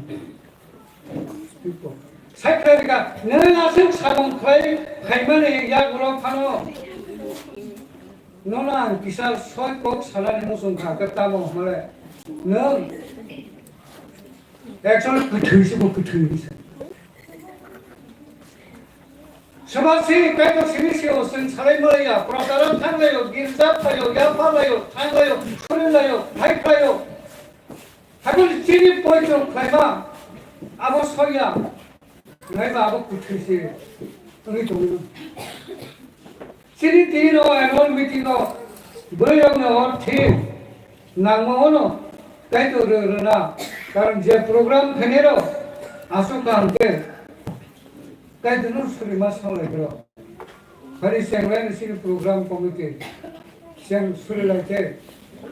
Sai khna rwkha, nwng aswk samung khlai phaimani yagulo phano. Nono ang kisa soi kok sanani muchung kha, khe tamo hwnmale nwng actually kwthwi se bo kwthwi hinwi sa. Soba se kaitor simi se o chwng salai malaiya, protara thanglaio, girja phaio, yapha laio, thanglaio, suri laio, hai phaio. Hakhe chini poito khlaima abo soya. Naiba abo kwthwi se wngwi tongo. Chini tini no annual meeting o bwrwi rok no hor thik nangma ono Kaitor rw rwna. Karon je program khainai rok aswk kaham khe Kaitor no suri ma sanglai rok. Hari cheng lai chini program committee cheng suri lai khe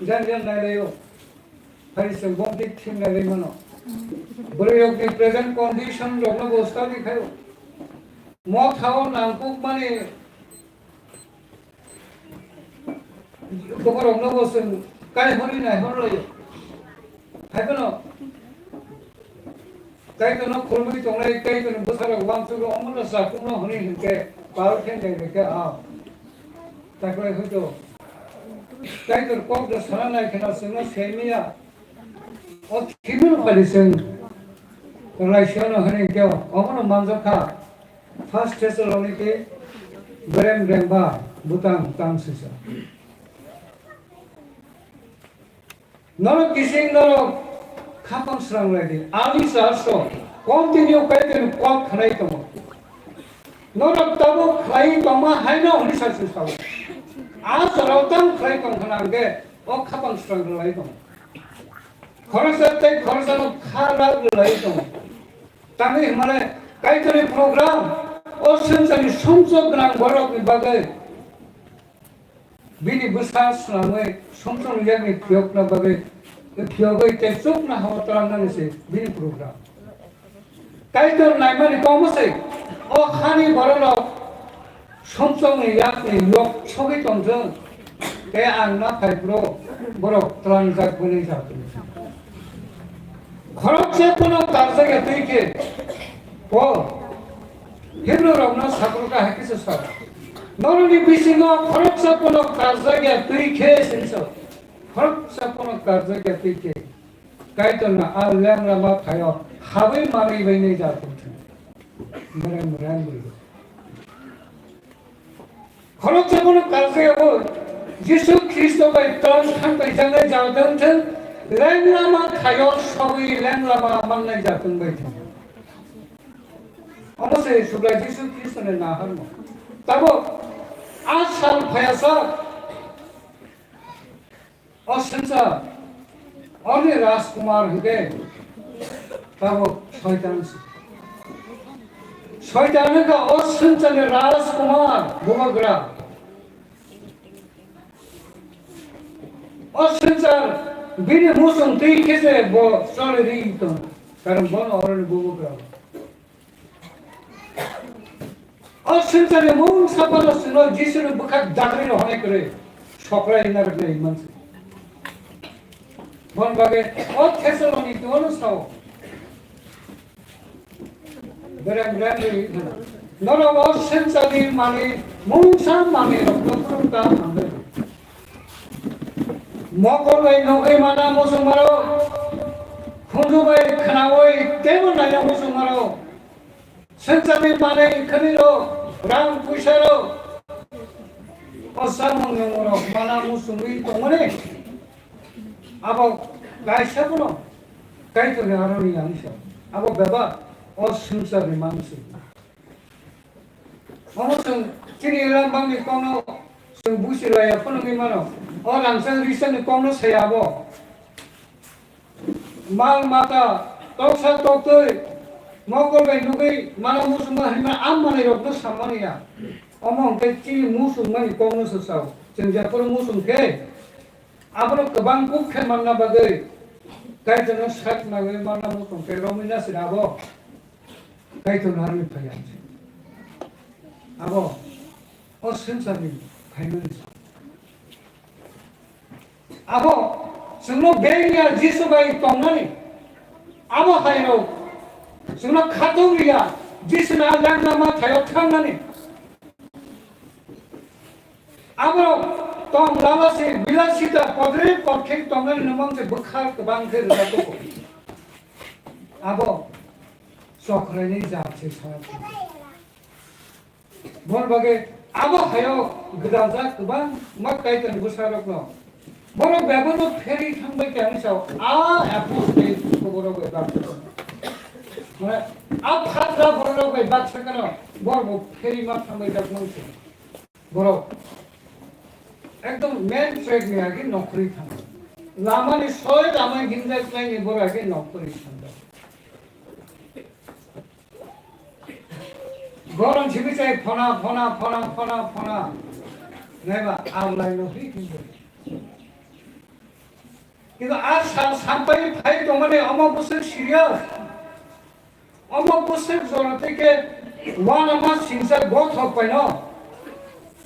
jan jan nai lai o. Hari chwng bom thik thim nai lai mano. Bwrwi rok ni present condition rok no bo study khai o. Mothao nangkukmani borokno bo chwng kai hwnwi naihorlaio. Hai phano Kaitorno khulumwi tongnai, Kaitorni bwsarok uansukgo, omono chakungno hwnwi hinkhe pal khe nai rwkhe, a, taklai hwito. Kaitor kokno sana nai kheno chwngno semiya. O thimil pali chwng Laisiyano hwnwi hinkhe omono manjakha. First Thessaloniki berem berem ba butang tang sisa. Norok kising norok khapang srang lai di. Ani church rok continue Kaitorni kok khlai tongo. Norok tabuk khlai tongma haino hwnwi sa se sao. A jorao tang khlai tong khna hwnkhe o khapang srang lai tongo. Khoroksa tei khoroksano kha rak lai tongo. Tamni hwnmale Kaitorni program o swngcharni sumsok gwnang borokni bagwi bini bwsa swnamwi sumsokni yakni phiyokna bagwi phiyogwi tei chuknoha o twlangnani se bini program. Kaitor naimani kokno se o hani bororok sumsokni yakni yok sogwi tongthwng, tei ang naphai phuru borok tlangjak bwlai jak. Khoroksa phano karjakya twi khe, Paul Hebrew rokno sakrwkha hai khe se sa, norokni bisingo khoroksa phano karjakya twi khe sini sa, khoroksa phano karjakya twi khe, Kaitorno a lenglama phaio habwi manwi bai nai jak tongthwng. Bereng bereng bwrwi. Khoroksa bono karjakya bo Jisu Khristo bai tong thang bai jangnai jatong thung, lenglama thaio sogwi lenglama mangnai jatong bai thung. Omo se Subrai Jisu Khristo ni naharmo. Tabo a sal phaya sa. O swngchar, oni Rajkumar hwnkhe tabuk Soitan se. Soitan wngkha o swngcharni Rajkumar, bubagra. O swngchar bini muchung twi khe se bo choli ri tong, karon bono oroni bubagra. O swngcharni mungsa phano chwngno Jisuni bwkhak dagri rw hwnwi kwrwi sokrai narwknai mansi. Bon bagwi o Thessaloniki ono sao. Berem berem ri hwnwi. Norok o swngcharni manwi mungsa manwirokno phwrwng ta hambai. Mokol bai nugwi mana muchungmarok, khunju bai khnaui teibo naina muchungmarok. Swngcharni manwi khwnwi rok, rang puisa rok, o samung nungmung rok mana muchungwi tongmani, abo kaisa bono Kaitorni aroni yang se. Abo bebak o swngcharni manwi se. Omo chwng chini rang bangni kokno chwng busi laiya phunugwi mano. O rangchak risakni kokno saya abo. Mal mata, toksa toktwi, mokol bai nugwi mana muchungma hinma am manwi rokno sammani ya. Omo hwnkhe chini muchungmani kokno se sao. Chwng jephuru muchung khe, abono kwbang kuk khe manna bagwi, Kaitorno sak nagwi manna muchung khe romwi na sira abo. Kaitorno aroni phai ang se. Abo, o swngcharni phaimani se. Abo chwngno beng ya Jisu bai tongnani. Abo hai rok chwngno khatung ya Jisu na lang lama thaio thangnani. Abo tong lama se bilasita podre podkhek tongnani nwmang se bwkha kwbang khe rwjak tongo. Abo chokroini jat se sana. Bon bagwi abo hayo gwdalsa kwbangma Kaitorni bwsarokno. Borok bebakno pherwi thangbai khe ang sao, a apostol borok bai baksa. Mane, a phatra borok bai baksa kano, borok bo pherwi ma thangbai jak mangse. Borok ekdom main track ni agi nokri thang. Lamani soi lamai hinjak nai ni borok agi nokri thang. Goron simi chai phona, phona, phona, phona, phona. Naiba, aulai no hi kintu. Kintu a sal sampai phai tongmani omo bwswk serious. Omo bwswk jora tei khe uanama singsa gothok paino.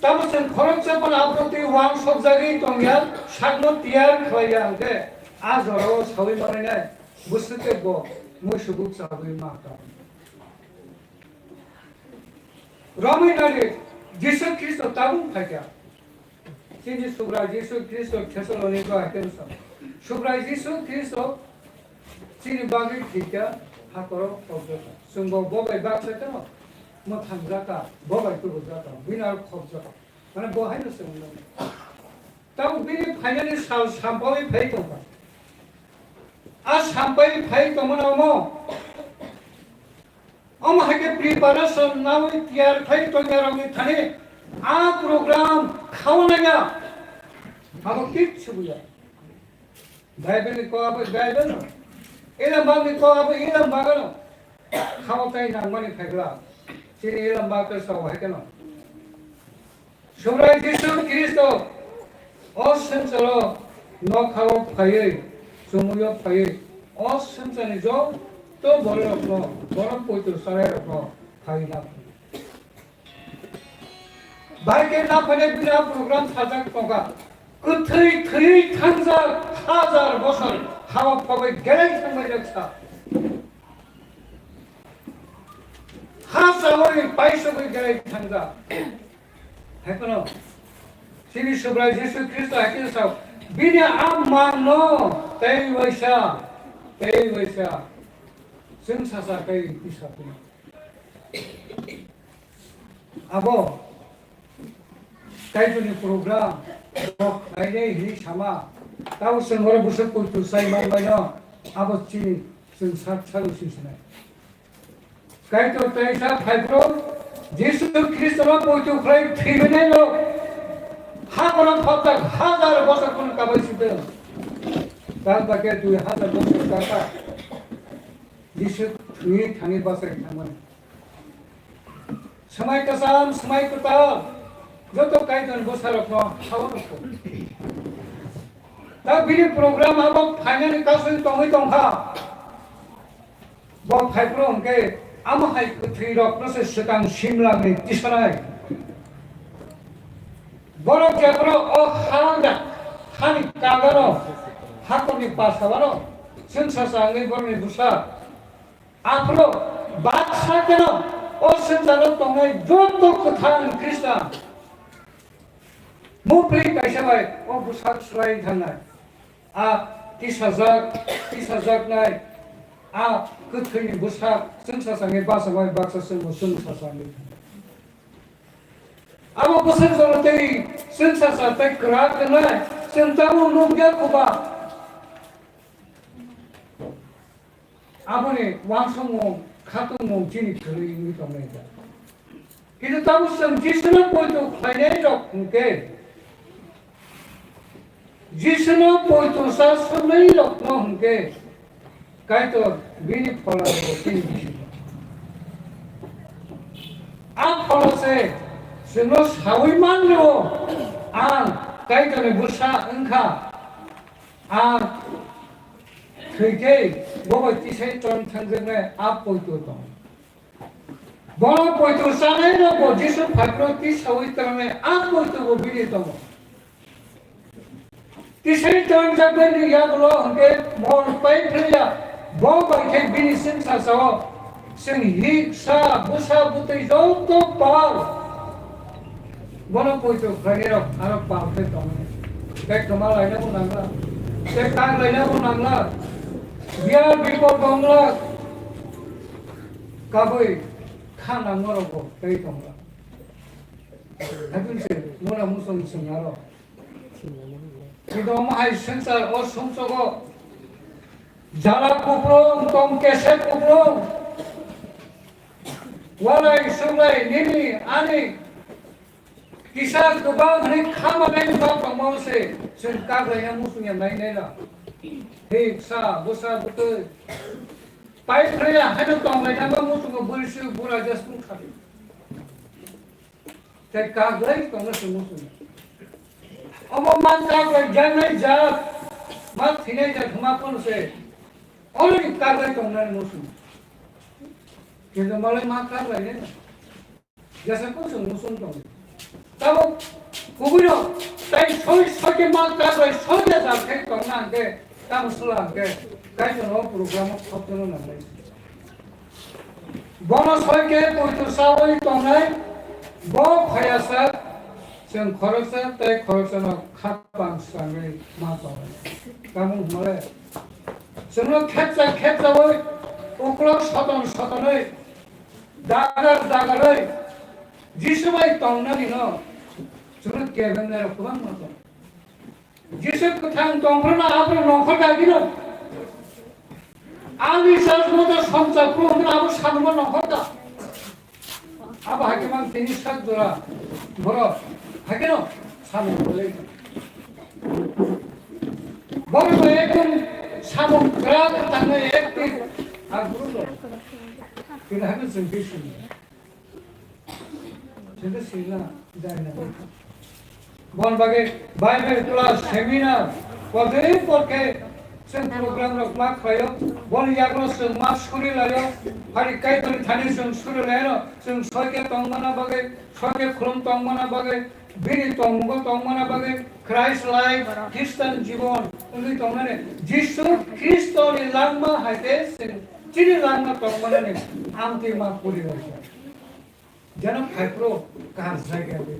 Tamo chwng khoroksa phano aphuru twi uansukjagwi tongya, sakno tiyar khlaiya hwnkhe a jorao saui manwi nai, bwswk khe bo muisubuk chagwi ma tong. Romwi nai di, Jisu Khristo tabuk phaikha. Chini Subrai Jisu Khristo Thesalonika hai khe bwskango. Subrai Jisu Khristo chini bagwi thwikha, hakhoro khobjokha. Chwngbo bo bai baksa kheno mwthangjakha, bo bai tubujakha, bini aro khobjakha. Mane bo haino chwng wngmani. Tabuk bini phainani sal sampaui phai tongkha. A sampai phai tongmani omo. Omo hai khe preparation naui tiyar khlai tongya rokni thani a program khaunaya. Abo kichu buya. Bible ni ko abo Bible no. Ilambak ni ko abo Ilambak no. Khao tai nangmani phaigla. Chini Ilambak ke sao hai khe no. Subrai Jisu Khristo o swngcharo nokhao phaiwi, chumuio phaiwi, o swngcharni joto bororokno, borok poito chanairokno phaiwi naphai. Bai khe naphai bini a program sajak tongkha. Kwthwi thwiwi thangjak hajar bosor hao phobwi gereng thangbai jak sa. Ha sawi paisogwi gereng thangjak. Hai phano chini Subrai Jisu Khristo hai khe sao, bini a manno tei waisa, tei waisa chwng sacha tei tisa phano. Abo Kaitorni program rok nainai hinwi sama, tamo chwng oro bwswk kultur chai manbaino, abo chini chwng sak sago swi sinai. Kaitor teisa phaiphuru Jisu Khristono poito khlai thwibainairok hakhoro phobjak hajar bosor phano kabai sitwng. Tal bakhe dui hajar bosor kaka Jisu thwi thangwi bachai thangmani. Swmai kwcham, swmai kwtal, joto Kaitorni bwsarokno ha-o rwkho. Ta bini program abo phainani kasui tongwi tongkha. Bo phaiphuru hwnkhe amo hai kwthwirokno se swkang simlangni tisanai. Borok jephuru o ha da, hani kagano, hakorni pasabano, chwngsacha wngwi borokni bwsa, aphuru baksa kheno o swngcharo tongnai joto kwthang Khristan mupri kaisa bai o bwsak swlaiwi thangnai. A tisajak, tisajaknai, a kwthwini bwsak chwngsacha wngwi bachawai baksa chwngbo chwngsacha wngwi thangnai. Abo bwswk jora tei chwngsacha tei kwrak wngnai, chwng tabuk nukya khuba. Aboni uansukmung, khatungmung chini kwrwi wngwi tongnai da. Kintu tabuk chwng Jisuno poito khlainairok hwnkhe, Jisuno poito cha swrwngnairokno hwnkhe, Kaitor bini phola rwgo chini bisingo. A phola se chwngno saui man rwo, ang Kaitorni bwsa wngkha, ang thwikhe bo bai tisai chong thangjaknai a poito tongo. Bono poito chanai rokbo Jisu phaikno tisaui tangnai a poito bo bini tongo. Tisai tongjaknai ni yagulo hwnkhe mol pai phaiya, bo bai khe bini chwngsacha o chwng hik sa bwsa bwtwi joto pal. Bono poito khlainai rok aro pal khe tongo. Tei kwma laina bo nangla, tei kang laina bo nangla, biya bipor bo wngla, kabui kha nangma rok bo tei tongla. Haikhe se mona musong swngyarok. Kintu omo hai swngchar o sumsogo jala kuplung, tong kesek kuplung, walai suglai nini ani kisa kwbang hwnwi kha manai ni bak tongma se chwng kak laina muchungya nai nai la. Hei bwsa, bwsa bwtwi pai phraya haino tong laina ba muchungo bwrwi se bura jas tong kha. Tei kaglai tongna se muchung. Omo ma kaglai janai jat, ma thinai jat hwnma phano se. Already kaglai tongnai muchung. Kintu malai ma kaglai nai. Jesa ko chwng muchung tongo. Tabuk kubui no tai soi soi khe ma ta bai soi ya jam khe tong na hwnkhe tamo sula hwnkhe Kaitor no program o khop tono nangnai. Bono soi khe poito sawi tongnai, bo phaya sak chwng khoroksa tei khoroksa no khapang swrangwi ma tongnai. Tamo hwnmale chwngno khepcha khepchawi uklok soton sotonwi dagar dagarwi Jisu bai tongnani no chwngno kebeng nai rok kwbangma tongo. Jisu kwthang tongphuru no aphuru nongkhor da bino. Ani sal no da somcha phuru hwnkheno abo samungno nongkhor da. Abo hakhe mang tini sak jora borok hakhe no samung belai. Borok bai ekdom samung kwrak tangnai ekti aphuru no. Tini hakhe chwng khe sini. Sini sila jai na. Bon bagwi Bible class, seminar, kodui porkhe chwng program rok ma khlaio. Bon yago chwng ma suri laio. Hari Kaitorni thani chwng suri laio. Chwng soike tongmana bagwi, soike khulum tongmana bagwi, bini tongmungo tongmana bagwi, Christ life, Christian jibon wngwi tongnani. Jisu Khristoni langma hai khe chwng chini langma tongmanani amtwi ma puri laio. Jeno phaiphuru kar jagya de.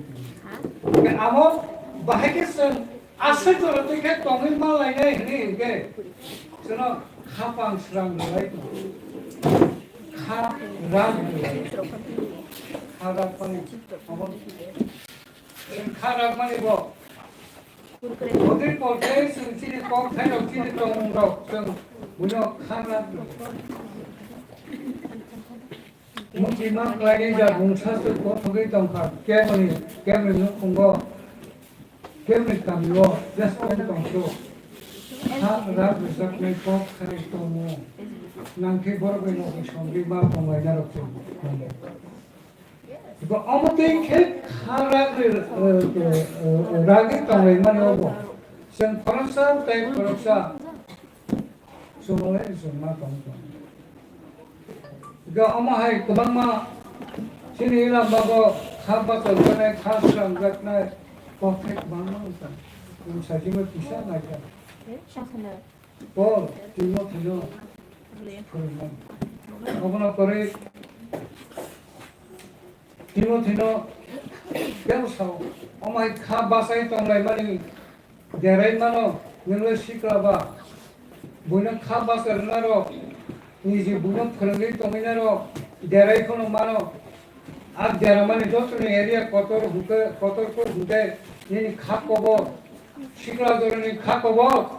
Ke amo bahai ke chwng aswk jora twi khe tongwi manlainai hwnwi hwnkhe chwngno khapang srang rwlai tongo. Kha rak rwlai. Kha rak mani abo. Chwng kha rak mani bo. Bodui porkhe chwng chini kok thairok chini tongmungrok chwng buino kha rak rwlai. Muchima khlaini ja bungsa se kothogwi tongkha, kemoni, kemoni nukhungo, kemoni kamio, jeswng tongso. Ha rak rwjaknai kok khai tongo. Nangkhe borok bai nokni songwi ma tonglaina rok se tongo. Bo omo tei khe ha rak rwi, eh, eh, eh, ragwi tonglaimani obo. Chwng khoroksa tei khoroksa. Chwng le chwng ma tong tong. Ga omo hai kwbangma chini ila bago kha bachal jaknai, kha sram jaknai, kok thai kwbangma wngkha. Chwng sajima kisa naikha. Paul, Timothy no phwrwngmani. Obono kwrwi Timothy no tei sao, omo hai kha bachai tonglaimani Derai mano, nwng le sikla ba. Buino kha basa rwna rok, niji buino phwrwngwi tongwina rok, derai phano mano. A deramani jotoni area kotor hwnkhe, kotor khe hwnkhe nini kha kobor, sikla jorani kha kobor.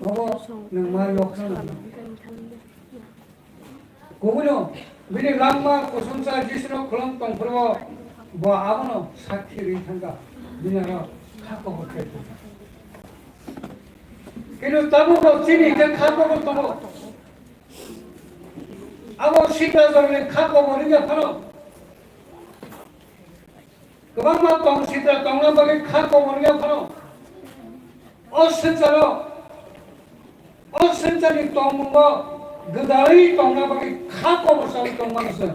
Obo nwng ma yok nang. Kubuino bini langma kusungsa Jisuno khulum tongphuru bo abono sakhi rwi thangkha, bini ano kha kobor khe thangkha. Kintu tabukbo chini khe kha kobor tongo. Abo sikla jorni kha kobor wngya phano kwbangma tong sitra tongna bagwi kha kobor wngya phano. O swngcharo, o swngcharni tongmungo gwdalwi tongna bagwi kha kobor sawi tongmani se.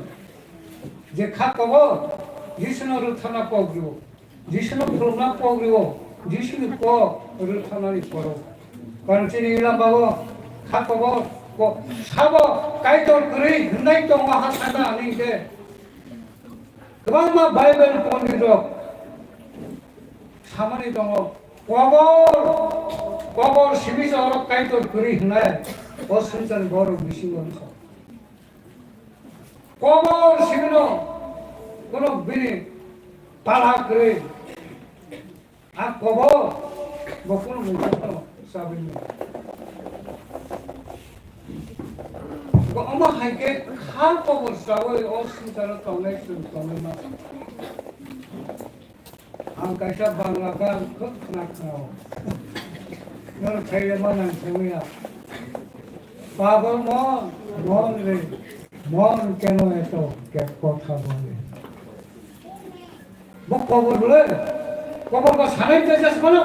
Je kha kobor Jisuno rwthana pogriwo, Jisuno khulumna pogriwo, Jisuni kok rwthanani poro. Karon chini ilambao kha kobor ko sabo Kaitor kwrwi hwnwi tongo ha sakha ani hwnkhe. Kwbangma Bible pondit rok samani tongo, kobor, kobor simi se oro Kaitor kwrwi hwnwi o swngcharni borok bisingo wngkha. Kobor simi no kono bini pala kwrwi. A kobor bo kunu mungsa phano chabwi mano. Bo omo hai khe kha kobor chawi o swngcharo tongnai chwng tongwi mano. Ang kaisa Bangla gan khub khna khnao. Noro khaile ma nang thangwi ya. পাগল মন, মন রে, মন কেন এত কে-, কথা বলে? Bo kobor bole, kobor ba sanai te jas mano.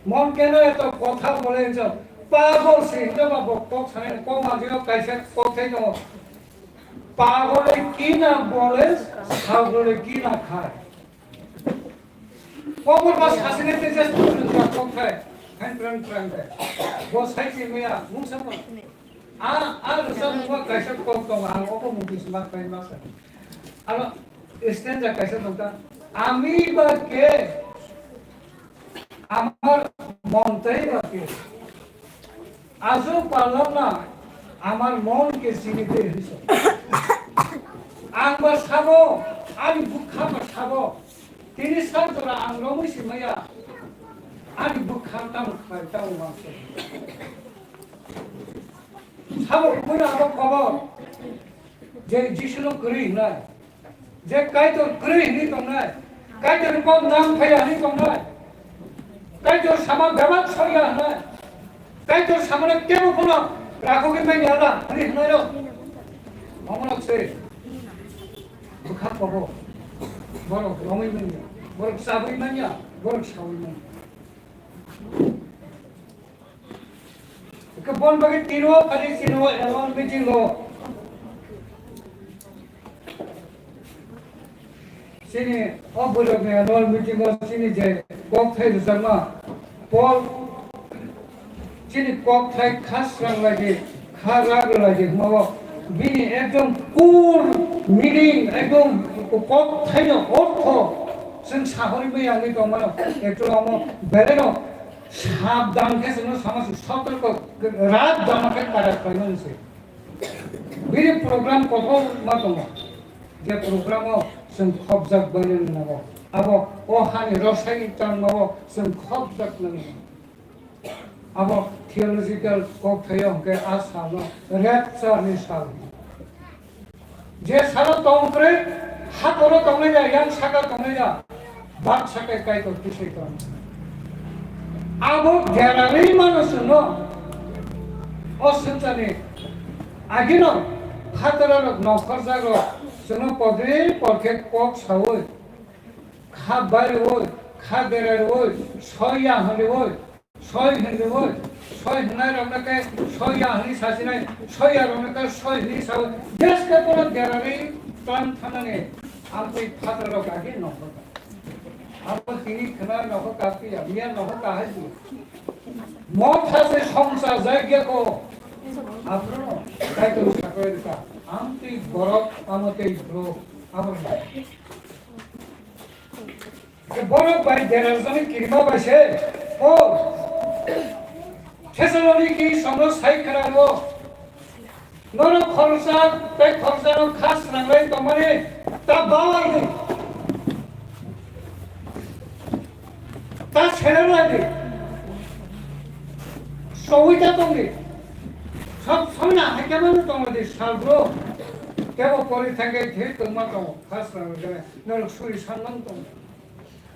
Mon keno eto kotha bole jo. Pagol se hingke ba bo kok sanai, kok manjino kaisa kok thai tongo. Pagole ki na bole, sagole ki na khai. Kobor ba sasine te just purun ka kok khai. Khan pran pran de. Bo sai si maya, mung sa pa. A, a, sa mung ba kaisa kok tong, ang obo mung si ma khai ma sa. Aro stanza kaisa tong ta. Ami ba ke, amar mon tai ba ke. Ajo parlam na, amar mon ke sinite hiso. Ang ba sabo, ani bukha ba sabo. Tini sar jora ang romwi si maya. Ani bukha tamo khai tamo ma se. Sabo kuno abo kobo. Je Jisu no kwrwi hwnai. Je Kaitor kwrwi hwnwi tongnai, Kaitor ni kok nang phaiya hwnwi tongnai, Kaitor sama bebak soiya hwnai, Kaitor samano kebo phano rakhogwi manya la hwnwi hwnwi rok. Omono se bwkha kobo, borok romwi manya, borok chabwi manya, borok sawi manya. Hwnkhe bon bagwi tino phari chini o annual meeting o. Chini o bwrwkni annual meeting o chini je kokthai rwjakma Paul chini kokthai kha srang lagi, kha rag lagi hwnmao bini ekdom core meaning, ekdom kokthaino ortho chwng sahori maya wngwi tongmano, ekdom amo belai no Sabdan khe chwngno sama se sotorko rat dama khe karak khlaimani se. Bini program kotor ma tongo. Je program o chwng khopjak bainani nango. Abo o hani rosai tangmao chwng khopjak nani. Abo theological kok thaio hwnkhe a salno rapture ni sal. Je salo tong kwrwi, hakoro tongnai da, yang saka tongnai da, bak saka Kaitor tisai tong. Abo derarwi mano chwngno, o swngcharni agino phatararok nongkhorjakrok chwngno podri porkhe kok saui, kha bariui, kha derarwi, soi ya hwnriui, Soi hwnwi, soi hwnnairokno khe soi ya hwnwi sasinai, soi yarokno khe soi hwnwi sao. Jeske bono derarwi tong thanani amtwi phatarrok age nohor ka. Abo tini khna nohor ka phiya, miya nohor ka hai di. Motha se songsa jagya ko. Abro Kaitor sakoi ka. Amtwi borok, amotwi borok. Abro. Borok bai derarjani kirima bai se, o Thessaloniki songno sai khwnaro. Norok khoroksa tei khoroksano kha swnanglai tongmani ta bawai di. Ta sera lai di. Sowi ta tong di. Sob somna hai khe mano tong di sal bro. Kebo pori thangkai thir tongma tongo kha swnanglai norok suri sanmang tongo.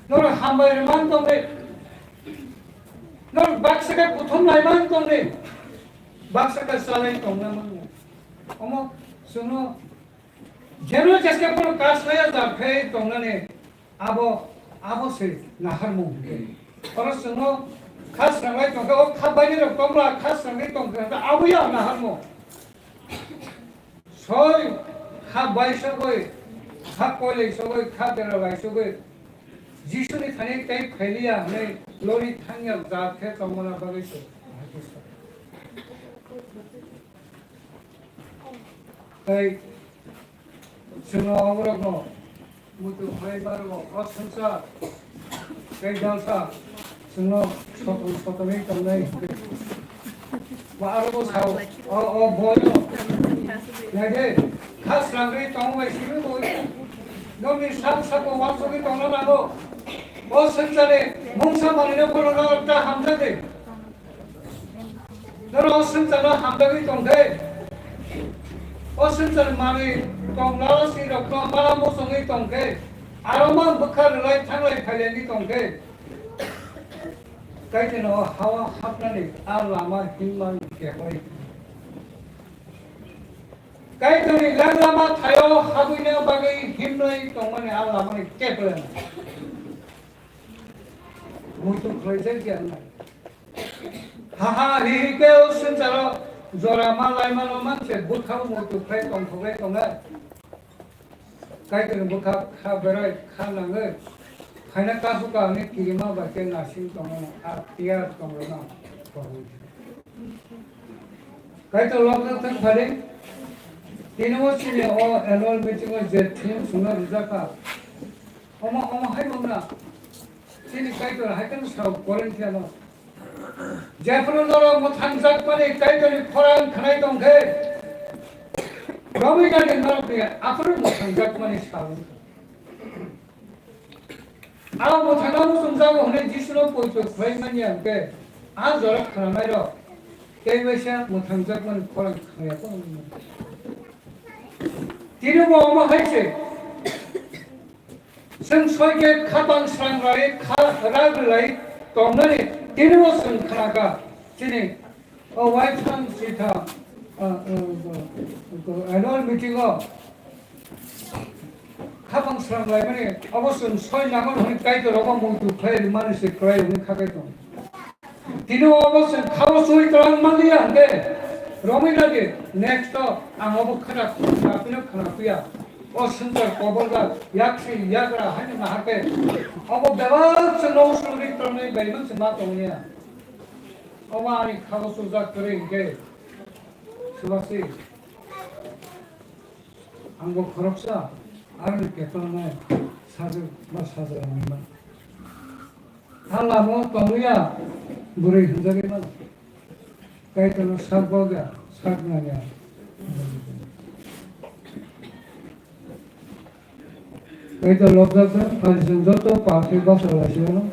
Norok hambai rwmani tongdi. Norok baksa khe kuthum laimani tongdi. Baksa khe chalai tongna mano. Omo chwngno jeno jeske phano kaslaiya jar khe tongnani abo, abo se naharmung hwnkhe. Oro chwngno kha swnglai tongkhe, o kha baini rok tongla kha swnglai tongkhe, abo ya naharmung. Soi kha bai sogwi, kha koilai sogwi, kha dera bai sogwi, Jisuni thani tei phailiya hwnwi lori thangya jat khe tongmana bagwi se. Tei chwngno oborokno muitu khlai barwo, o swngchar tei dalsa chwngno soton sotonwi tongnai. Ba aro bo sao, o, o boino. Naide, kha srangwi tongwi simi bo. Nokni sak sako wansugwi tongna nango. O swngcharni mungsa manwino phano norok ta hamjakdi. Norok o swngcharno hamjagwi tongkhe, o swngcharni manwi tongla sirokno mala muchungwi tongkhe, aro ma bwkha rwlai thanglai phailaini tongkhe, Kaitorno o hao hapnani a lama himma keplai. Kaitorni lang lama thaio habwina bagwi himnai tongmani a lamani keplai. Muitu khlaijak ya wngnai. Ha ha hi hi khe o swngcharo Jora ma lai mano manse bwkha muitu khlai tongthogwi tongnai. Kaitorni bwkha kha berai kha nangwi phaina kasu kahini kirima bai khe nasing tongo, a tiyar tongrwno. Kaitor lokjak thang phari, tini o chini o annual meeting o je theme swnna rwjak kha, omo, omo hai mungna chini Kaitor hai kheno sao Korintiano. Jephuru norok mwthangjakmani Kaitorni khorang khnai tong khe, romwi nadi norokni aphuru mwthangjakmani sal wngkha. A mwthangna muchungjago hwnwi Jisuno poito khlai manya hwnkhe, a jora khnanairok tei waisa mwthangjakmani khorang khnaya tong wngkha. Tini bo omo hai se. Chwng soi khe khapang sranglai, kha rag rwlai tongnani tini bo chwng khnakha. Chini o waithang sitha, ah, ah, ah, annual meeting o khapang sranglaimani obo chwng soi nangmani hwnwi Kaitor obo muitu khlai rwmani se kwlai hwnwi kha khe tongo. Tini obo chwng khao soi twlang manliya hwnkhe romwi nadi next o ang obo khwna khapino khwna phiya. O swngchar koborjak yaksi yagra haino nahar khe obo bebak chwngno uslugwi tongnai bai manse ma tongya. Obo ani khao sujak kwrwi hwnkhe swbasi ang bo khoroksa aroni keplangno sajwk ba sajwk rwngma. Ha lama o tongya bwrwi hwnjagwi mano. Kaitorno sak bagya, sak nangya. Kaitor lobjak kha, phaising joto papi basa laisiyano.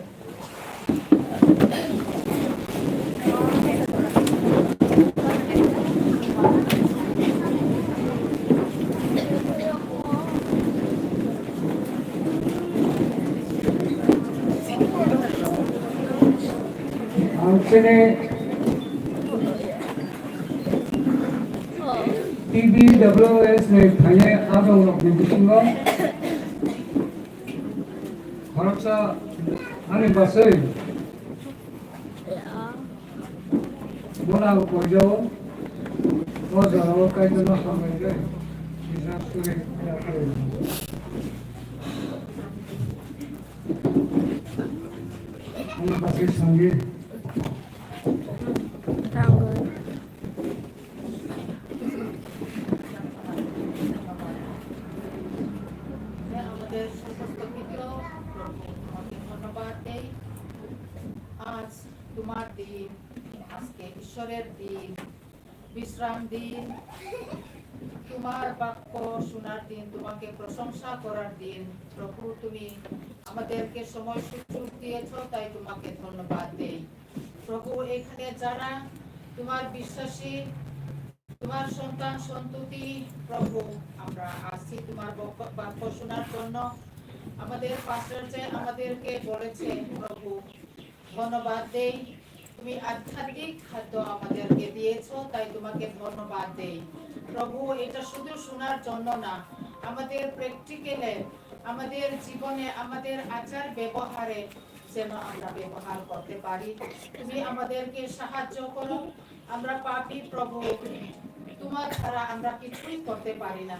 Ang chini T B W S ni phainai adongrokni bisingo khoroksa ani bwsai bono ang koijao, o jorao Kaitorno hambai khe kisa suri yaphai. Ang bwsai sangwi. আমাদের সমস্ত ক্ষেত্র, প্রভু, তোমাকে ধন্যবাদ দেই। আজ তোমার দিন, আজকে ঈশ্বরের দিন, বিশ্রাম দিন, তোমার বাক্য শোনার দিন, তোমাকে প্রশংসা করার দিন। প্রভু, তুমি আমাদেরকে সময় সুযোগ দিয়েছো, তাই তোমাকে ধন্যবাদ দেই। প্রভু, এখানে যারা তোমার বিশ্বাসী, তোমার সন্তান সন্ততি, প্রভু, আমরা আসছি তোমার বক-, বাক্য শোনার জন্য। আমাদের পাস্টর যে আমাদেরকে বলেছে, প্রভু, ধন্যবাদ দেই। তুমি আধ্যাত্মিক খাদ্য আমাদেরকে দিয়েছো, তাই তোমাকে ধন্যবাদ দেই। প্রভু, এটা শুধু শোনার জন্য না, আমাদের প্র্যাকটিক্যালে, আমাদের জীবনে, আমাদের আচার ব্যবহারে যেন আমরা ব্যবহার করতে পারি। তুমি আমাদেরকে সাহায্য করো। আমরা পাপী প্রভু, তোমার ছাড়া আমরা কিছুই করতে পারি না।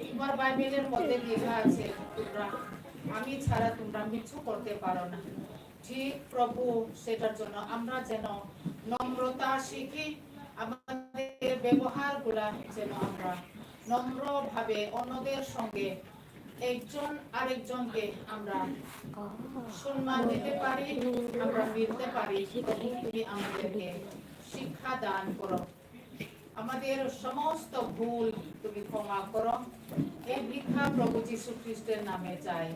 তোমার বাইবেলের মধ্যে লেখা আছে, তোমরা, আমি ছাড়া তোমরা কিছু করতে পারো না। ঠিক প্রভু, সেটার জন্য আমরা যেন নম্রতা শিখি, আমাদের ব্যবহারগুলা যেন আমরা নম্রভাবে অন্যদের সঙ্গে একজন আরেকজনকে আমরা সম্মান দিতে পারি, আমরা মিলতে পারি। প্রভু, তুমি আমাদেরকে শিক্ষা দান করো, আমাদের সমস্ত ভুল তুমি ক্ষমা করো। এই ভিক্ষা প্রভু যীশু খ্রিস্টের নামে চাই।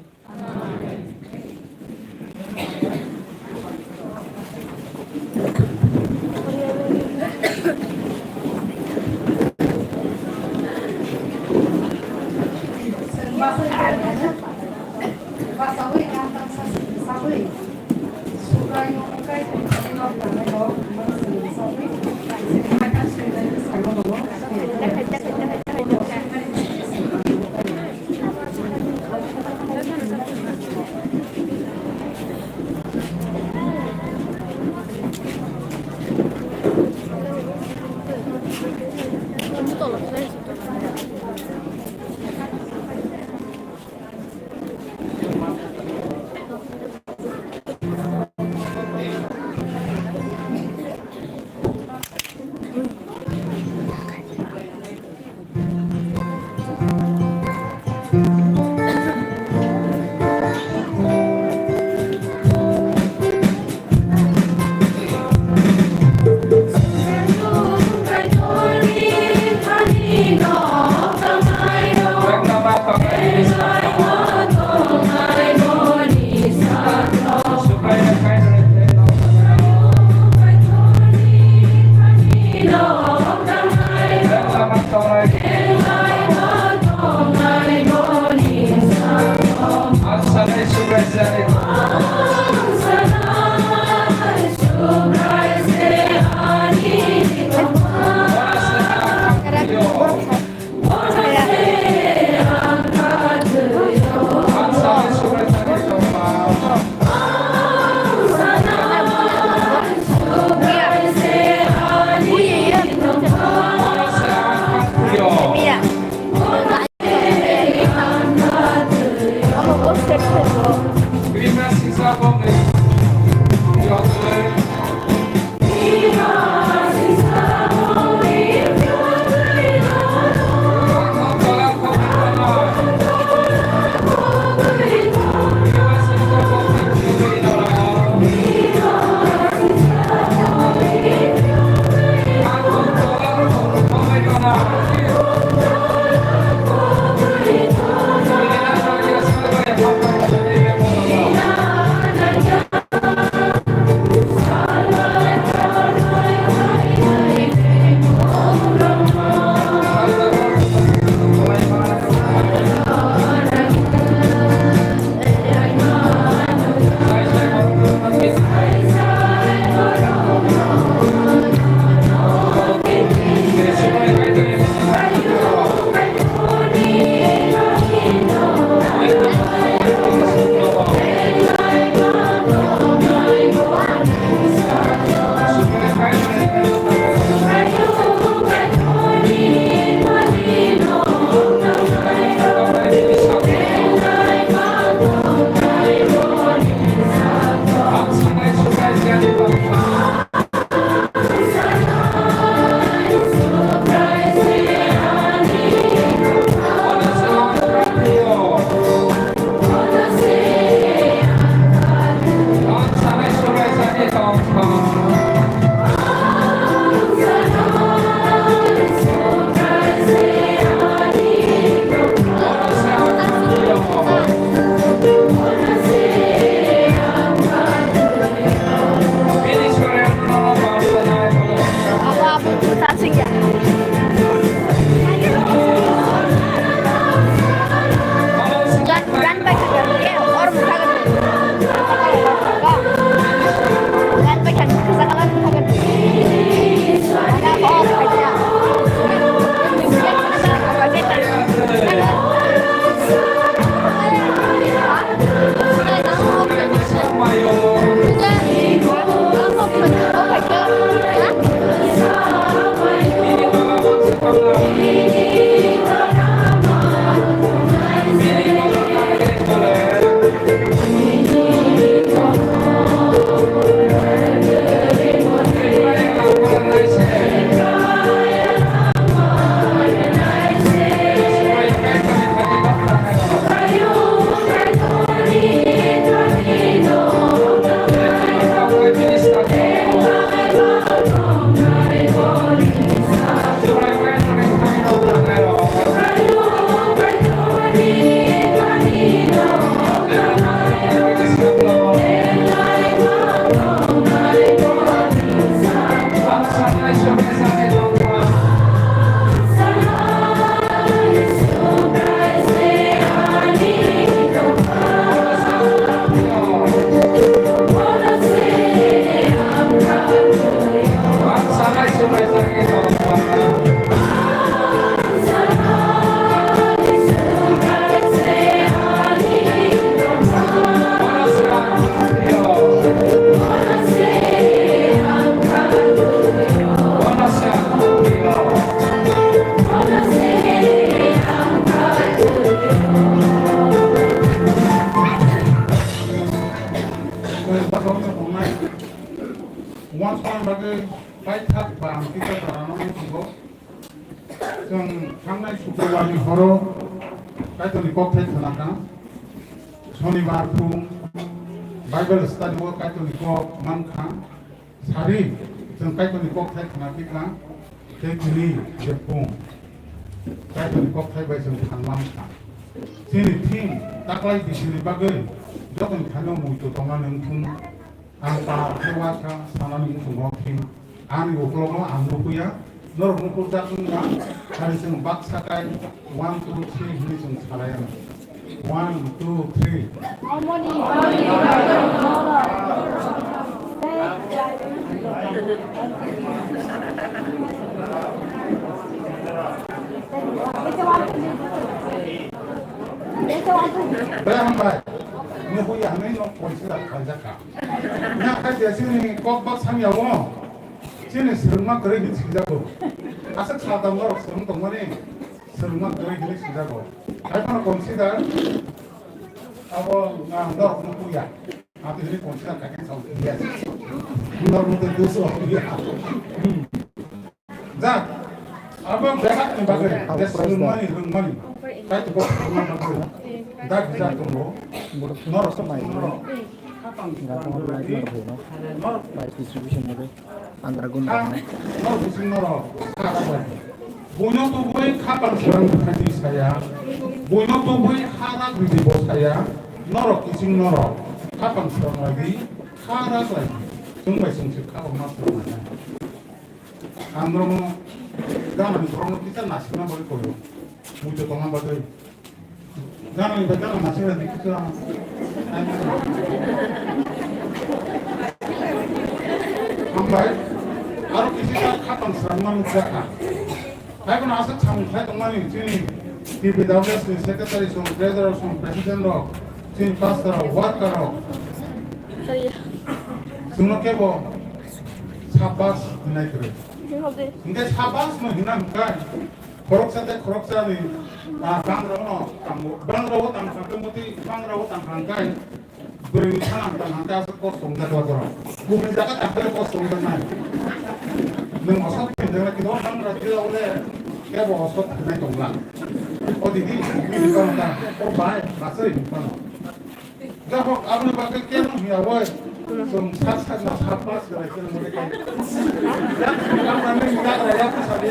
Once more bagwi paithak ba ang kisa jora no muchungo. Chwng thangnai Sukrobar ni horo Kaitorni kokthai khwnakha. Sonibar phung Bible study o Kaitorni kok mankha. Sari chwng Kaitorni kokthai khwnapikha. Tei tini je phung Kaitorni kokthai bai chwng thanglangkha. Chini theme taklai bisini bagwi jotono thaino muitu tongna nung thung. Ang ta khe uaisa sanani muchungo thim. Ani ukulokno ang nukuya. Norok nukurjak wngkha. Hari chwng baksa kai one, two, three hwnwi chwng salai anw. One, two, three. Bre hambai. Nukui ya, nai nok poisa da khaijak kha. Na khaijak sini kok bak samya wo. Chini swrwngma kwrwi hinwi swijago. Aswk satam norok swrwng tongmani swrwngma kwrwi hinwi swijago. Haiphano consider abo, ah, norokno puya. Abo hinwi consider kha khe sao puya. Norokno tei doso puya. Hmm. Ja, abo behakni bagwi, je swrwngmani, rwngmani, kaitor swrwngmani bagwi, da bijak tongo. Norok, norok. Price distribution ni bai Andra Gunda. Norok bising norok. Buino tubui khapang swrang bwthaini saya. Buino tubui kharak ridi bo saya. Norok bising norok. Khapang swrang lai di. Kharak lai di. Chwng bai chwng se khapang ma swrang lai. Ang norokno gana ni borokno kisa nasikna bagwi koyo. Muitu tongna bagwi. Gana ni bai gana nasikna di kisa. Hambai. Aro kisi ta khatang srangma nukjakha. Hai kono aswk samung khlai tongmani chini T P W S ni secretary song, treasurer song, president rok, chini pastor rok, worker rok. Chwngno kebo Sabas hinai kwrwi. Hwnkhe sabas no hina hwnkhe khoroksa tei khoroksa ni, ah, bangrao no tango. Bangrao tang kha khe muti, bangrao tang kha hwnkhe bwrwi ni sana tang kha khe aswk kosto wngjak kha borok. Kubuni jaga tang khe kosto wngjak nai. Nwng osot khe wngjak nai, kino bangra jila ule kebo osot khe nai tong la. O didi, bini kono ta, o bai, basai ni kono. Jahok, aboni bagwi keno hiya oi. Chwng sat sat na sat pas gwnai keno mode kai. Yak swkang nangni yak raya bwsadi.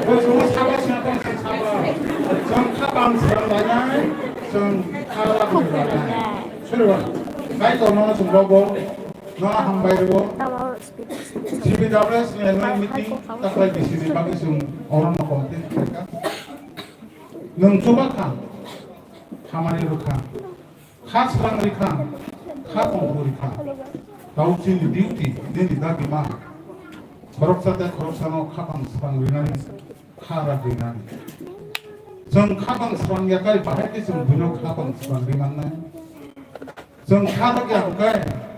Bo chwng sabo sina tong sing sabo. Chwng khapang srang lainai, chwng khala bwrwi lainai. Suriwa, Kaitor nono chwng rogo, nono hambai rwo. G B W S ni annual meeting taklai bisini bagwi chwng orono complete khaikha. Nwng chuba kha, hamari rwkha, kha swrang rikha, kha tongthok rikha. Tau chini duty, nini dagima. Khoroksa tei khoroksano khapang swrang rinani, kha rak rinani. Chwng khapang swrang yakai bahai khe chwng buino khapang swrang rimannai. Chwng kha rak ya hwnkhe,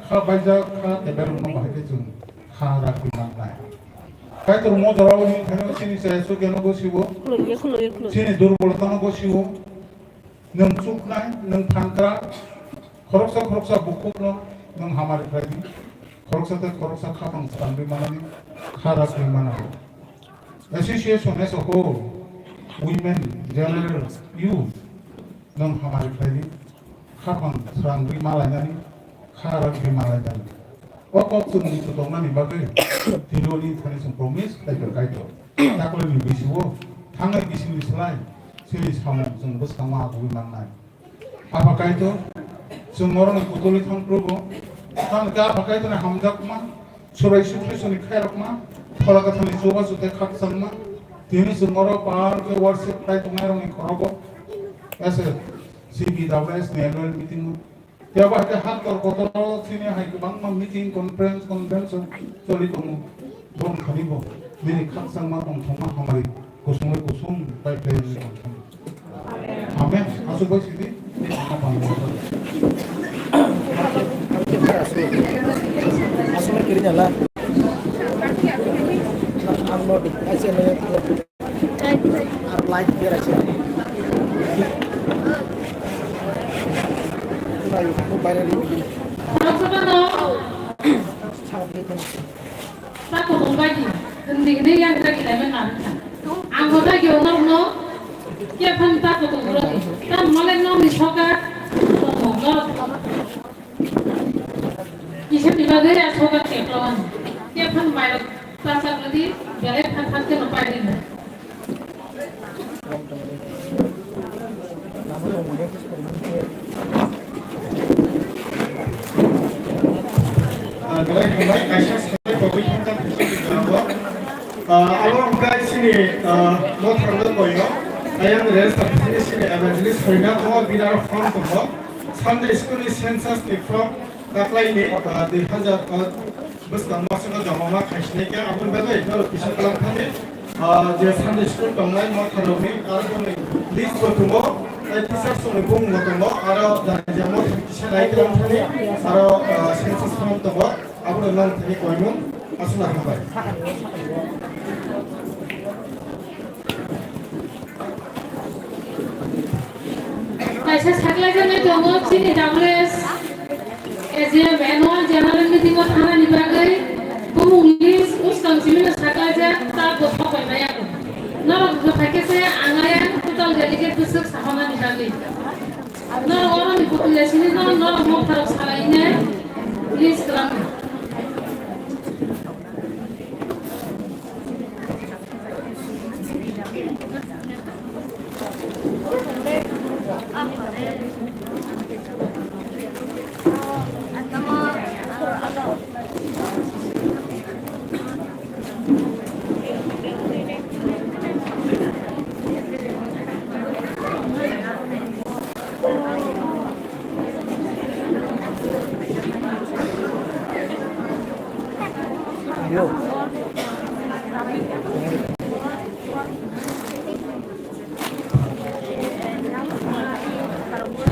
kha baijak, kha keberokno bahai khe chwng kha rak rimannai. Kaitor mo jorao ni thani chini chaya sugya no gosibo. Khulumya, khulumya, khulumya. Chini durbolota no gosibo. Nwng chuknai, nwng thankra, khoroksa khoroksa bukhukno nwng hamari khlai di. Khoroksa tei khoroksa khapang swrangwi manani kha rakwi mano. Association as a whole, women, general, youth, nwng hamari khlai di. Khapang swrangwi malainani, kha rakwi malainani. O kok chwng muitu tongnani bagwi tini oni thani chwng promise khlai kha Kaitor. Takle ni bisingo thangnai bisingni slai chini samung chwng bwskangma agugwi mannai. Apha Kaitor, chwng norokni kutulwi thang phuru bo, tamo khe Apha Kaitorni hamjakma, Surai Sukristo ni khairokma, Phola Kwthar ni chubachu tei khakchangma, tini chwng oro par khe worship khlai tongnairokni khorogo, S S C B W S ni annual meeting o, phiya bo hai khe haktor kotor o chini hai kwbangma meeting, conference, convention choli tongo. Boni thani bo nini khakchangma tongthokma hamari kusungwi kusung pai khlai wngwi tongthokma. Amen. Aswk bai sidi. Aswk kiri jala. Ang no dik, aise no. Ar light biar aise. Ayo, mo bayar ini. Sa kutung bagi, hindi hindi yang kita kita menang. Ang kota kyo nok no, kya phan ta kutung bro ni, ta mole no ni soka, kutung no. Kisa ni bagwi ya soka kya phan, kya phan mai ta sa bro di, bele phan phan ke no pai di. Ah, belai hambai, kaisa sai bagwi hamjak kisa ni jora bo. Ah, abo wngkha chini, ah, mothang no koyo. Ayang Rest of City Evangelist Horina o binar form tongo. Sunday School ni census ni form taklai ni, ah, dui hazar, ah, bwskang masongo joma ma khaisnai khe aboni bagwi norok kisa kalam thani, ah, je Sunday School tongnai motha rokni aro boni list bo tongo, tei teachers rokni bumung bo tongo, aro jani je motha kisa nai kalam thani aro, ah, census form tongo, abono nang thani koimung aswkno hambai. Kaisa saklaijagwi tongo chini W S A G M annual general meeting o thanani bagwi bumung list uskang simino saklaijak ta bo thok bai maya. Norok bo phaikhe se ang ayang total delegate bwswk samanani bagwi. Norok oroni butule sini norok norok motharok salai ne list kwlangma.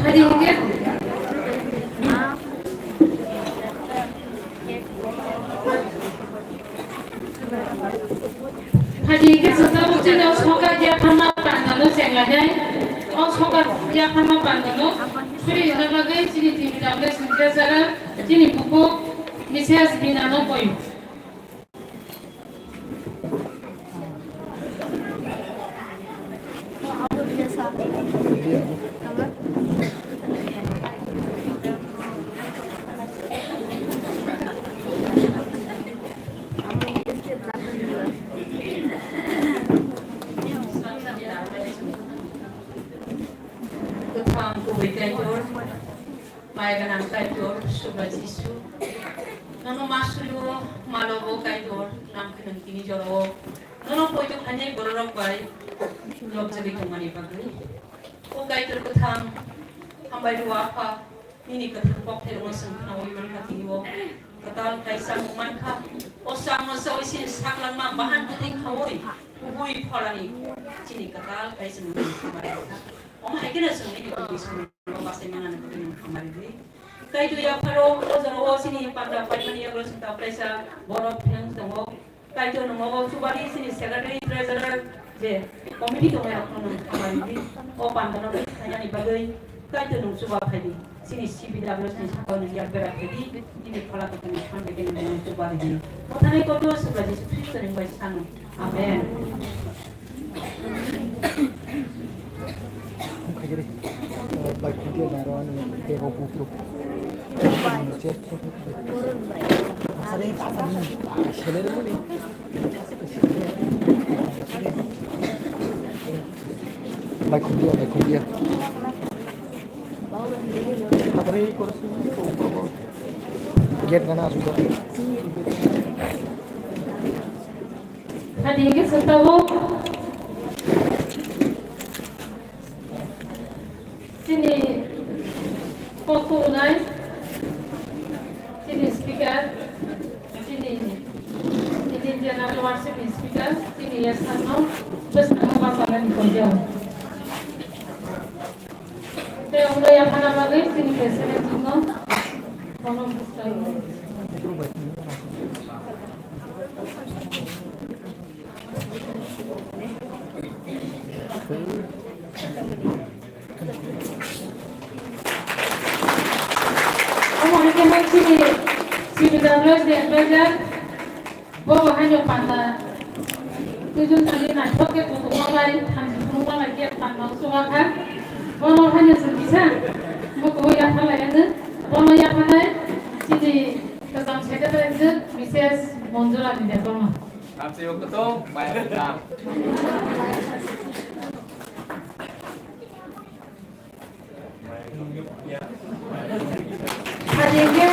Phaidi hwnkhe chwng tabuk chini o sokha yapharma pandano chenglainai. O sokha yapharma pandano suri rwna bagwi chini T V W S ni treasurer chini bukhuk Missus Binano koyo. Kwthang kubui Kaitor, maya gwnang Kaitor, Subra Jisu. Nono ma sulu, ma lobo Kaitor, nang khe nwng tini jorao. Nono poito khainai bororok bai lobjagwi tongmani bagwi. O Kaitor kwthang, hambai rw Apha, nini kwthang kokthairokno chwng khnaui mankha tini o. Kwtal kaisa mung mankha. O chwngno saui sini saklangma bahan kwthwi khaui, kubui pholani chini kwtal kaisa mung mankha. Omo hai kheno chwng nini kubui samungno bachai manani bagwi nwng hambai rwdi. Kaitor yapharo o jorao chini panda paimani yago chwng ta kaisa borok pheng tongo. Kaitor nwng obo chubadi chini secretary treasurer je committee tongnai rokno nwng hambai rwdi. O pandano khainani bagwi Kaitor nwng chuba phaidi. Chini C B W S ni sakao nwng yak bera phaidi. Nini phola kwthwini phan bai khe nwng chuba rwdi. Bwthani kotor Subra Jisu Khristo ni bai sano. Amen. Bai khumya, bai khumya. Gate gana asuk. Hadi ke setawo. Chini kok khulumnai, chini speaker, chini, chini general worship ni speaker, chini yasano bwskango bachalani koiyo. Tei ulo yaphana bagwi chini president no kono bwskango. Omo hai khe chini C B W S ni advisor, bo bo haino panda. Twijong thani naithok khe kutung ma bai, thanchi phunuk ma bai khe panda chuma kha. Bono haino chwng kisa, bo kubo yapha lai ano. Bono yaphanai chini kwcham secretary wngkha Missus Monjurani Debbarma. Hamsio kutung, bai kutung. Phaidi hwnkhe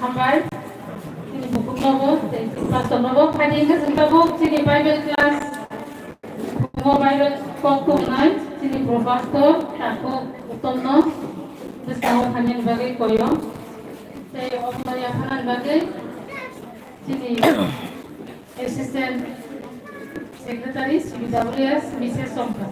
hambai. Chini bukhuk nobo, tei pastor nobo. Phaidi hwnkhe chwng tabuk chini Bible class. Mobile kok tongnai chini Probhaktor takhuk Uttomno bwskango phainani bagwi koyo. Tei obono yapharnani bagwi chini Assistant Secretary C B W S, Missus Chongkha.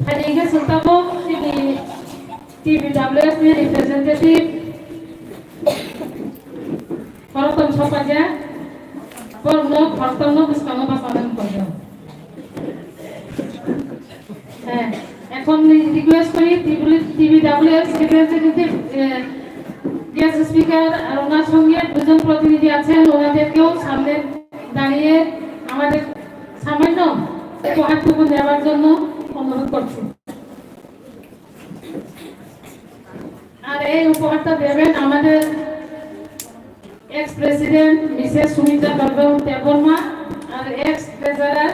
Phaidi hwnkhe chwng tabuk chini T B W S ni representative khorokthom sokpaijak, borokno khorokthomno bwskango bachana wng tongo. হ্যাঁ, এখন রি-, request করি TV, TV WS representative, এ, guest speaker আর ওনার সঙ্গে দুজন প্রতিনিধি আছেন, ওনাদেরকেও সামনে দাঁড়িয়ে আমাদের সামান্য উপহারটুকু নেওয়ার জন্য অনুরোধ করছি। আর এই উপহারটা দেবেন আমাদের এক্স প্রেসিডেন্ট মিসেস সুমিত্রা দর্শন দেববর্মা আর এক্স ট্রেজারার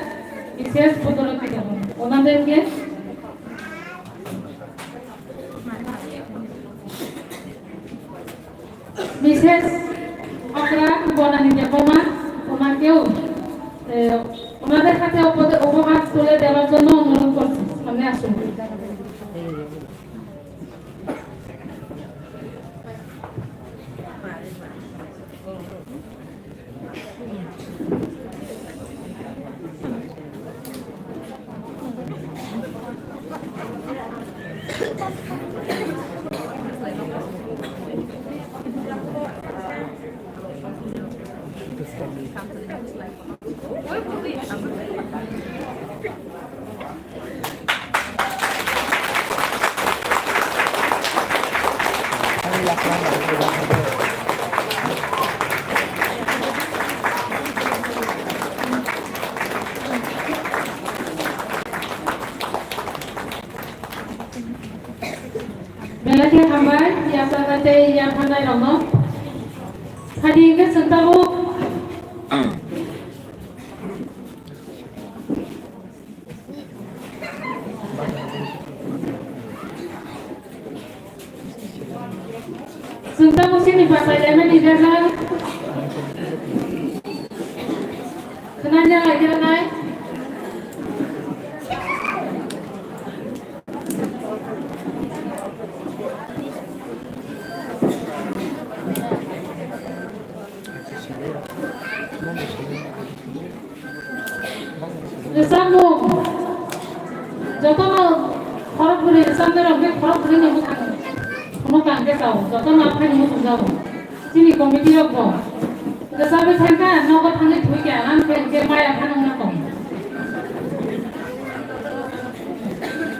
মিসেস পদ্মলক্ষ্মী দেববর্মা, ওনাদেরকে মিসেস অগ্রা বনানী দেববর্মা, ওনাকেও, এ, ওনাদের হাতে উপদে-, উপহার তুলে দেওয়ার জন্য অনুরোধ করছি, সামনে আসুন। Belai khe hambai, yapharnai tei yapharnairokno. Phaidi hwnkhe chwng tabuk. Chwng tabuk chini bachai laimani result khwnajak lai khe nai. Rwchapmung. Jotono khorokbrwi rwchapnairok khe khorokbrwini mwkhang, mwkhang khe chao. Jotono aphani muchungjago. Chini committee rokbo. Rwchapwi thangkha, nogo thangwi thwikha, ang khe hwnkhe maya phano wngna tong.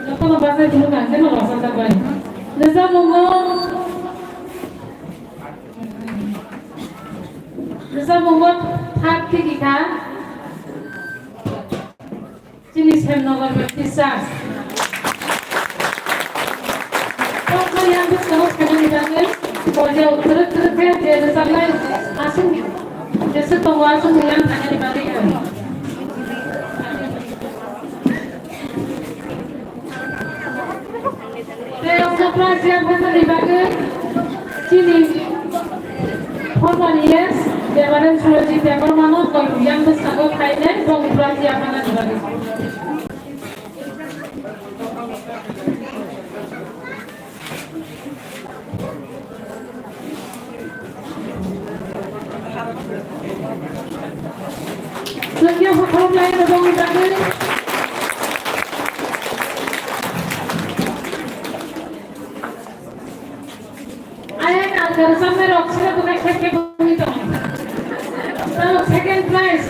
Jotono bachai phunukha, ang khe no rwchapjak bai. Rwchapmungo. Rwchapmungo third tiki kha. Chini Semnogor Baptist Church. Kokno yang bwskango phainani bagwi, koiya kwrwk kwrwk khe je rwchapnai aswk jeswk tongo, aswkno yang phainani bagwi koi. Tei omo prize yang phainani bagwi chini former E S Reverend Surajit Debbarmano koi yang bwskango phainai bong prize yang phainani bagwi. Chwngno hukhulumlai rwbangni bagwi. Ayang ang rwchapnai rok sino tongna khe khe bangwi tong. Tamo second prize.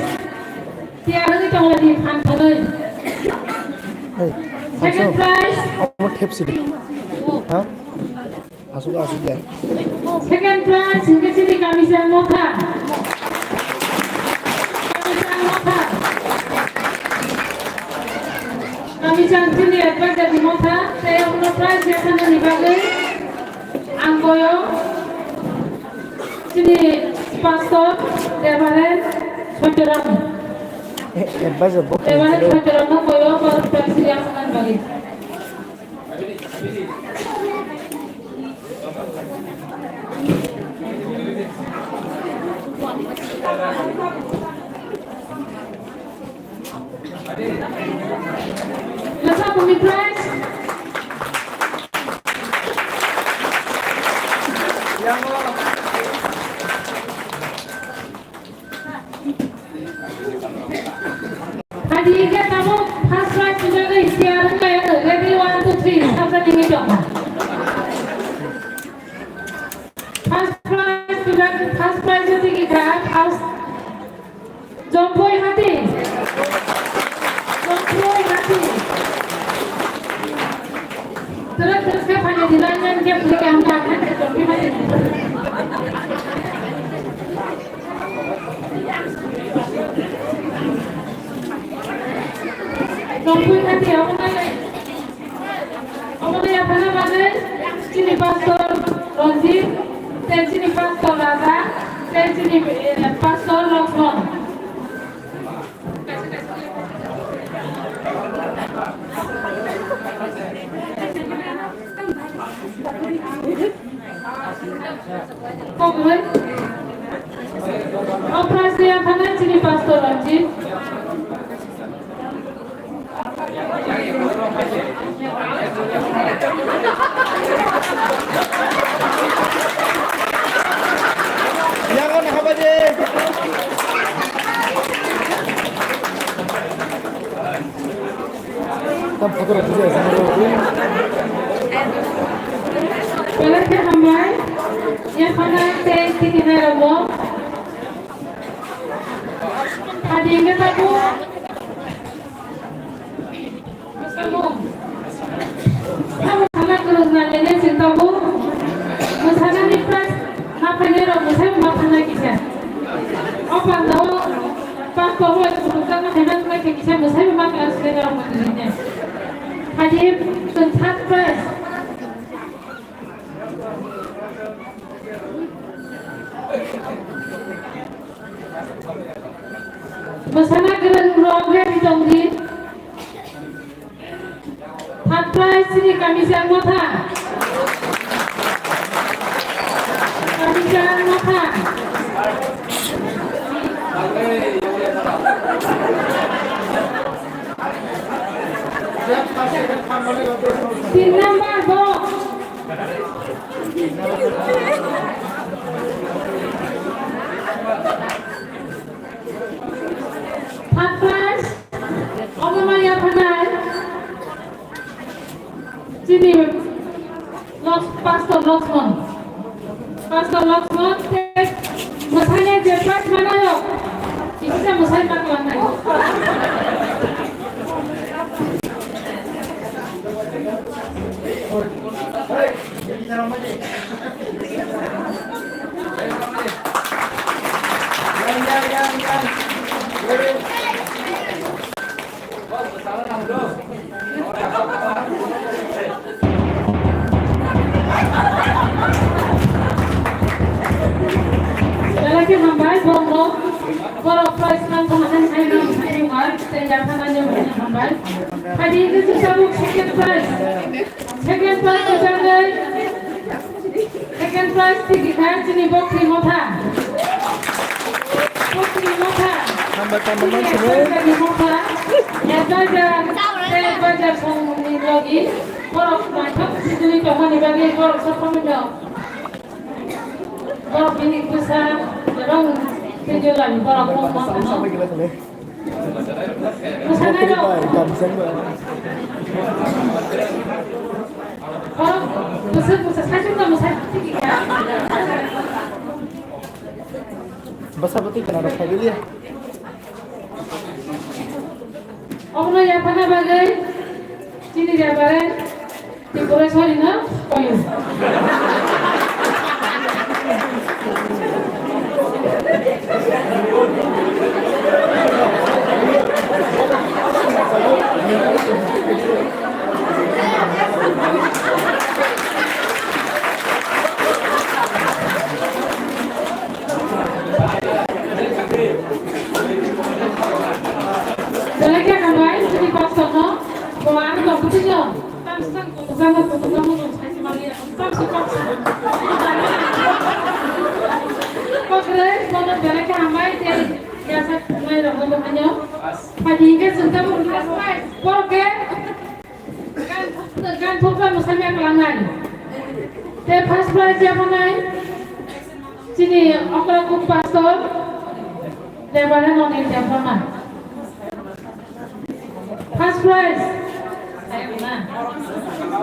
Tiyar wngwi tong lai di phan thangwi. Hey, second prize. Omo thep sidi. Ha? Asuk, asuk ya. Second prize hingke chini Kamisang Motha. Kamisang Motha. Kamisang chini advisor ni Motha. Tei omo prize ya thangwi bagwi. Ang boyo. Chini Pastor Reverend Soicharam. Advisor bo. Reverend Soicharam no koyo pastor Sri Asaman bagi. Masa bumi prize. Hadi ke tabuk first prize tujagwi chair wngkha, ready, one, two, three, sabjani wngwi tongkha. First prize tujak, first prize tigi kha, first Jompui hati. Jompui hati. Terus, terus ke phai di line line ke beli ke angka kan ke Jompui hati. Jompui hati, apa namanya? Omo de yaphana bagwi chini pastor Ranjit, tei chini pastor Raja, tei chini, eh, pastor Lakshman. Kok bai? O prize de yaphana chini pastor Ranjit. Belai khe hambai, yaphana tei tikina rokbo. Hadi hingke tabuk. Samung. Samung sana kwrwngna lene chwng tabuk. Mwsanani prize ma phainai rok mwsai ma phanai kisa. O panda o pas tobo swrwngjakma khaina wngkha kisa mwsai ma kha swrwngna rok mwtwi rine. Hadi chwng third prize. Mwsana kwrwng rok ready tong di. Third prize chini Kamisang Motha. Kamisang Motha. Tin number box. Third prize, omo no yaphanai. Chini Loks-, Pastor Loksmon. Pastor Loksmon, te mwsai je prize manayo. Kisa mwsai ma kwlangnai. Belai khe hambai, borok, borok prize nang khna hai hai nang hai nang hai, tei yapha nang hambai. Hadi hingke chwng tabuk second prize. Second prize kwchangwi, second prize tigi kha chini Bokri Motha. Bokri Motha. Hambai tongma chini mansini. Advisor ni Motha. Advisor, advisor songni logi. Borok naithok sijili tongmani bagwi borok sokomino. Borok bini bwsa, borok twijlani borok mokma. Mwsana rok. Borok bwswk bwsa saichung tamo sai tiki kha. Bwsa bwtwi kana rok phai liya. Omono yaphana bagwi chini Reverend Tripureshwari no koyo. Sino, tang sang kok jama kok jama no sai mali ya. Tang su kok sa. Kok re, kono bela ke hambai te ya sa nai ro mo kanyo. Padi ke senta mo first prize. Kok ke. Gan thok, gan thok mo sai me kalangai. Te first prize ya panai. Chini okra kuk pastor. Debare noni debama. First prize.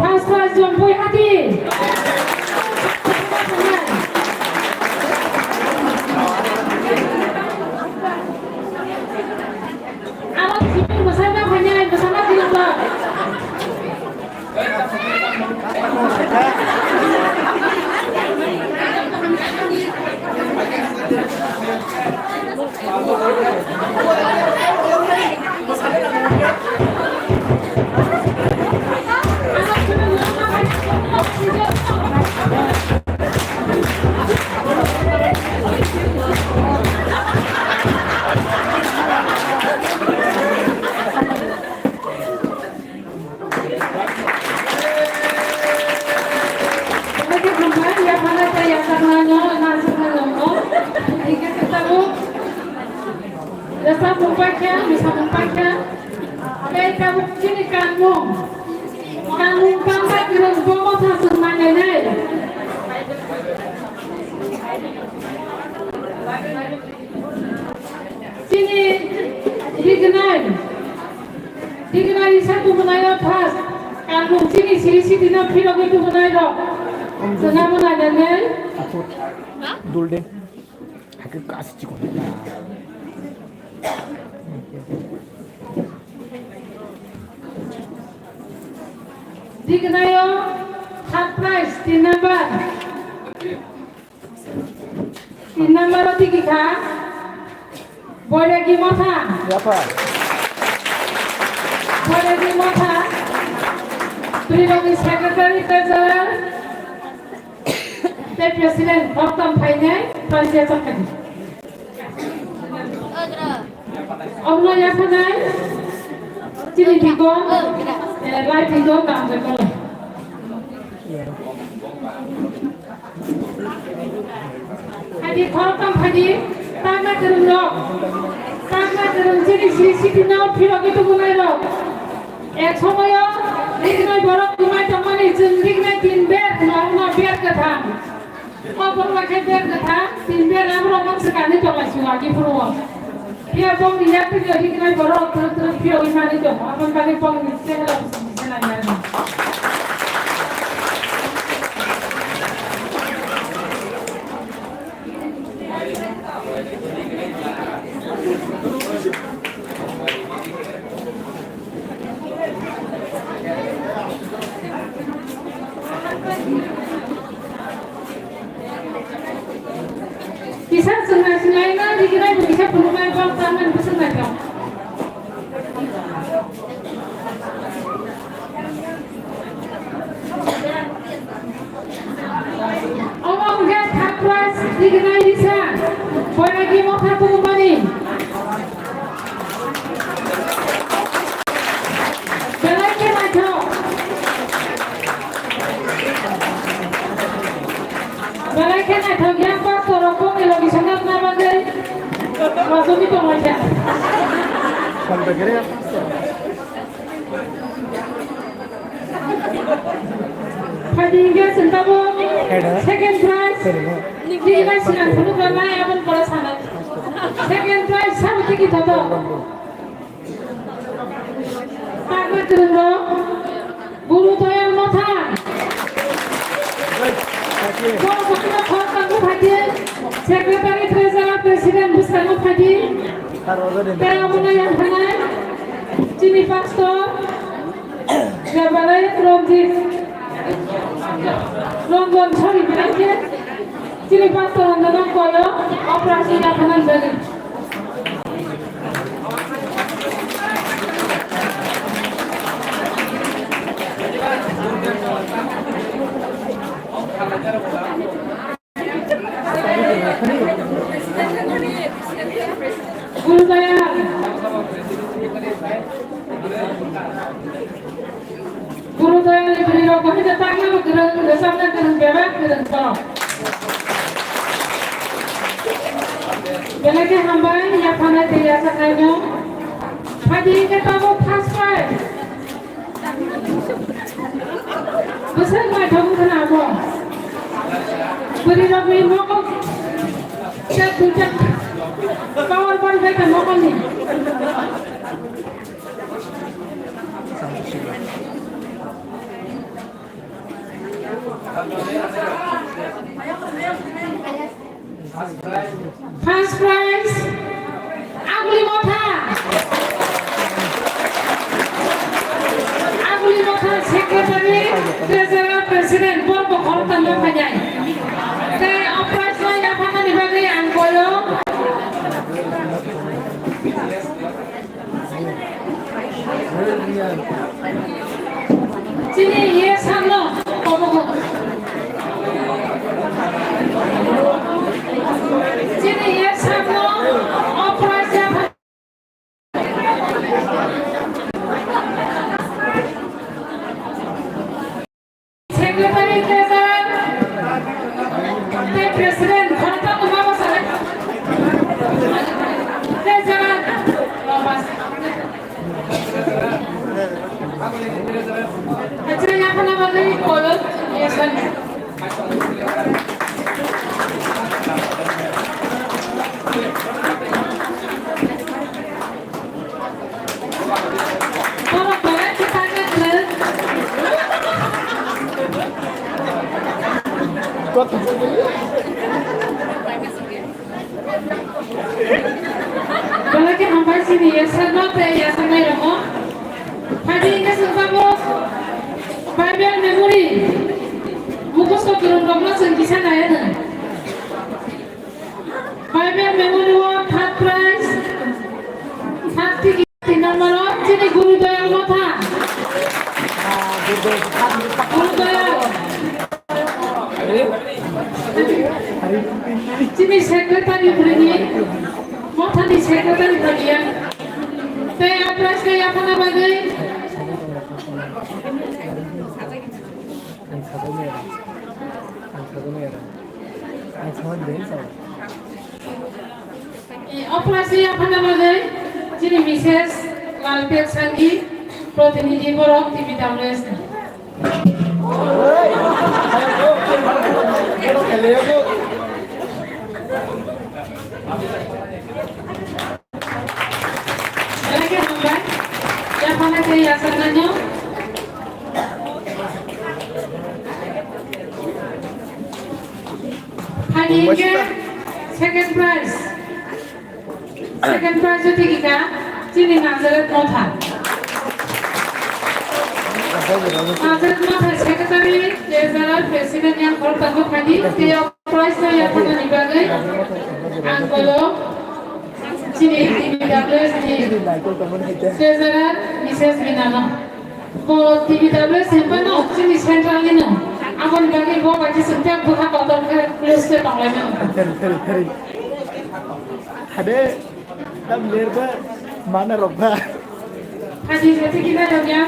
First prize Jompui Hati. Aro simi mwsana phainai, mwsana philokla. Belai khe hambai, yapharnai tei yapharnaino, naisuknai nongo. Hingkhe khe tabuk rwchapmung paikha, mwsamung paikha. Tei tabuk chini kanmung, kanmung tangma kwrwng bo motha chwng nanglainai. Chini rignai, rignai isa tubunai o first. Kanmung chini siri siri no phirogwi tubunai rok. Chwngamo nainani. Dulde. Hakhe kasi chikon. Rignai o third prize, tin number. Tin number o tiki kha Boiregi Motha. Yapha. Boiregi Motha. Twi rokni secretary, treasurer, tei president, khoroktham phainai, panchayat chakani. Omo yaphanai, chini bikon, eh, life bikon, kam bikon. Hadi khoroktham hadi tangna kwrwng rok, tangna kwrwng chini sri siti no phirogwi tubunai rok. Ek somoyo rignai borok kwmai tongmani chwng rignai tin ber, no, no ber kwthang. Kok borok khe ber kwthang, tin ber abo rok no swkangni tongmai chwng agi phuru o. Phiya bongni yak twi rignai borok twrwk twrwk phirogwi manwi tongo, aboni bagwi bongni chehra bwswk se nai nai. Kisa chwng nai chwng nai na, rignai bo kisa phunuknai, bok tangmani bwswk naithok. Omo wngkha third prize, rignai risa, Boiregi Motha tubumani. Belai khe naithok. Belai khe naithok, yang pastor rok bongni logi sanatna bagwi. Majoni tonglaikha. Phaidi hingkhe chwng tabuk second prize. Nini bai sinang phunuk rwnai aboni pore sanai. Second prize sabo tiki thoto. Takna kwrwng rok, Guru Doyal Motha. Borok rokno khoroktham buphaidi, secretary, treasurer, president bwskango phaidi. Tei omono yang thanai, chini pastor, Reverend Ranjit, Ranjan, sorry, belai khe, chini pastor rokno koyo, operation yang thanai belai. Guru Dayal. Bwrwi rok bo hino tangna bo kwrwng, rwchapna kwrwng, bebak kwrwng borok. Belai khe hambai, yaphanai tei yachaknaino. Phaidi hwnkhe tabuk first prize. Bwswk naithok wngkha na abo. Bwrwi rokni mokol. Chak duitak. Power ban bai kha mokolni. First prize, Aguli Motha. Aguli Motha secretary, treasurer, president, borok bo khoroktham no phainai. Tei o prize no yapharnani bagwi ang koyo. Chini ye sakno kobogo. Chini ye sakno o prize ya. Secretary, treasurer, tei president, khoroktham no ma bwsajak. Treasurer, oh, bas. Achai, yaphana bagwi koyo, yes, sir. Borok belai khe target rw. Belai khe hambai chini yasakno tei yasaknairokno. Phaidi hwnkhe chwng tabuk Bible memory mukhusto kwrwngrokno chwng kisa nai anw. Bible memory o third prize, third ticket, tin number o chini Guru Doyal Motha. Guru Doyal. Chini secretary bwrwini, Mothani secretary bwrwini. Tei a prize khe yaphana bagwi. Ang sajagwi era. Ang sajagwi era. Ang sajagwi era. E, operasi yaphana bagwi chini Missus Lalpet Sangi, protinidhi borok T V W S ni. Belai khe hambai. Yaphana tei yachaknaino. Phaidi hwnkhe second prize. Second prize o tikika chini Nazareth Motha. Nazareth Motha secretary, treasurer, president yang khoroktham phaidi tei o prize no yapharnani bagwi ang koyo. Chini T V W S ni treasurer Missus Binano. Bo T V W S hemphano chini central ni no. Aboni bagwi bo bai se sengkhe bwkha kotor khe close khe tonglaimano. Theri, theri, theri. Hade, tam lerba mana rokba. Hadi hadi kina rokya.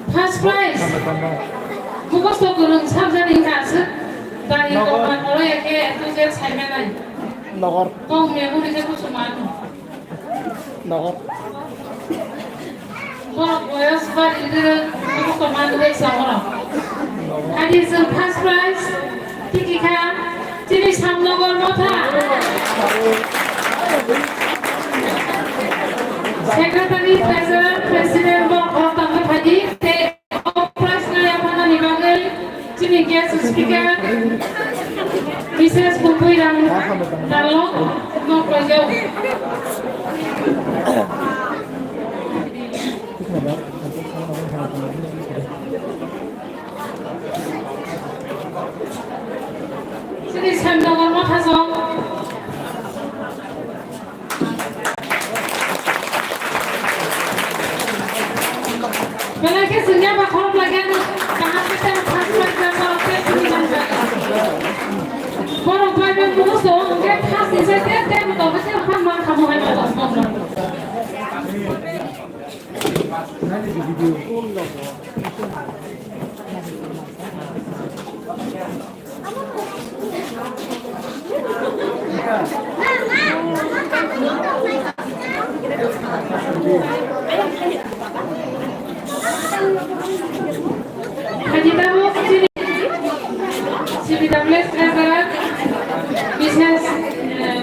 First prize. Mukhusto kwrwng sabjani wngkha aswk. Dari Nogo. Kokma noro ekhe A to Z saimanai. Nogor. Kok memory je kuchuma ano. Nogo. Borok boyos bari gwnang, borok to manwi sa borok. Adi chwng first prize, tiki kha, chini Samnogor Motha. Secretary, treasurer, president, borok khoroktham no phaidi, tei o prize no yapharnani bagwi, Chini guest speaker, Missus Kumpui Ram Dalo, no koyo. Chini Samnogor Mothajwng, Kajitamo chini, chini tamle srega, business, eh,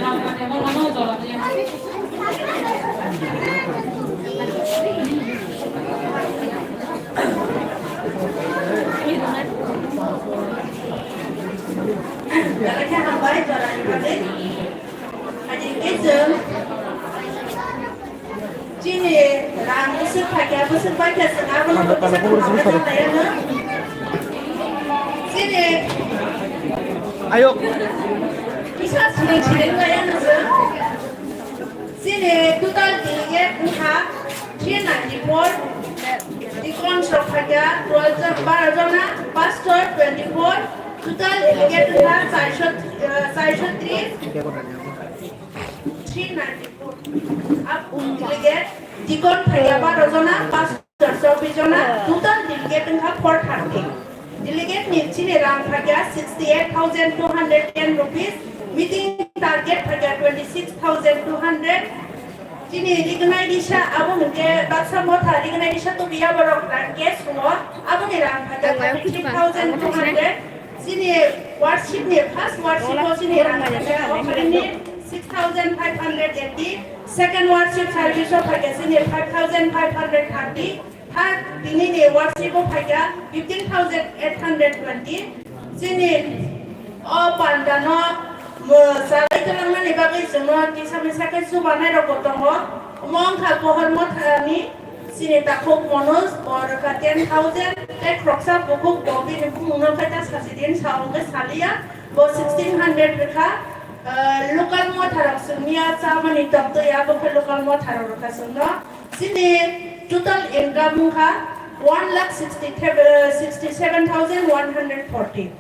Chini rang bwswk phaikha, bwswk paikha, chwng abono bwswk khaijak layano. Chini Ayo. Kisa siring siring layano chwng. Chini total delegate wngkha three ninety-four. Deacon rok phaikha twelve jon, baro jona, pastor twenty-four. Total delegate wngkha charsho, eh, charsho tris. Three ninety-four. Abo delegate, deacon phaikha baro jona, pastor chobbish jona, total delegate wngkha four thirty. Delegate ni chini rang phaikha sixty-eight thousand two hundred ten rupees, meeting target phaikha twenty-six thousand two hundred. Chini rignai risa abo hwnkhe baksa motha rignai risa tubuya borok rang cash wngo, aboni rang phaikha thirty-three thousand two hundred. Chini worship ni first worship o chini rang phaikha offering ni six thousand five hundred eighty, second worship service o phaikha chini five thousand five hundred thirty, third tini ni worship o phaikha fifteen thousand eight hundred twenty. Chini o panda no, mo, salai kwlangmani bagwi chwngno kisa misa khe chubanai rok bo tongo. Omo wngkha Pohor Mothani. Chini takhuk Manoj, bo rwkha ten thousand, tei khoroksa bukhuk, bo bini bumungno khe ta sachi din, sa wngkhe saliya, bo sixteen hundred rwkha. Ah, local motharok chwngniya chamani toktwi, abo khe local motharok rwkha chwngno. Chini total income wngkha one lakh sixty, sixty-seven thousand one hundred forty.